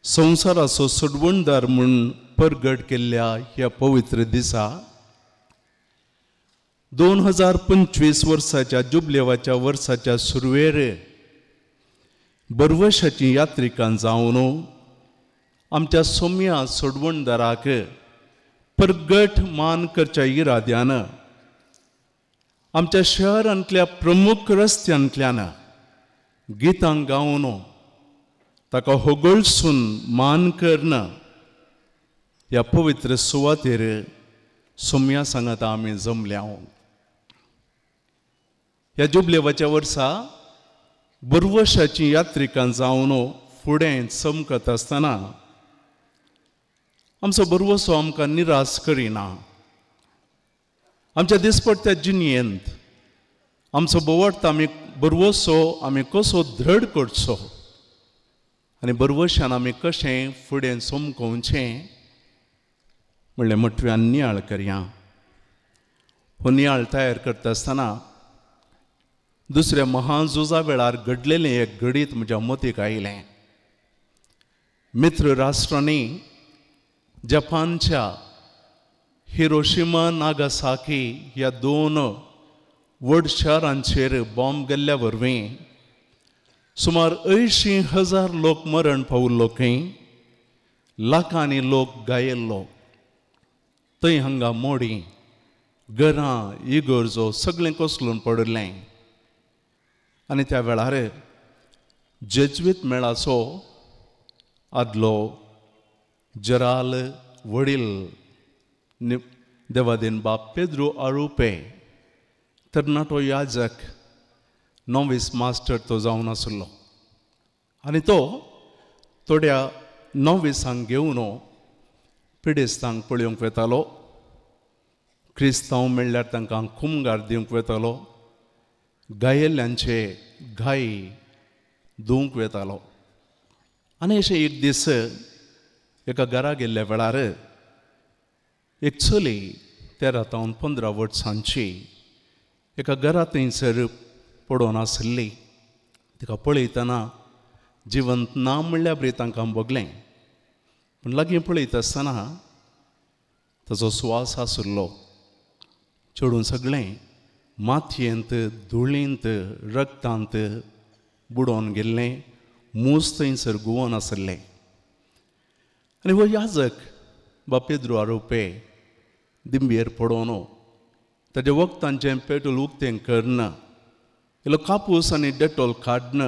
संवसाराचो सोडवणदार म्हूण परगट केल्ल्या ह्या पवित्र दिसा 2025 वर्साच्या जुबलेवाच्या वर्साच्या सुरवेर बरवशाची यात्रिकां जावन आमच्या सोम्या सोडवणदाराक परगट मान करच्या इराद्यान आमच्या शहरांतल्या प्रमुख रस्त्यांतल्यान गितां गावन ताका होगळसून मान करून ह्या पवित्र सुवातेर सोम्या सांगाता आमी जमल्या. ह्या जुबलेवाच्या वर्सा बरवशाची यात्रिकां जावन फुडें चमकत आसतना आमचो बरवसो आमकां निराश करिना. आमच्या दिसपट्ट्या जिणयेंत आमचो बोवार्थ आमी बरवसो आमी कसो धड करचो आनी बरवशान आमी कशें फुडें चमकोवचें म्हणलें मटव्यान नियाळ करया. हो नियाळ तयार करता आसतना दुसऱ्या महाझुजा वेळार घडलेलें एक घडीत म्हज्या मतीक आयलें. मित्र राष्ट्रांनी जपानच्या हिरोशिमा नागासाकी ह्या दोन व्हड शारांचेर बॉम्ब गेल्ल्या वरवीं सुमार 80,000 लोक मरण पावल्लो खंय, लाखांनी लोक गायल्लो. थंय हांगा मोडी, घरां, इगर्जो सगळें कोसळून पडिल्लें. आनी त्या वेळार जेज्वीत मेळाचो आदलो जराल वडील देवादीन बाप पेद्रो आरुपे तरणाटो याजक नॉवीस मास्टर तो जावन आसलो आनी तो थोड्या नॉवीसांक घेवन पिडेस्तांक पळोवंक वेतालो, क्रिस्तांव मेळ्ळ्यार तांकां खुमगार दिवंक वेतालो, गायेल्ल्यांचे घाय धुवंक वेतालो. आनी अशें एक दीस एका घरा गेल्ल्या वेळार एक चली 13 तावन 15 वर्सांची एका घरा थंयसर पडोन आसली. तिका पळयतना जिवंत ना म्हणल्यार बरी तांकां भोगलें, पूण लागीं पळयता आसतना ताचो स्वास आसलो. चेडून सगळें मातयेंत, धुळींत, रगतांत बुडोवन गेल्लें, मूस थंयसर गुवोन आसलें. आनी हो याजक बाप पेद्रो आरोपे दिंबेर पडोवन ताज्या वखदांचें पेटूल उक्तें करून इल्लो कापूस आनी डेटॉल काडून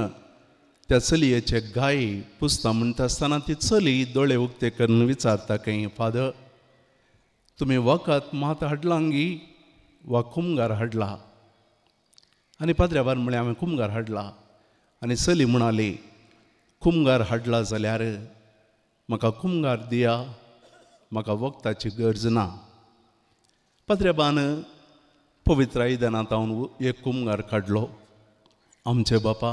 त्या चलयेचे गाय पुसता म्हणटा आसतना ती चली दोळे उक्ते करून विचारता खंय, फादर तुमी वखद मात हाडलांगी वा कुमगार हाडला? आनी पाद्र्याबान म्हळें हांवें कुमगार हाडला. आनी चली म्हणाली, कुमगार हाडला जाल्यार म्हाका कुमगार दिया, म्हाका वखदाची गरज ना. पाद्र्याबान पवित्र आयदनांत हांव एक कुमगार काडलो. आमचे बापा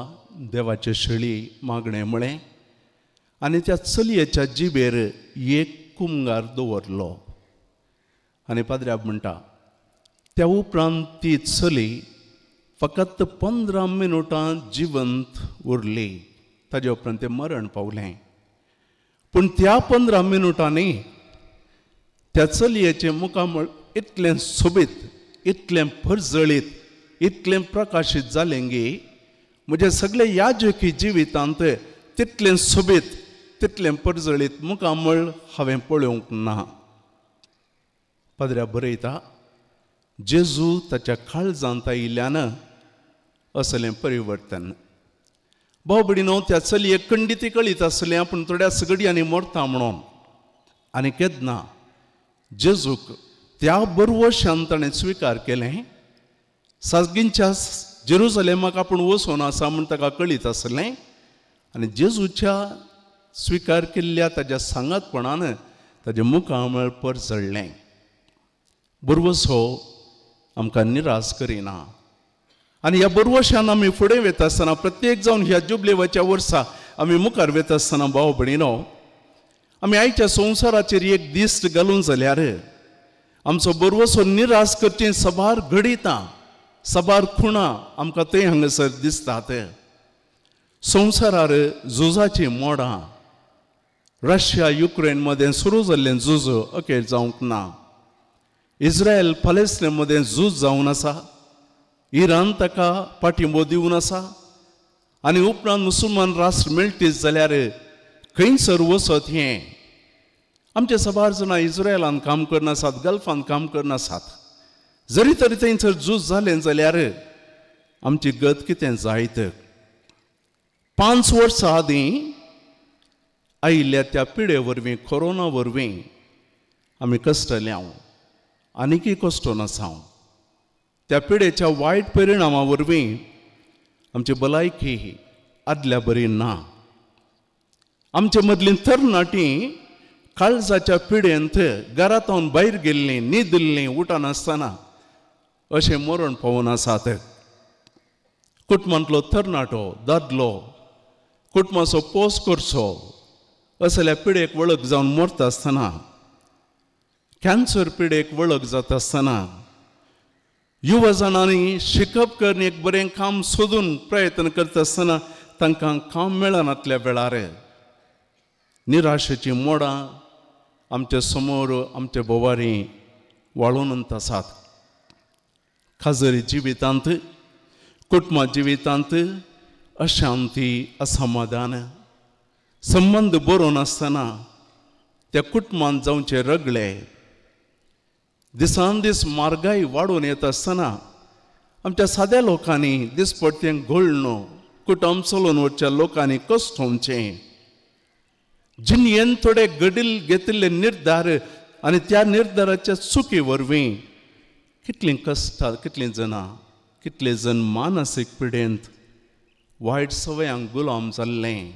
देवाचे शेळी मागणें म्हळें आनी त्या चलयेच्या जिबेर एक कुमगार दवरलो. आनी पाद्र्याब म्हणटा त्या उपरांत ती चली फकत 15 मिनुटां जिवंत उरली. ताजे उपरांत तें मरण पावलें. पूण त्या 15 मिनुटांनी त्या चलयेचें मुखामळ इतलें सोबीत, इतलें परजळीत, इतलें प्रकाशीत जालें गी म्हज्या सगळे याजकी जिवितांत तितलें सोबीत, तितलें परजळीत मुखामळ हांवें पळोवंक ना. पाद्र्या बरयता, जेजू ताच्या काळजांत आयिल्ल्यान असलें परिवर्तन. भाव भयणीनो, त्या चलयेक खंडीत कळीत आसलें आपूण थोड्या सगड्यांनी मरता म्हणून. आनी केन्ना जेजूक त्या बरवशान ताणें स्विकार केलें, सासगींच्या जेरुजलेमाक आपूण वचून आसा म्हूण ताका कळीत आसलें. आनी जेजूच्या स्विकार केल्ल्या ताज्या सांगातपणान ताजें मुखामळ परजळ्ळें. बरवसो आमकां निराश करिना. आनी ह्या बरवशान आमी फुडें वता आसतना प्रत्येक जावन ह्या जुबलेवाच्या वर्सा आमी मुखार वता आसतना भाव भयणीनो आमी आयच्या संवसाराचेर एक दिश्ट घालून जाल्यार आमचो बरवसो निराश करचीं सबार घडितां सबार खुणां आमकां थंय हांगासर दिसतात. संवसारार झुजाचीं मोडां रशिया युक्रेन मदें सुरू जाल्लें झूज अखेर जावंक ना. इस्रायल पॅलेस्टीन मदें झूज जावन आसा. इराण ताका पाठिंबो दिवन आसा आनी उपरांत मुसलमान राष्ट्र मेळटीच जाल्यार खंयसर वचत हें आमचे सबार जाणां इस्रायलान काम करनासात, गल्फान काम करनासात. जरी तरी थंयसर झूज जालें जाल्यार आमची गत कितें जायत. 5 वर्सां आदीं आयिल्ल्या त्या पिडे वरवीं कोरोना वरवीं आमी कश्टले हांव आनीकय कश्टोन आसा हांव. त्या पिडेच्या वायट परिणामा वरवीं आमची भलायकी आदल्या बरी ना. आमचे मदलीं तरणाटीं काळजाच्या पिडेंत घरांत भायर गेल्लीं न्हिदिल्लीं उठनासतना अशें मरण पावून आसात. कुटुंबांतलो तरणाटो दादलो कुटुंबाचो पोस करचो असल्या पिडेक वळख जावन मरता आसतना कॅन्सर पिडेक वळख जाता आसतना युवा जाणांनी शिकप करून एक बरें काम सोदून प्रयत्न करता आसतना तांकां काम मेळनातल्या वेळार निराशेचीं मोडां आमच्या समोर आमच्या भोवारी वाळून आसात. खाजरी जिवितांत कुटुंबा जिवितांत अशांती असमाधान संबंद बरो नासतना त्या कुटुंबांत जावचे रगले दिसान दीस म्हारगाय वाडून येता आसतना आमच्या साद्या लोकांनी दिसपडतें घोळणो कुटुंब चलोवन वचच्या लोकांनी कश्ट होवचें. जिणेन थोडे घडील घेतिल्ले निर्धार आनी त्या निर्धाराच्या चुकी वरवीं कितलीं कश्टां कितलीं जाणां कितले जण मानसीक पिडेंत वायट सवयांक गुलाम जाल्लें.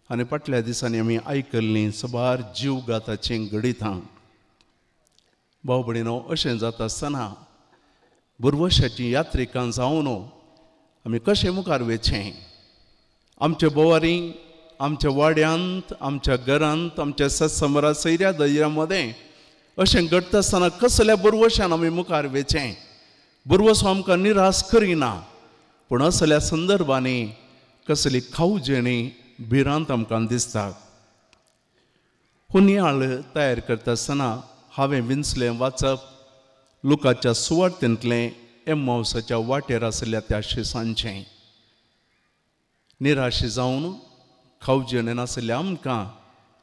आनी फाटल्या दिसांनी आमी आयकल्लीं सबार जीवघाताचीं घडितां. भाव भयणीनो अशें जाता आसतना बुरवशाचीं यात्रिकां जावन आमी कशें मुखार वचचें. आमचे बोवारी आमच्या वाड्यांत आमच्या घरांत आमच्या सत्संबरा सैऱ्या दैऱ्या मदें अशें घडटा आसतना कसल्या बुरवशान आमी मुखार वचचें. बुरवसो आमकां निराश करिना पूण असल्या संदर्भांनी कसली खावजेणी भिरांत आमकां दिसता. हो नियाळ तयार करता आसतना हांवें विंचलें वाचप लुकाच्या सुवार्तेंतलें एम्मावसाच्या वाटेर आशिल्ल्या त्या शिसांचें. निराशी जावन खावजेणे नाशिल्ल्या आमकां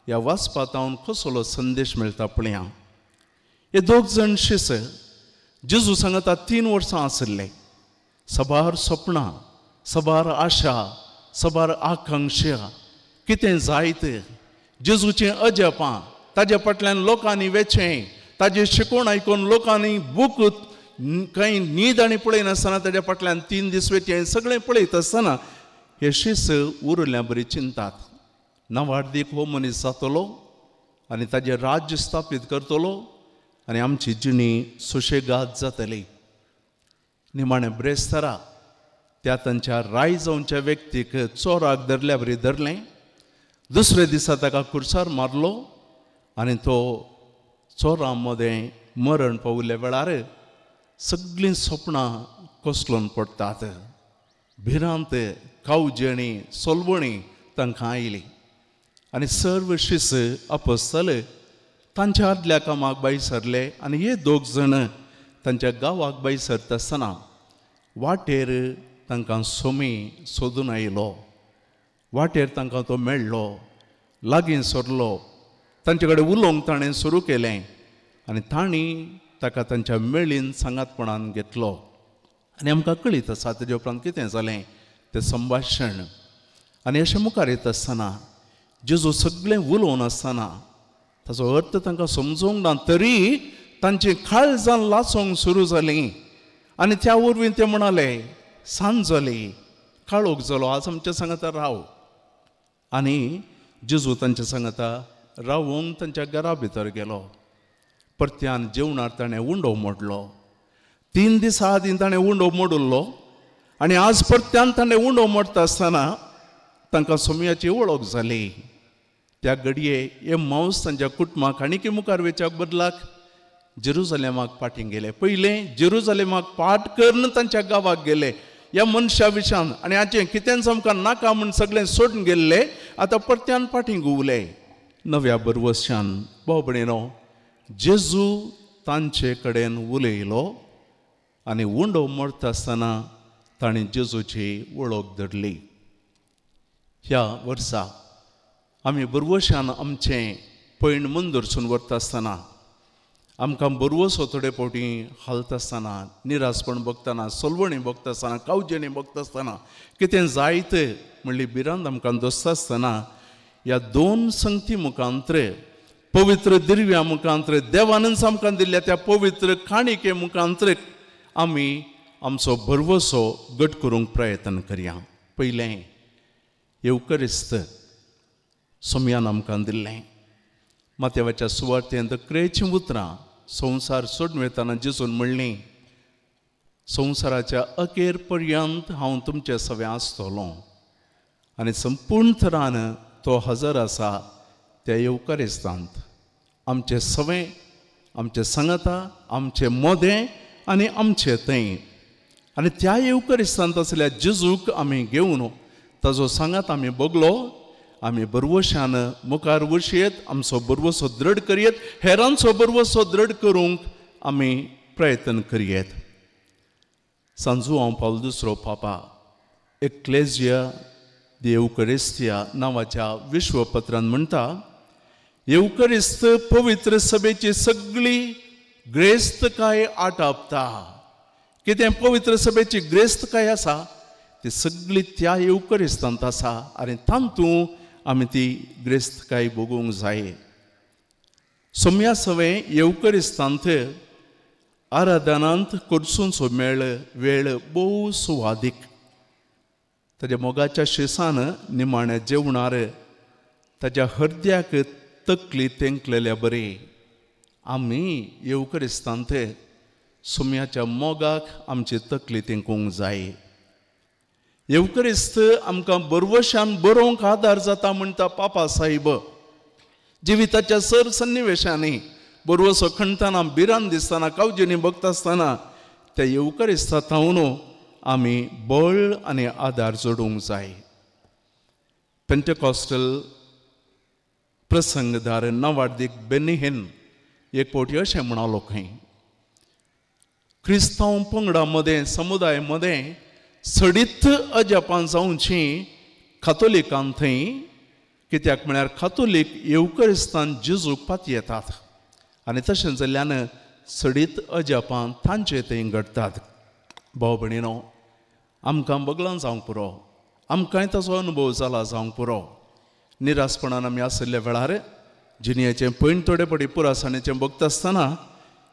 ह्या वाचपांत कसलो संदेश मेळटा पळया. हे दोग जाण शिस जेजू सांगता 3 वर्सां आशिल्ले. सबार सपनां सबार आशा सबार आकांक्षा कितें जायत जेजूचें अजापां ताजे फाटल्यान लोकांनी वेचें ताजें शिकोवण आयकून लोकांनी बूक कांय न्हीद आनी पळयनासतना ताज्या फाटल्यान 3 दीस वेचें सगळें पळयत आसतना हे शिस उरल्या बरी चिंतात. नावार्दीक हो मनीस जातलो आनी ताजें राज्य स्थापीत करतलो आनी आमची जिणी सुशेगाद जातली. निमाणें ब्रेस्तारा त्या तांच्या राय जावच्या व्यक्तीक चोराक धरल्या बरी धरलें. दुसऱ्या दिसा ताका खुर्सार मारलो आनी तो चोरां मदें मरण पाविल्ल्या वेळार सगळीं सपनां कोसळून पडटात. भिरांत कावजेणी सोलवणी तांकां आयली आनी सर्व शिस अपसतले तांच्या आदल्या कामाक भायर सरले आनी हे दोग जाण तांच्या गांवाक भायर सरता आसतना वाटेर तांकां सोमी सोदून आयलो. वाटेर तांकां तो मेळ्ळो, लागीं सरलो, तांचे कडेन उलोवंक ताणें सुरू केलें आनी तांणी ताका तांच्या मेळीन सांगातपणान घेतलो. आनी आमकां कळीत आसा तेजे उपरांत कितें जालें तें संभाशण. आनी अशें मुखार येता आसतना जेजू सगळें उलोवन आसतना ताचो अर्थ तांकां समजूंक ना तरी तांची काळजां लासूंक सुरू जालीं आनी त्या वरवीं ते म्हणाले सांज जाली, काळोख जालो, आज आमच्या सांगाता राव. आनी जेजू तांच्या सांगाता रावूंक तांच्या घरा भितर गेलो. परत्यान जेवणार ताणें उंडो मोडलो. 3 दिसां आदीं ताणें उंडो मोडिल्लो. आनी आज परत्यान ताणें उंडो मोडटा आसतना तांकां सोम्याची वळख जाली. त्या घडये हे मावस तांच्या कुटुंबाक आनी मुखार वेच्या बदलाक जेरुजलेमाक फाटीं गेले. पयलें जेरुजलेमाक पाट करून तांच्या गांवाक गेले ह्या मनशा विशान आनी हाचें कितेंच आमकां नाका म्हूण सगळें सोडून गेल्ले, आतां परत्यान फाटीं घुंवले नव्या बरवशान. भाव भयणीनो, जेजू तांचे कडेन उलयलो आनी उंडो मोडटा आसतना ताणें जेजूची वळख धरली. ह्या वर्सा आमी बरवशान आमचें पयण मुंदरसून व्हरता आसतना, आमकां बरवसो थोडे फावटी हालता आसतना, निरासपण भोगतना, सोलवणी भोगता आसतना, कावजेणी भोगता आसतना, कितें जायत म्हणली भिरांत आमकां दोसता आसतना ह्या दोन संगती मुखांत्र, पवित्र दिर्व्या मुखांत्र, देवानच आमकां दिल्ल्या त्या पवित्र काणिके मुखांत्र आमी आमचो भरवसो घट करूंक प्रयत्न करया. पयलें येवकरिस्त सोम्यान आमकां दिल्लें. माथ्यावाच्या सुवार्तेंत क्रेचीं उतरां संवसार सोडून वतना जेजून म्हणलीं, संवसाराच्या अखेर पर्यंत हांव तुमचे सवें आसतलो. आनी संपूर्ण थरान तो हजर आसा त्या येवकरिस्तांत आमचे सवें, आमचे सांगाता, आमचे मोदें आनी आमचे थंय. आनी त्या येवकरिस्तांत आसल्या जेजूक आमी घेवन ताजो सांगात आमी बगलो, आमी बरवशान मुखार वशयेत, आमचो बरवसो दृढ करयेत, हेरांचो बरवसो दृढ करूंक आमी प्रयत्न करयेत. सांजू हांव पावल दुसरो पापा एक्लेजिया दे येवकरिस्तिया नांवाच्या विश्वपत्रान म्हणटा, येवकरिस्त पवित्र सभेची सगळी ग्रेस्तकाय आटापता. कितें पवित्र सभेची ग्रेस्तकाय आसा ती सगळी त्या येवकरिस्तांत आसा आनी तातूंत आमी ती ग्रेस्तकाय भोगूंक जाय. सोम्या सवें येवकरिस्तांत आराधनांत करसूंचो मेळ वेळ भोव सुवादीक. ताज्या मोगाच्या शिसान निमाण्या जेवणार ताज्या हृदयाक तकली तेंकलेल्या बरी आमी येवकरिस्तांत सोम्याच्या मोगाक आमची तकली तेंकूंक जाय. येवकरिस्त आमकां बरवशान बरोवंक आदार जाता म्हणटा पापा साहेब. जिविताच्या सर सन्निवेशांनी बरवसो खणतना, भिरांत दिसतना, कावजेनी भोगता आसतना त्या येवकरिस्ता थावन आमी बळ आनी आदार जोडूंक जाय. पेंटेकॉस्टल प्रसंगदार नावार्दीक बेनिहेन एक फावटी अशें म्हणालो खंय, क्रिस्तांव पंगडा मदें, समुदाय मदें सडीत अजापां जावचीं कातोलिकान थंय, कित्याक म्हळ्यार कातोलीक येवकरिस्तान जेजूक पातयेतात आनी तशें जाल्ल्यान सडीत अजापां तांचे थंय घडटात. भाव भयणीनो, आमकां बगलां जावंक पुरो, आमकांय ताचो अनुभव जाला जावंक पुरो. निरासपणान आमी आशिल्ल्या वेळार जिणेचें पयण थोडे फावटी पुरासाणेचें भोगता आसतना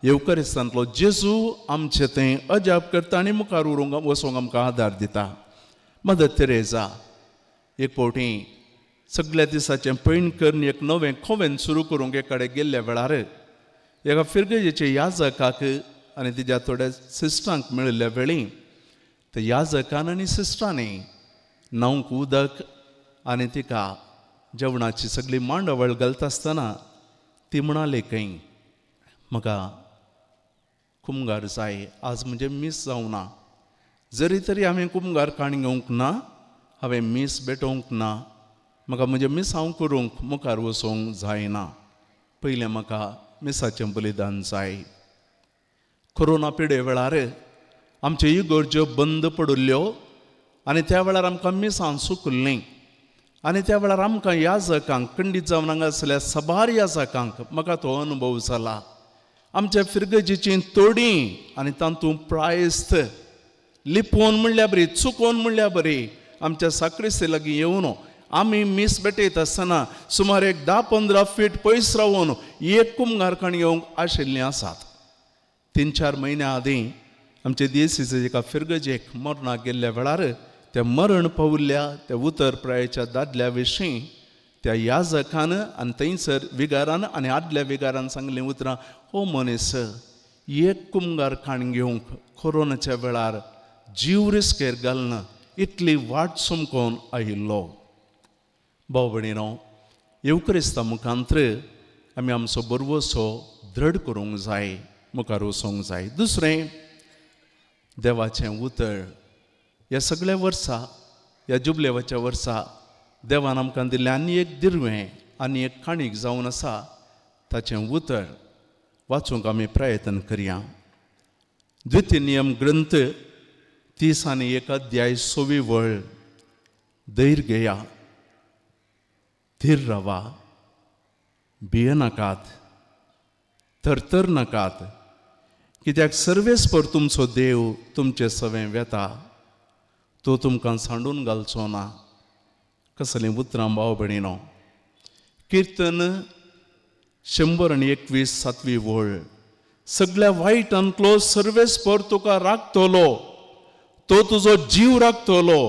येवकरिस्तांतलो जेजू आमचें थंय अजाप करता आनी मुखार उरूंक वचूंक आमकां आदार दिता. मदर तेरेजा एक फावटी सगळ्या दिसाचें पयण करून एक नवें खोवेन सुरू करूंक एक कडेन गेल्ल्या वेळार एका फिरगजेच्या याजकाक आनी तिज्या थोड्या सिस्टरांक मेळिल्ल्या वेळी त्या याजकान आनी सिस्टरांनी न्हावंक उदक आनी तिका जेवणाची सगळी मांडावळ घालता आसतना ती म्हणाली खंय, म्हाका कुमगार जाय, आज म्हणजे मीस जावना, जरी तरी हांवें कुमगार काणी घेवंक ना, हांवें मीस भेटोवंक ना, म्हाका म्हजें मिसांव करूंक मुखार वचूंक जायना, पयलें म्हाका मिसाचें बलिदान जाय. कोरोना पिडे वेळार आमच्यो इगर्ज्यो बंद पडिल्ल्यो आनी त्या वेळार आमकां मिसां सुकल्लीं आनी त्या वेळार आमकां याजकांक खंडीत जावन हांगा आसल्या साबार याजकांक म्हाका तो अनुभव जाला. आमच्या फिरगजेचीं तोडी आनी तातूंत प्रायस्त लिपोवन म्हणल्यार बरी, चुकोवन म्हणल्यार बरी आमच्या साक्रिस्ती लागीं येवन आमी मीस भेटयत आसतना सुमार एक 10-15 फीट पयस रावन एक कुमगारखाण येवंक आशिल्लीं आसात. 3-4 म्हयन्या आदीं आमचे दियेसीचे एका फिरगजेक मरणाक गेल्ल्या वेळार त्या मरण पाविल्ल्या त्या उतर प्रायेच्या दादल्या विशीं त्या याजकान आनी थंयसर विगारान आनी आदल्या विगारान सांगलीं उतरां, हो मनीस एक कुमगार खाण घेवंक कोरोनाच्या वेळार जीव रिस्केर घालना इतली वाट चमकोन आयिल्लो. भाव भयणीनो, येवक्रिस्ता मुखांत्र आमी आमचो बरवसो दृढ करूंक जाय, मुखार वचूंक जाय. दुसरें, देवाचें उतर. ह्या सगळ्या वर्सा, ह्या जुबलेवाच्या वर्सा देवान आमकां दिल्लें आनी एक दिर्वें आनी एक काणीक जावन आसा ताचें उतर वाचूंक आमी प्रयत्न करया. द्वितीय नियम ग्रंथ 31 अध्याय 26 वळ. धैर्य घेया, धीर रावा, भियेनाकात, थरथर नाकात, कित्याक सर्वेस्पर तुमचो देव तुमचे सवें वेता, तो तुमकां सांडून घालचो ना. कसलीं उतरां भाव भयणीनो. किर्तन 121 7वी वळ. सगळ्या वायटांतलो सर्वेस्पर तुका राखतलो, तो तुजो जीव राखतलो.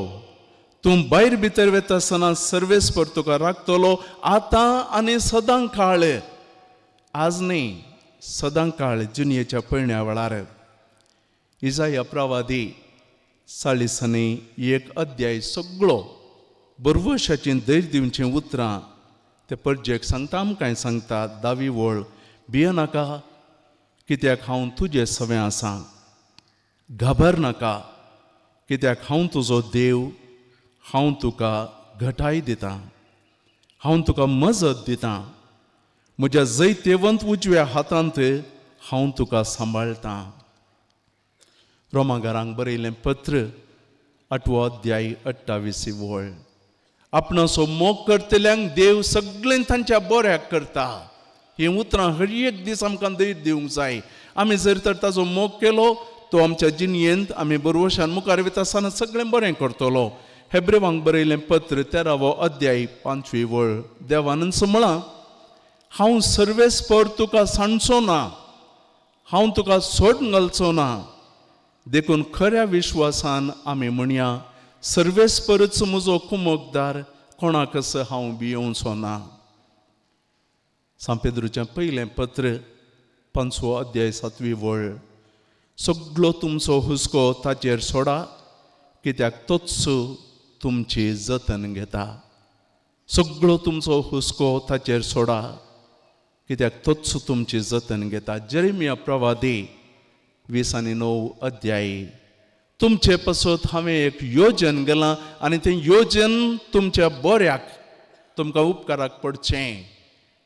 तूं भायर भितर वता आसतना सर्वेस्पर तुका राखतलो, आतां आनी सदां काळ. आज न्ही, सदां काळ जिणयेच्या पयण्या वेळार. इजाया प्रवादी 41 अध्याय सगळो बरवशाचीं धैर्य दिवचीं उतरां ते परजेक सांगता, आमकांय सांगता. 10वी वळ. भियेनाका, कित्याक हांव तुजे सवें आसा. घाबर नाका, कित्याक हांव तुजो देव, हांव तुका घटाय दितां, हांव तुका मजत दितां, म्हज्या जैतेवंत उजव्या हातांत हांव तुका सांबाळटां. रोमागारांक बरयलें पत्र 8वो अध्याय 28 वळ. आपणाचो मोग करतल्यांक देव सगळें तांच्या बऱ्याक करता. हीं उतरां हर एक दीस आमकां धैर्य दिवंक जाय. आमी जर तर ताजो मोग केलो तो आमच्या जिणयेंत आमी बरवशान मुखार वता आसतना सगळें बरें करतलो. हेब्रेवांक बरयलें पत्र 13वो अध्याय 5वी वळ. देवानच म्हळां, हांव सर्वेस्पर तुका सांडचो ना, हांव तुका सोडून घालचो ना. देखून खऱ्या विश्वासान आमी म्हणया, सर्वेस्परच म्हजो कुमकदार, कोणाकच हांव भियोवचो ना. सांपेद्रूचें पयलें पत्र 5वो अध्याय 7वी वळ. सगळो तुमचो हुस्को ताचेर सोडा, कित्याक तोच तुमची जतन घेता. सगळो तुमचो हुस्को ताचेर सोडा, कित्याक तोच तुमची जतन घेता. जेरेमिया प्रवादी 29 अध्याय. तुमचे पासत हांवें एक योजन गेलां आनी तें योजन तुमच्या बऱ्याक, तुमकां उपकाराक पडचें.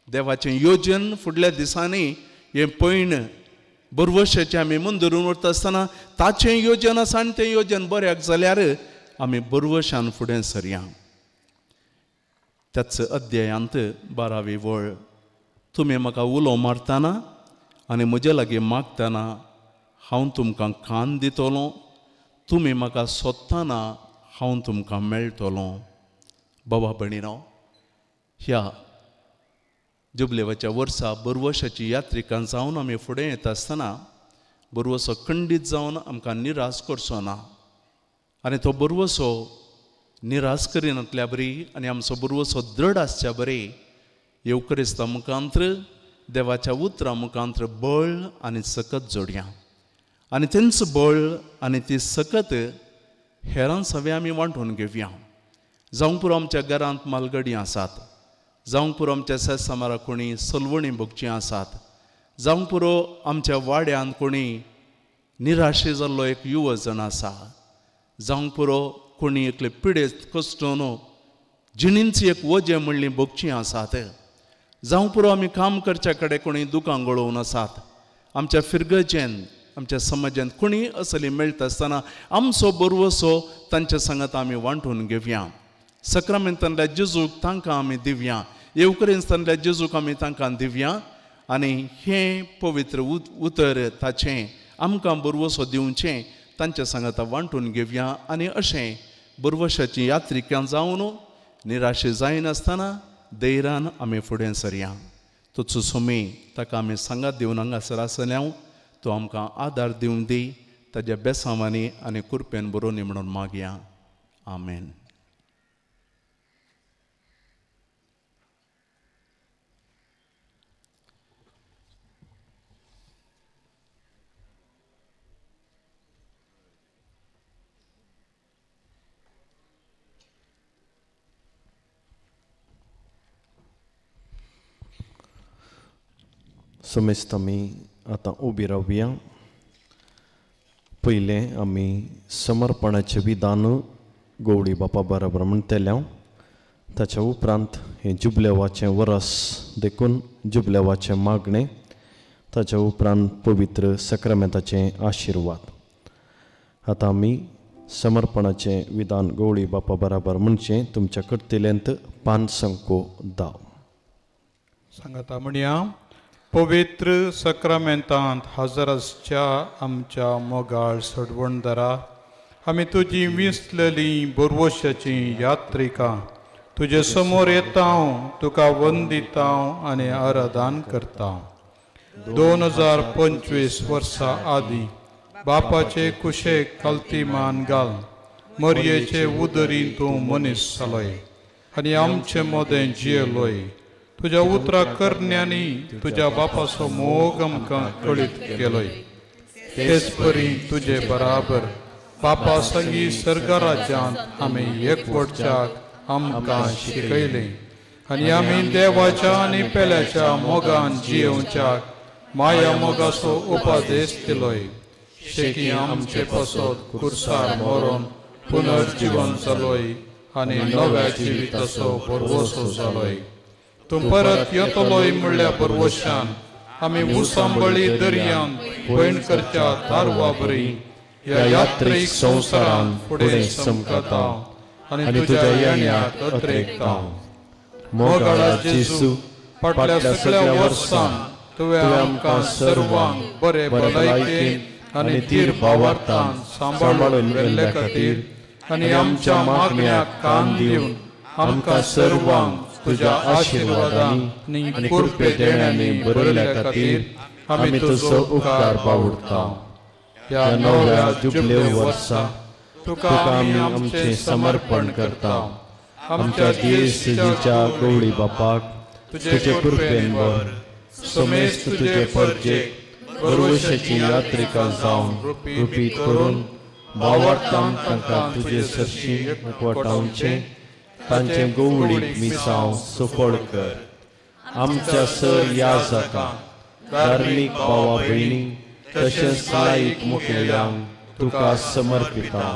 देवाचें योजन फुडल्या दिसांनी हें पयण बरवशाचें आमी मुंदरून उरता आसतना ताचें योजन आसा आनी तें योजन बऱ्याक जाल्यार आमी बरवशान फुडें सरया. त्याच अध्यायांत 12वी वळ. तुमी म्हाका उलो मारतना आनी म्हजे लागीं मागतना हांव तुमकां कान दितलो, तुमी म्हाका सोदतना हांव तुमकां मेळटलो. बाबा भयणीनो, ह्या जुबलेवाच्या वर्सा बरवशाची यात्रिकां जावन आमी फुडें येता आसतना बरवसो खंडीत जावन आमकां निराश करचो ना आनी तो बरवसो निराश करिनातल्या बरी आनी आमचो बरवसो दृढ आसच्या बरी येवक्रिस्ता मुखांत्र देवाच्या उतरां मुखांत्र बळ आनी सकत जोडया आनी तेंच बळ आनी ती सकत हेरां सगळें आमी वांटून घेवया. जावंक पुरो आमच्या घरांत मालगडी आसात, जावंक पुरो आमच्या सेसामारा कोणी सलवणी भोगचीं आसात, जावंक पुरो आमच्या वाड्यांत कोणी निराशे जाल्लो एक युवजण आसा, जावंक पुरो कोणी एकले पिडेस्त कश्टोन जिणेंची एक वजें म्हणली भोगचीं आसात, जावंक पुरो आमी काम करच्या कडेन कोणी दुकां गळोवन आसात, आमच्या फिरगजेन आमच्या समाजांत कोणी असली मेळटा आसतना आमचो बरवसो तांच्या सांगात आमी वांटून घेवया. सक्रामेंतांतल्या जेजूक तांकां आमी दिवया, येवकरेंतांतल्या जेजूक आमी तांकां दिवया आनी हें पवित्र उतर ताचें आमकां बरवसो दिवचें तांच्या सांगाता वांटून घेवया आनी अशें बरवशाची यात्रिकां जावन निराशे जायनासतना धैर्यान आमी फुडें सरया. तोच सोमी ताका आमी सांगात दिवन हांगासर आसल्या तो आमकां आदार दिवन दी ताज्या बेसांवांनी आनी कुरपेन बरोवनी म्हणून मागया. आमेन. समेस्त आमी आतां उबी रावया. पयलें आमी समर्पणाचें विधान गौडी बापा बराबर म्हणटले. ताच्या उपरांत हें जुबलेवाचें वरस देखून जुबलेवाचें मागणें, ताच्या उपरांत पवित्र सक्रमेंताचें आशिर्वाद. आतां आमी समर्पणाचें विधान गौडी बापा बराबर म्हणचें. तुमच्या कर्तिल्यांत पानसंको दाव सांगाता म्हणया. पवित्र सक्रमेंतांत हजर आसच्या आमच्या मोगाळ सडवणदारा, आमी तुजी विसलेली बोरवशाची यात्रिकां तुजे समोर येता, तुका वंदिता आनी आराधन करता. 2025 वर्सां आदीं बापाचे कुशेक कलती मान घाल मरयेचे उदरीन तूं मनीस जालोय आनी आमचे मदें जियेलोय. तुज्या उतरा करण्यांनी तुज्या बापाचो मोग आमकां कळीत केलोय. तेच परी तुजे बराबर बापा संगी सर्गराज्यांत आमी एकवटच्याक आमकां शिकयलें आनी आमी देवाच्या आनी पेल्याच्या मोगान जियेवच्याक माया मोगाचो उपदेश दिलोय. शेकी आमचे पासत कुर्सार मरोन पुनर्जिवन जालोय आनी नव्या जिविताचो भरवसो जालोय. तूं परत येतलोय म्हणल्या भरवशान आमी उसांबळी दर्यान पयण करच्या तारवा बरी ह्या यात्रीक संवसारान फुडें समकता आनी तुज्या येण्याक अत्रेकता. मोगाळा जेजू, फाटल्या सगळ्या वर्सान तुवें आमकां सर्वांक बरे भलायकेन आनी धीर भावार्थान सांबाळून व्हेल्ले खातीर आनी आमच्या मागण्याक कान दिवन आमकां सर्वांक तुज्या आशिर्वादांनी आनी कृपे देण्यांनी भरिल्ल्या खातीर आमी तुजो उपकार बावडता. ह्या नव्या जुबले वर्सा तुका आमी आमचें समर्पण करता. आमच्या देशाच्या गवळी बापाक तुजे कृपेन भर. समेस्त तुजे परजेक भरवशाची यात्रिका जावन रुपीत करून भावार्थान तांकां तुजे सरशी एकवटावचें तांचें गवळीक मिसांव सफळ कर. आमच्या सर या जाता धार्मीक भावा भयणी तशेंच लायक मुखेल्यांक तुका समर्पिता.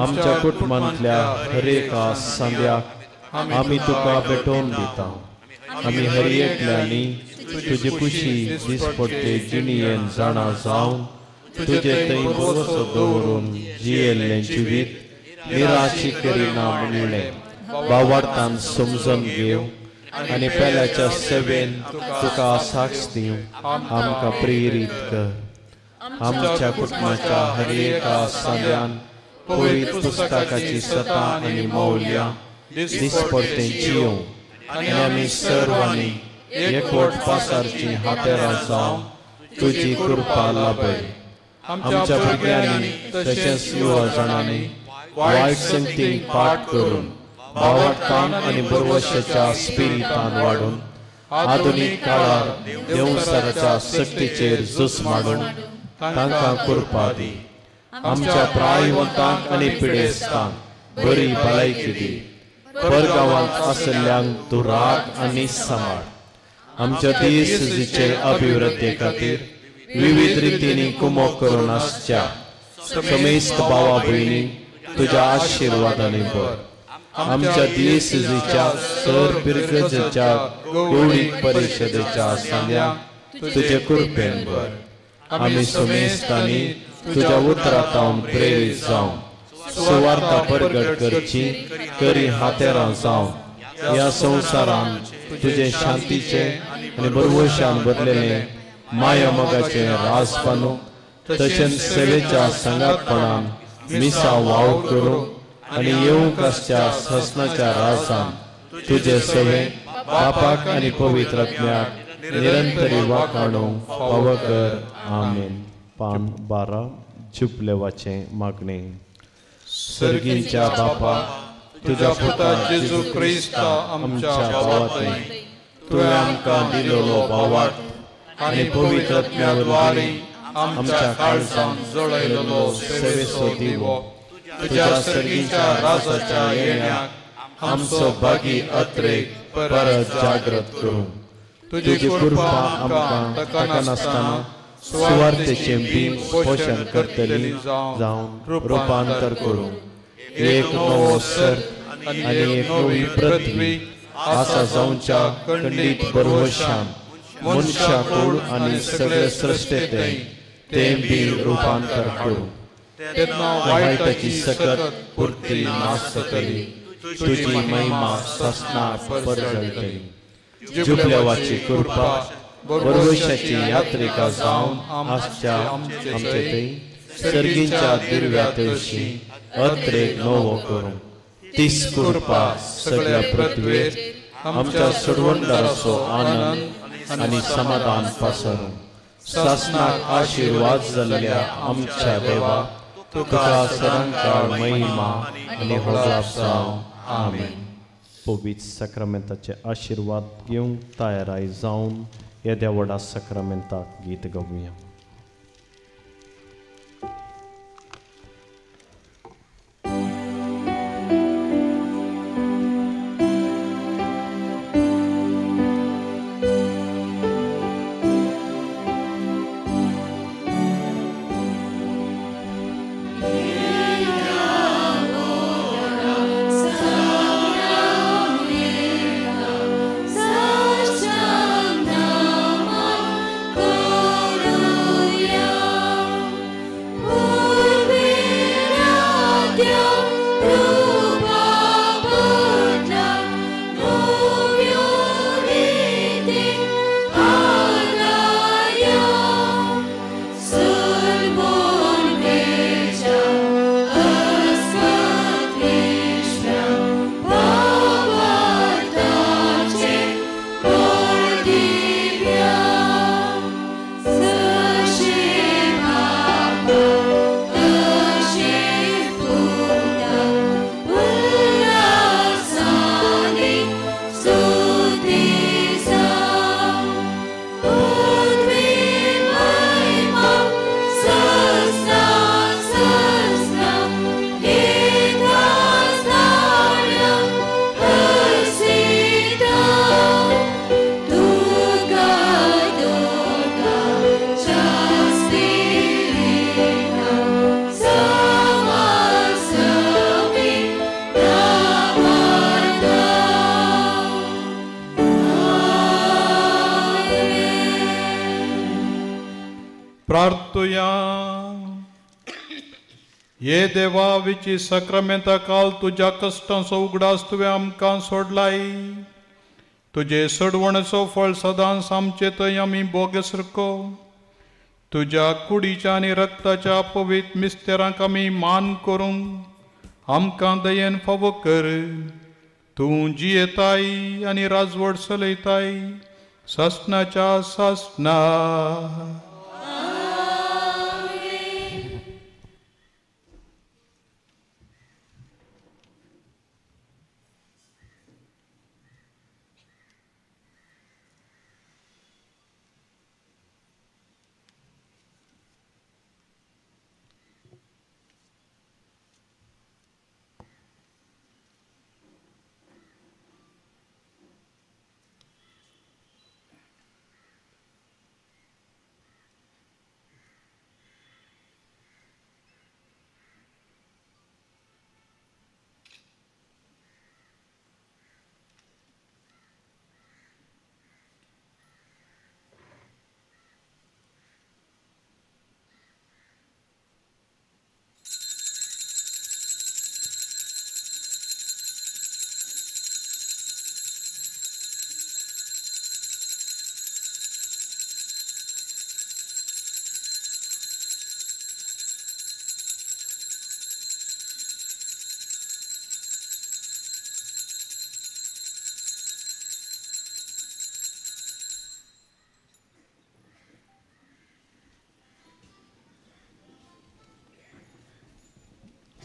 आमच्या कुटुंबांतल्या हरेका सांद्याक आमी तुका भेटोवन दिता. आमी हर एकल्यांनी तुजे कुशी दिसपट्टे जिणयेन जाणा जावन तुजे थंय भरवसो दवरून जियेल्लें जिवीत निराशी करिना म्हणलें भावार्थान समजून घेव आनी पेल्याच्या सेवेन तुका साक्ष दिवं आमकां प्रेरीत कर. आमच्या कुटुंबाच्या हर एका सांद्यान पवित्र पुस्तकाची सता आनी मौल्यां दिसपट्टें जियों आनी आमी सर्वांनी एकवट पासारची हातेरां जावन तुजी कृपा लाभय. आमच्या भुरग्यांनी तशेंच युवा जाणांनी वायट संगतीक पाठ करून भावार्थान आनी भरवशाच्या स्पिरितान वाडून आधुनीक काळार देवसाराच्या सक्तीचेर झूज मांडून तांकां कृपा दी. आमच्या प्रायवंतांक आनी पिडेस्तांक बरी भलायकी दी. परगांवांत आशिल्ल्यांक तूं राख आनी सांबाळ. आमच्या देशाचे अभिवृद्धी खातीर विविध रितींनी कुमोक करून आसच्या समेस्त भावा भयणी तुज्या आशिर्वादांनी भर. आमच्या देशाच्या सर पिरगजेच्या गौडीक परिशदेच्या सांद्यांक तुजे कृपेन भर. आमी समेस्तांनी तुज्या उतरांत प्रेरीत जावन सुवार्ता परगट करची करी हातेरां जावन ह्या संवसारान तुजें शांतीचें आनी भरवशान बदलेलें माया मोगाचें राजपानू तशेंच सेवेच्या सांगातपणान मिसा वावर करूं आनी येवंक आसच्या ससनाच्या राजान तुजे सवे बापाक आनी पवित्र आत्म्याक निरंतरी वाखाणू फावो कर. आमेन. पान 12 जुबलेवाचें मागणें. सर्गींच्या बापा, तुज्या पुता जेजू क्रिस्ता आमच्या भावांतय तुवें आमकां दिलेलो भावार्थ आनी पवित्र आत्म्या आमच्या काळजान जळयलेलो सेवेचो दिवो तुज्या सर्गीच्या राजाच्या येण्याक आमचो भागी अत्रेक परत जागृत करूं. तुजी कृपा आमकां ताकनासतना सुवार्थेचें बीम पोशण करतली जावन रुपांतर करूं. एक नवो सर्ग आनी एक नवी पृथ्वी आसा जावच्या खंडीत भरवशान मनशा कूळ आनी सगळे सृश्टेंत तें बी रुपांतर करूं. तेन्ना वायटाची सकत पुरती नाश जातली, तुजी महिमा सासणाक परजळटली. जुबलेवाची कृपा भरवशाची यात्रिका जावन आसच्या आमचे थंय सर्गींच्या दिर्व्या तशी अत्रेक नवो करूं. तीच कृपा सगळ्या पृथ्वेर आमच्या सोडवणदाराचो आनंद आनी समाधान पसरूं. सासणाक आशिर्वाद जाल्ल्या आमच्या देवा तुका सदांकाळ महिमा आनी होजाप जावं. आमेन. पवित्र साक्रामेंताचे आशिर्वाद घेवंक तयाराय जावन येद्या व्हडा साक्रामेंताक गीत गावया. हे देवा विची साक्रामेंता काल तुज्या कश्टांचो उगडास तुवें आमकां सोडलाय. तुजे सोडवणेचो फळ सदांच आमचे थंय आमी भोगसरको. तुज्या कुडीच्या आनी रक्ताच्या पवित्र मिस्तेरांक आमी मान करूंक आमकां दयेन फावो कर. तूं जियेताय आनी राजवट चलयताय सासणाच्या सासणा.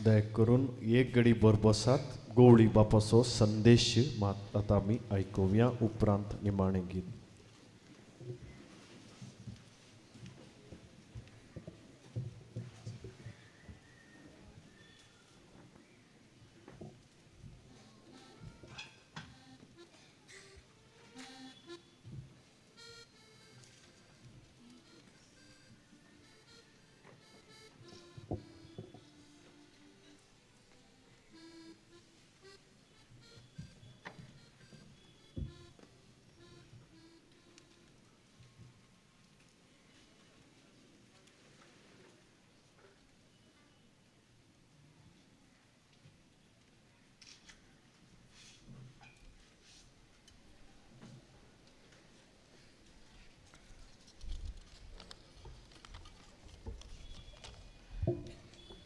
दया करून एक घडी भर बसात. गवळी बापाचो संदेश मात आतां आमी आयकुया, उपरांत निमाणें गीत.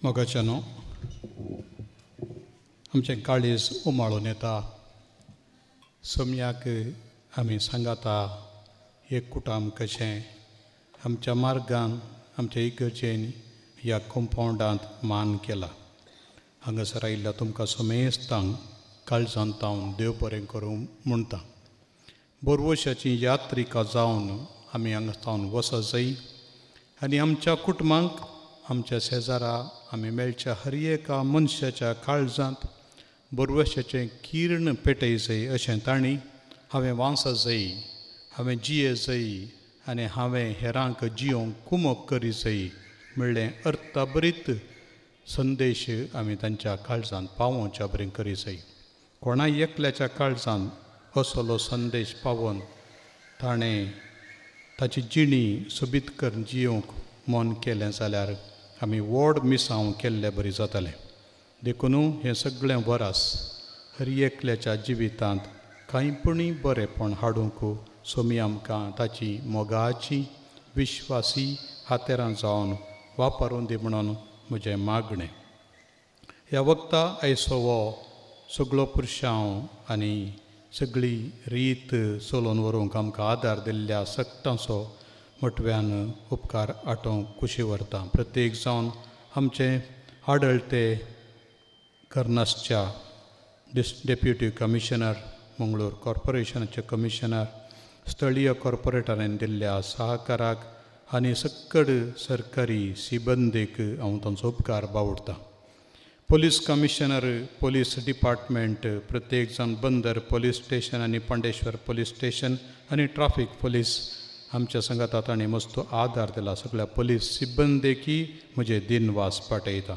मोगाच्यानो, आमचें काळीज उमाळून येता. सोमयाक आमी सांगाता एक कुटाम कशें आमच्या मार्गान आमच्या इगर्जेन ह्या कंपावंडांत मान केला. हांगासर आयिल्ल्या तुमकां समेस्तांक काळजांत तावन देव बरें करूं म्हणटा. बोरवशाची यात्रिका जावन आमी हांगा तावन वचत जाय आनी आमच्या कुटुंबांक, आमच्या शेजारा, आमी मेळच्या हर एका मनशाच्या काळजांत बोरवशाचें किर्ण पेटय जाय अशें तांणी हांवें वांसा जाय, हांवें जिये जाय आनी हांवें हेरांक जियोंक कुमक करी जाय म्हणलें अर्थाभरीत संदेश आमी तांच्या काळजांत पावोवच्या बरें करी जाय. कोणाय एकल्याच्या काळजांत असलो संदेश पावोवन ताणें ताची जिणी सोबीत करून जियोंक मन केलें जाल्यार आमी व्हड मिसांव केल्ले बरी जातालें. देखून हें सगळें वरास हर एकल्याच्या जिवितांत कांय पुणी बरेंपण हाडूंक सोमी आमकां ताची मोगाची विश्वासी हातेरां जावन वापरून दी म्हणून म्हजें मागणें. ह्या वखता आयचो हो सगळो पुरशांव आनी सगळी रीत चलोवन व्हरूंक आमकां आदार दिल्ल्या सगटांचो मटव्यान उपकार आटोवंक कुशी व्हरता. प्रत्येक जावन आमचें आडळते कर्नासच्या डेप्युटी कमिशनर, मंगळूर कॉर्पोरेशनाचे कमिशनर, स्थळीय कॉर्पोरेटरान दिल्ल्या सहकाराक आनी सक्कड सरकारी सिबंदीक हांव तांचो उपकार बावडटा. पोलीस कमिशनर, पोलीस डिपार्टमेंट, प्रत्येक जाण बंदर पोलीस स्टेशन आनी पांडेश्वर पोलीस स्टेशन आनी ट्राफीक पोलीस आमच्या सांगाता तांणी मस्त आदार दिला. सगळ्या पोलीस सिबंदेकी म्हजे दिनवास पाठयता.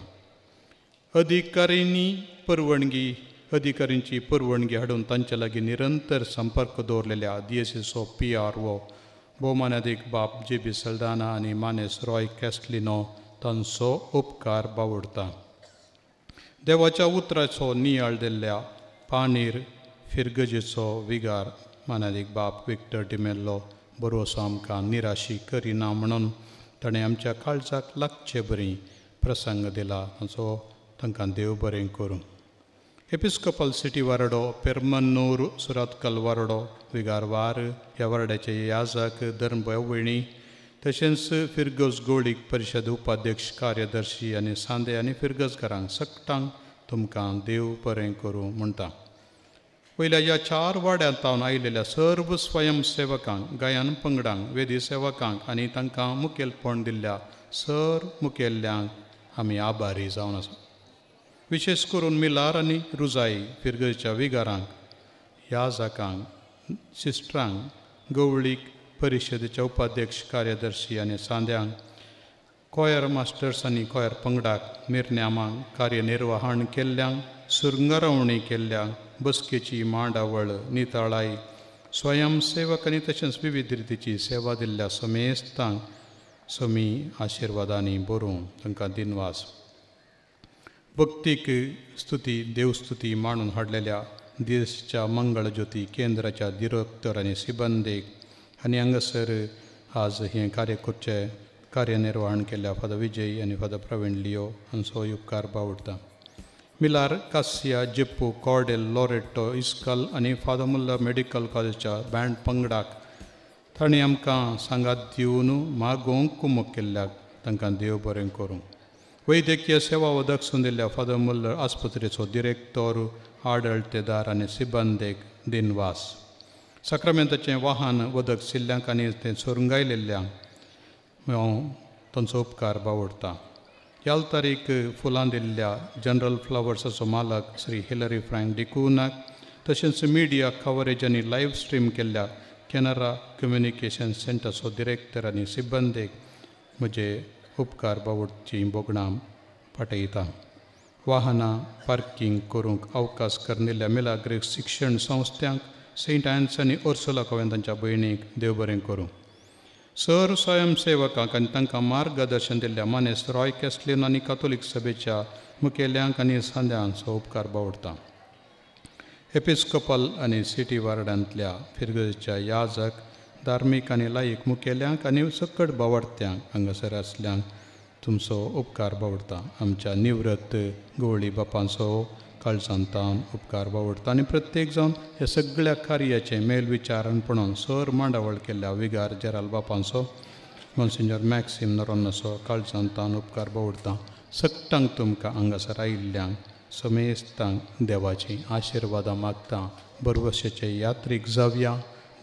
अधिकाऱ्यांची परवणगी हाडून तांचे लागीं निरंतर संपर्क दवरलेल्या डीएसीचो PRO भोवमानादीक बाप जे बी सल्दाना आनी मानेस रॉय कॅस्टलिनो तांचो उपकार बावडटा. देवाच्या उतराचो नियाळ दिल्ल्या पानीर फिरगजेचो विगार मानादीक बाप विक्टर डिमेल्लो बरोसो आमकां निराशी करिना म्हणून ताणें आमच्या काळजाक लागचे बरी प्रसंग दिला. तांचो तांकां देव बरें करूं. एपिस्कोपल सिटी वारडो, पेरमन्नूर सुरातकल वारडो, विगारवार ह्या वारड्याचे याजक धर्मवणी, तशेंच फिरगज गोळीक परिशद उपाध्यक्ष कार्यदर्शी आनी सांदे आनी फिरगजकारांक सगटांक तुमकां देव बरें करूं म्हणटा. वयल्या ह्या चार वाड्यांत तावन आयिल्ल्या सर्व स्वयंसेवकांक, गायन पंगडांक, वेदी सेवकांक आनी तांकां मुखेलपण दिल्ल्या सर मुखेल्यांक आमी आभारी जावन आसा. विशेश करून मिलार आनी रुजाई फिरगजच्या विगारांक, याजकांक, सिस्टरांक, गवळीक परिशदेच्या उपाध्यक्ष कार्यदर्शी आनी सांद्यांक, कॉयर मास्टर्स आनी कॉयर पंगडाक, मिरन्यामांक, कार्यनिर्वहण केल्ल्यांक, सुरंगारवणी केल्ल्यांक, बसकेची मांडावळ नितळाई, स्वयंसेवक आनी तशेंच विविध रितीची सेवा दिल्ल्या समेस्तांक समी आशिर्वादांनी बरोवं तांकां दिनवास. भक्तीक स्तुती देवस्तुती मांडून हाडलेल्या देशच्या मंगळज्योती केंद्राच्या दिरोक्तर आनी सिबंदीक आनी हांगासर आज हें कार्य करचें कार्यनिर्वहण केल्ल्या फादर विजय आनी फादर प्रवीण लियो हांचो उपकार बावडटा. मिलार कासिया जेप्पू कॉर्डेल लॉरेटो इस्कल आनी फादर मुल्लर मेडिकल कॉलेजच्या बँड पंगडाक तांणी आमकां सांगात दिवन मागोवंक कुमक केल्ल्याक तांकां देव बरें करूं. वैद्यकीय सेवा वदक दिल्ल्या फादर मुल्लर आस्पत्रेचो डिरेक्टोर, आडळतेदार आनी सिबंदेक दिनवास. साक्रामेंताचें वाहन वदक सिल्ल्यांक आनी तें सोरंगायलेल्ल्यांक हांव तांचो उपकार बावडटा. ह्या तारीख फुलां दिल्ल्या जनरल फ्लावर्साचो मालक श्री हिलरी फ्रँक डिकुनाक, तशेंच मिडिया कवरेज आनी लायव्ह स्ट्रीम केल्ल्या कॅनरा कम्युनिकेशन सेंटरचो डिरेक्टर आनी सिबंदेक म्हजे उपकार बावडची भोगणां पाठयता. वाहनां पार्कींग करूंक अवकाश करनिल्ल्या मिलाग्रीक शिक्षण संस्थांक, सेंट आन्स आनी ओर्सुला कोवेंतांच्या भयणीक देव बरें करूं. सर स्वयंसेवकांक आनी तांकां मार्गदर्शन दिल्ल्या मानेस रॉय कॅस्टलिन आनी कातोलीक सभेच्या मुखेल्यांक आनी सांद्यांचो उपकार बावडटा. एपिस्कोपल आनी सिटी वार्डांतल्या फिरगजेच्या याजक, धार्मीक आनी लायक मुखेल्यांक आनी सकट बावडत्यांक हांगासर आसल्यांक तुमचो उपकार बावडटा. आमच्या निवृत्त गवळी बापांचो काळजांतान उपकार बावडटा आनी प्रत्येक जावन ह्या सगळ्या कार्याचें मेलविचारणपणान सर मांडावळ केल्ल्या विगार जेराल बापांचो मोन्सिंजर मॅक्सिम नरोन्नाचो काळजांतान उपकार बावडटा. सगटांक तुमकां हांगासर आयिल्ल्यांक समेस्तांक देवाचीं आशिर्वादां मागता. बरवशाचे यात्रीक जावया,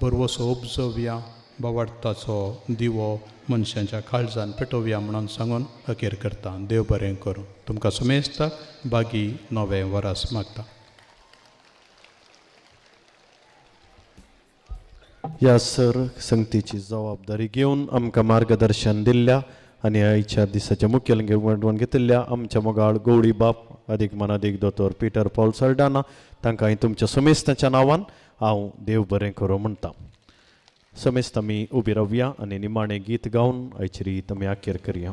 बरवसो उपजोवया, बावाडताचो दिवो मनशांच्या काळजान पेटोवया म्हणून सांगून अखेर करता. देव बरें करूं. तुमकां समेस्ताक बागी नवें वरास मागता. ह्या सर संगतीची जबाबदारी घेवन आमकां मार्गदर्शन दिल्ल्या आनी आयच्या दिसाच्या मुखेल घेवन घेतिल्ल्या आमच्या मोगाळ गवळी बाप अदीक मनादीक दोतोर पीटर पॉल सल्डाना तांकां हांवें तुमच्या समेस्ताच्या नांवान हांव देव बरें करूं म्हणटा. समेस्त आमी उबी रावया आनी निमाणें गीत गावन आयची रीत आमी अखेर करया.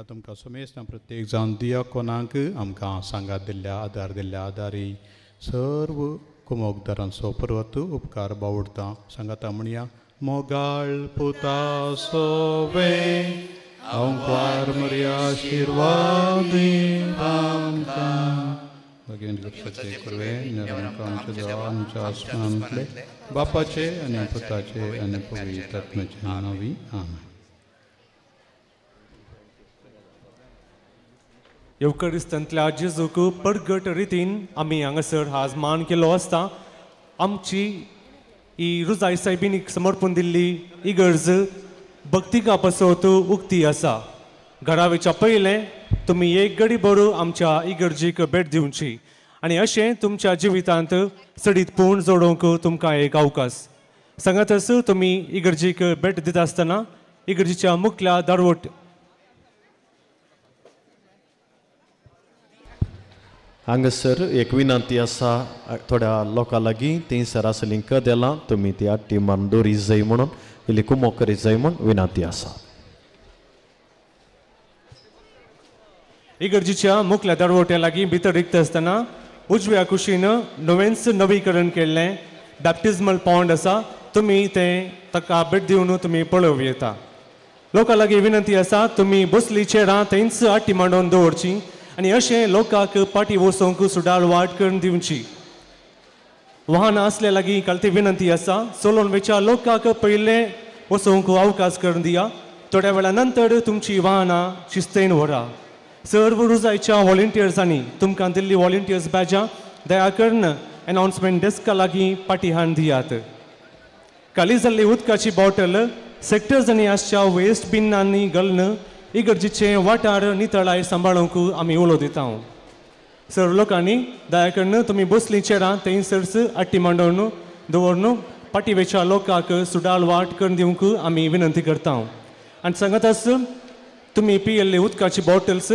तुमकां समेस्तां प्रत्येक जावन दिया कोणाक आमकां सांगात दिल्ल्या आदार दिल्ल्या आदारी सर्व कुमोकदारांचो पर्वत उपकार बावडता. सांगाता म्हणया मोगाळ पुता सोवे अंकार मर्या आशिर्वादी आमकां आमच्या आसमानांतले बापाचे आनी पुताचे आनी पवित्र आत्म्याचे नांवी आमेन. येवकरिस्तांतल्या जेजूक परगट रितीन आमी हांगासर आज मान केलो आसता. आमची ही रुजाय सायबिनीक समर्पण दिल्ली इगर्ज भक्तिका पासत उक्ती आसा. घरा वयच्या पयलें तुमी एक गडी बरू आमच्या इगर्जीक भेट दिवची आनी अशें तुमच्या जिवितांत चडीत पूर्ण जोडोवंक तुमकां एक अवकाश. सांगातच तुमी इगर्जीक भेट दिता आसतना इगर्जीच्या मुखल्या दारवट हांगासर एक विनंती आसा थोड्या लोकां लागीं थंयसर आसलीं कदेलां तुमी ती आट्टी मारून दोरी जाय म्हणून इल्ली कुमोक करीत जाय म्हूण विनंती आसा. इगर्जीच्या मुखल्या दरवट्या लागीं भितर रिक्त आसतना उजव्या कुशीन नवेंच नवीकरण केल्लें बॅप्टिझमल पॉन्ड आसा, तुमी तें ताका भेट दिवन तुमी पळोवं येता. लोकां लागीं विनंती आसा तुमी बसली चेरां थंयच आट्टी मांडोवन दवरची आनी अशें लोकांक पाटी वचोंक सुदार वाट करून दिवची. वाहनां आसल्या लागीं कालती विनंती आसा चलोवन वयच्या लोकांक पयलें वचोंक अवकाश करून दिया, थोड्या वेळा नंतर तुमची वाहनां शिस्तेन व्हरा. सर्व रुजायच्या व्हॉलंटियर्सांनी तुमकां दिल्ली व्हॉलंटियर्स बॅजां दया करून एनावन्समेंट डेस्का लागीं पाटी हाडून दियात. खाली जाल्ली उदकाची बॉटल सेक्टर्सांनी आसच्या वेस्ट बिनांनी घालून इगर्जीचे वाठार नितळाय सांबाळूंक आमी उलो दिता. सर लोकांनी दया करून तुमी बसली चेरां थंयसरच आट्टी मांडोवन दवरून पाटी वेच्या लोकांक सुडाळ वाट करून दिवंक आमी विनंती करता. आनी सांगताच तुमी पियेल्ले उदकाची बॉटल्स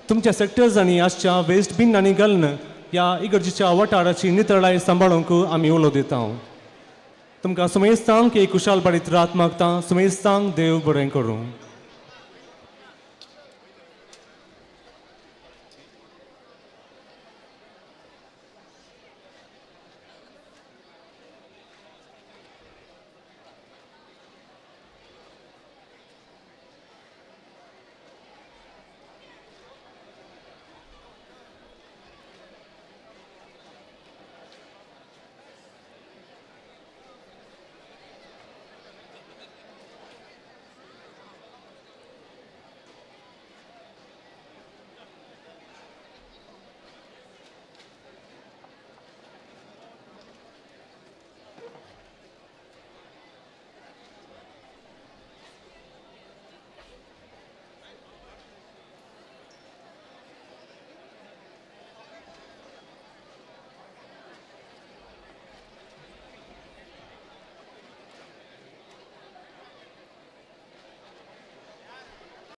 तुमच्या सेक्टर्सांनी आसच्या वेस्ट बिनांनी घालून ह्या इगर्जीच्या वाठाराची नितळाय सांबाळूंक आमी उलो दिता. तुमकां सुमेस्तांक एक कुशाल बरीत रात मागता. सुमेस्तांक देव बरें करूं.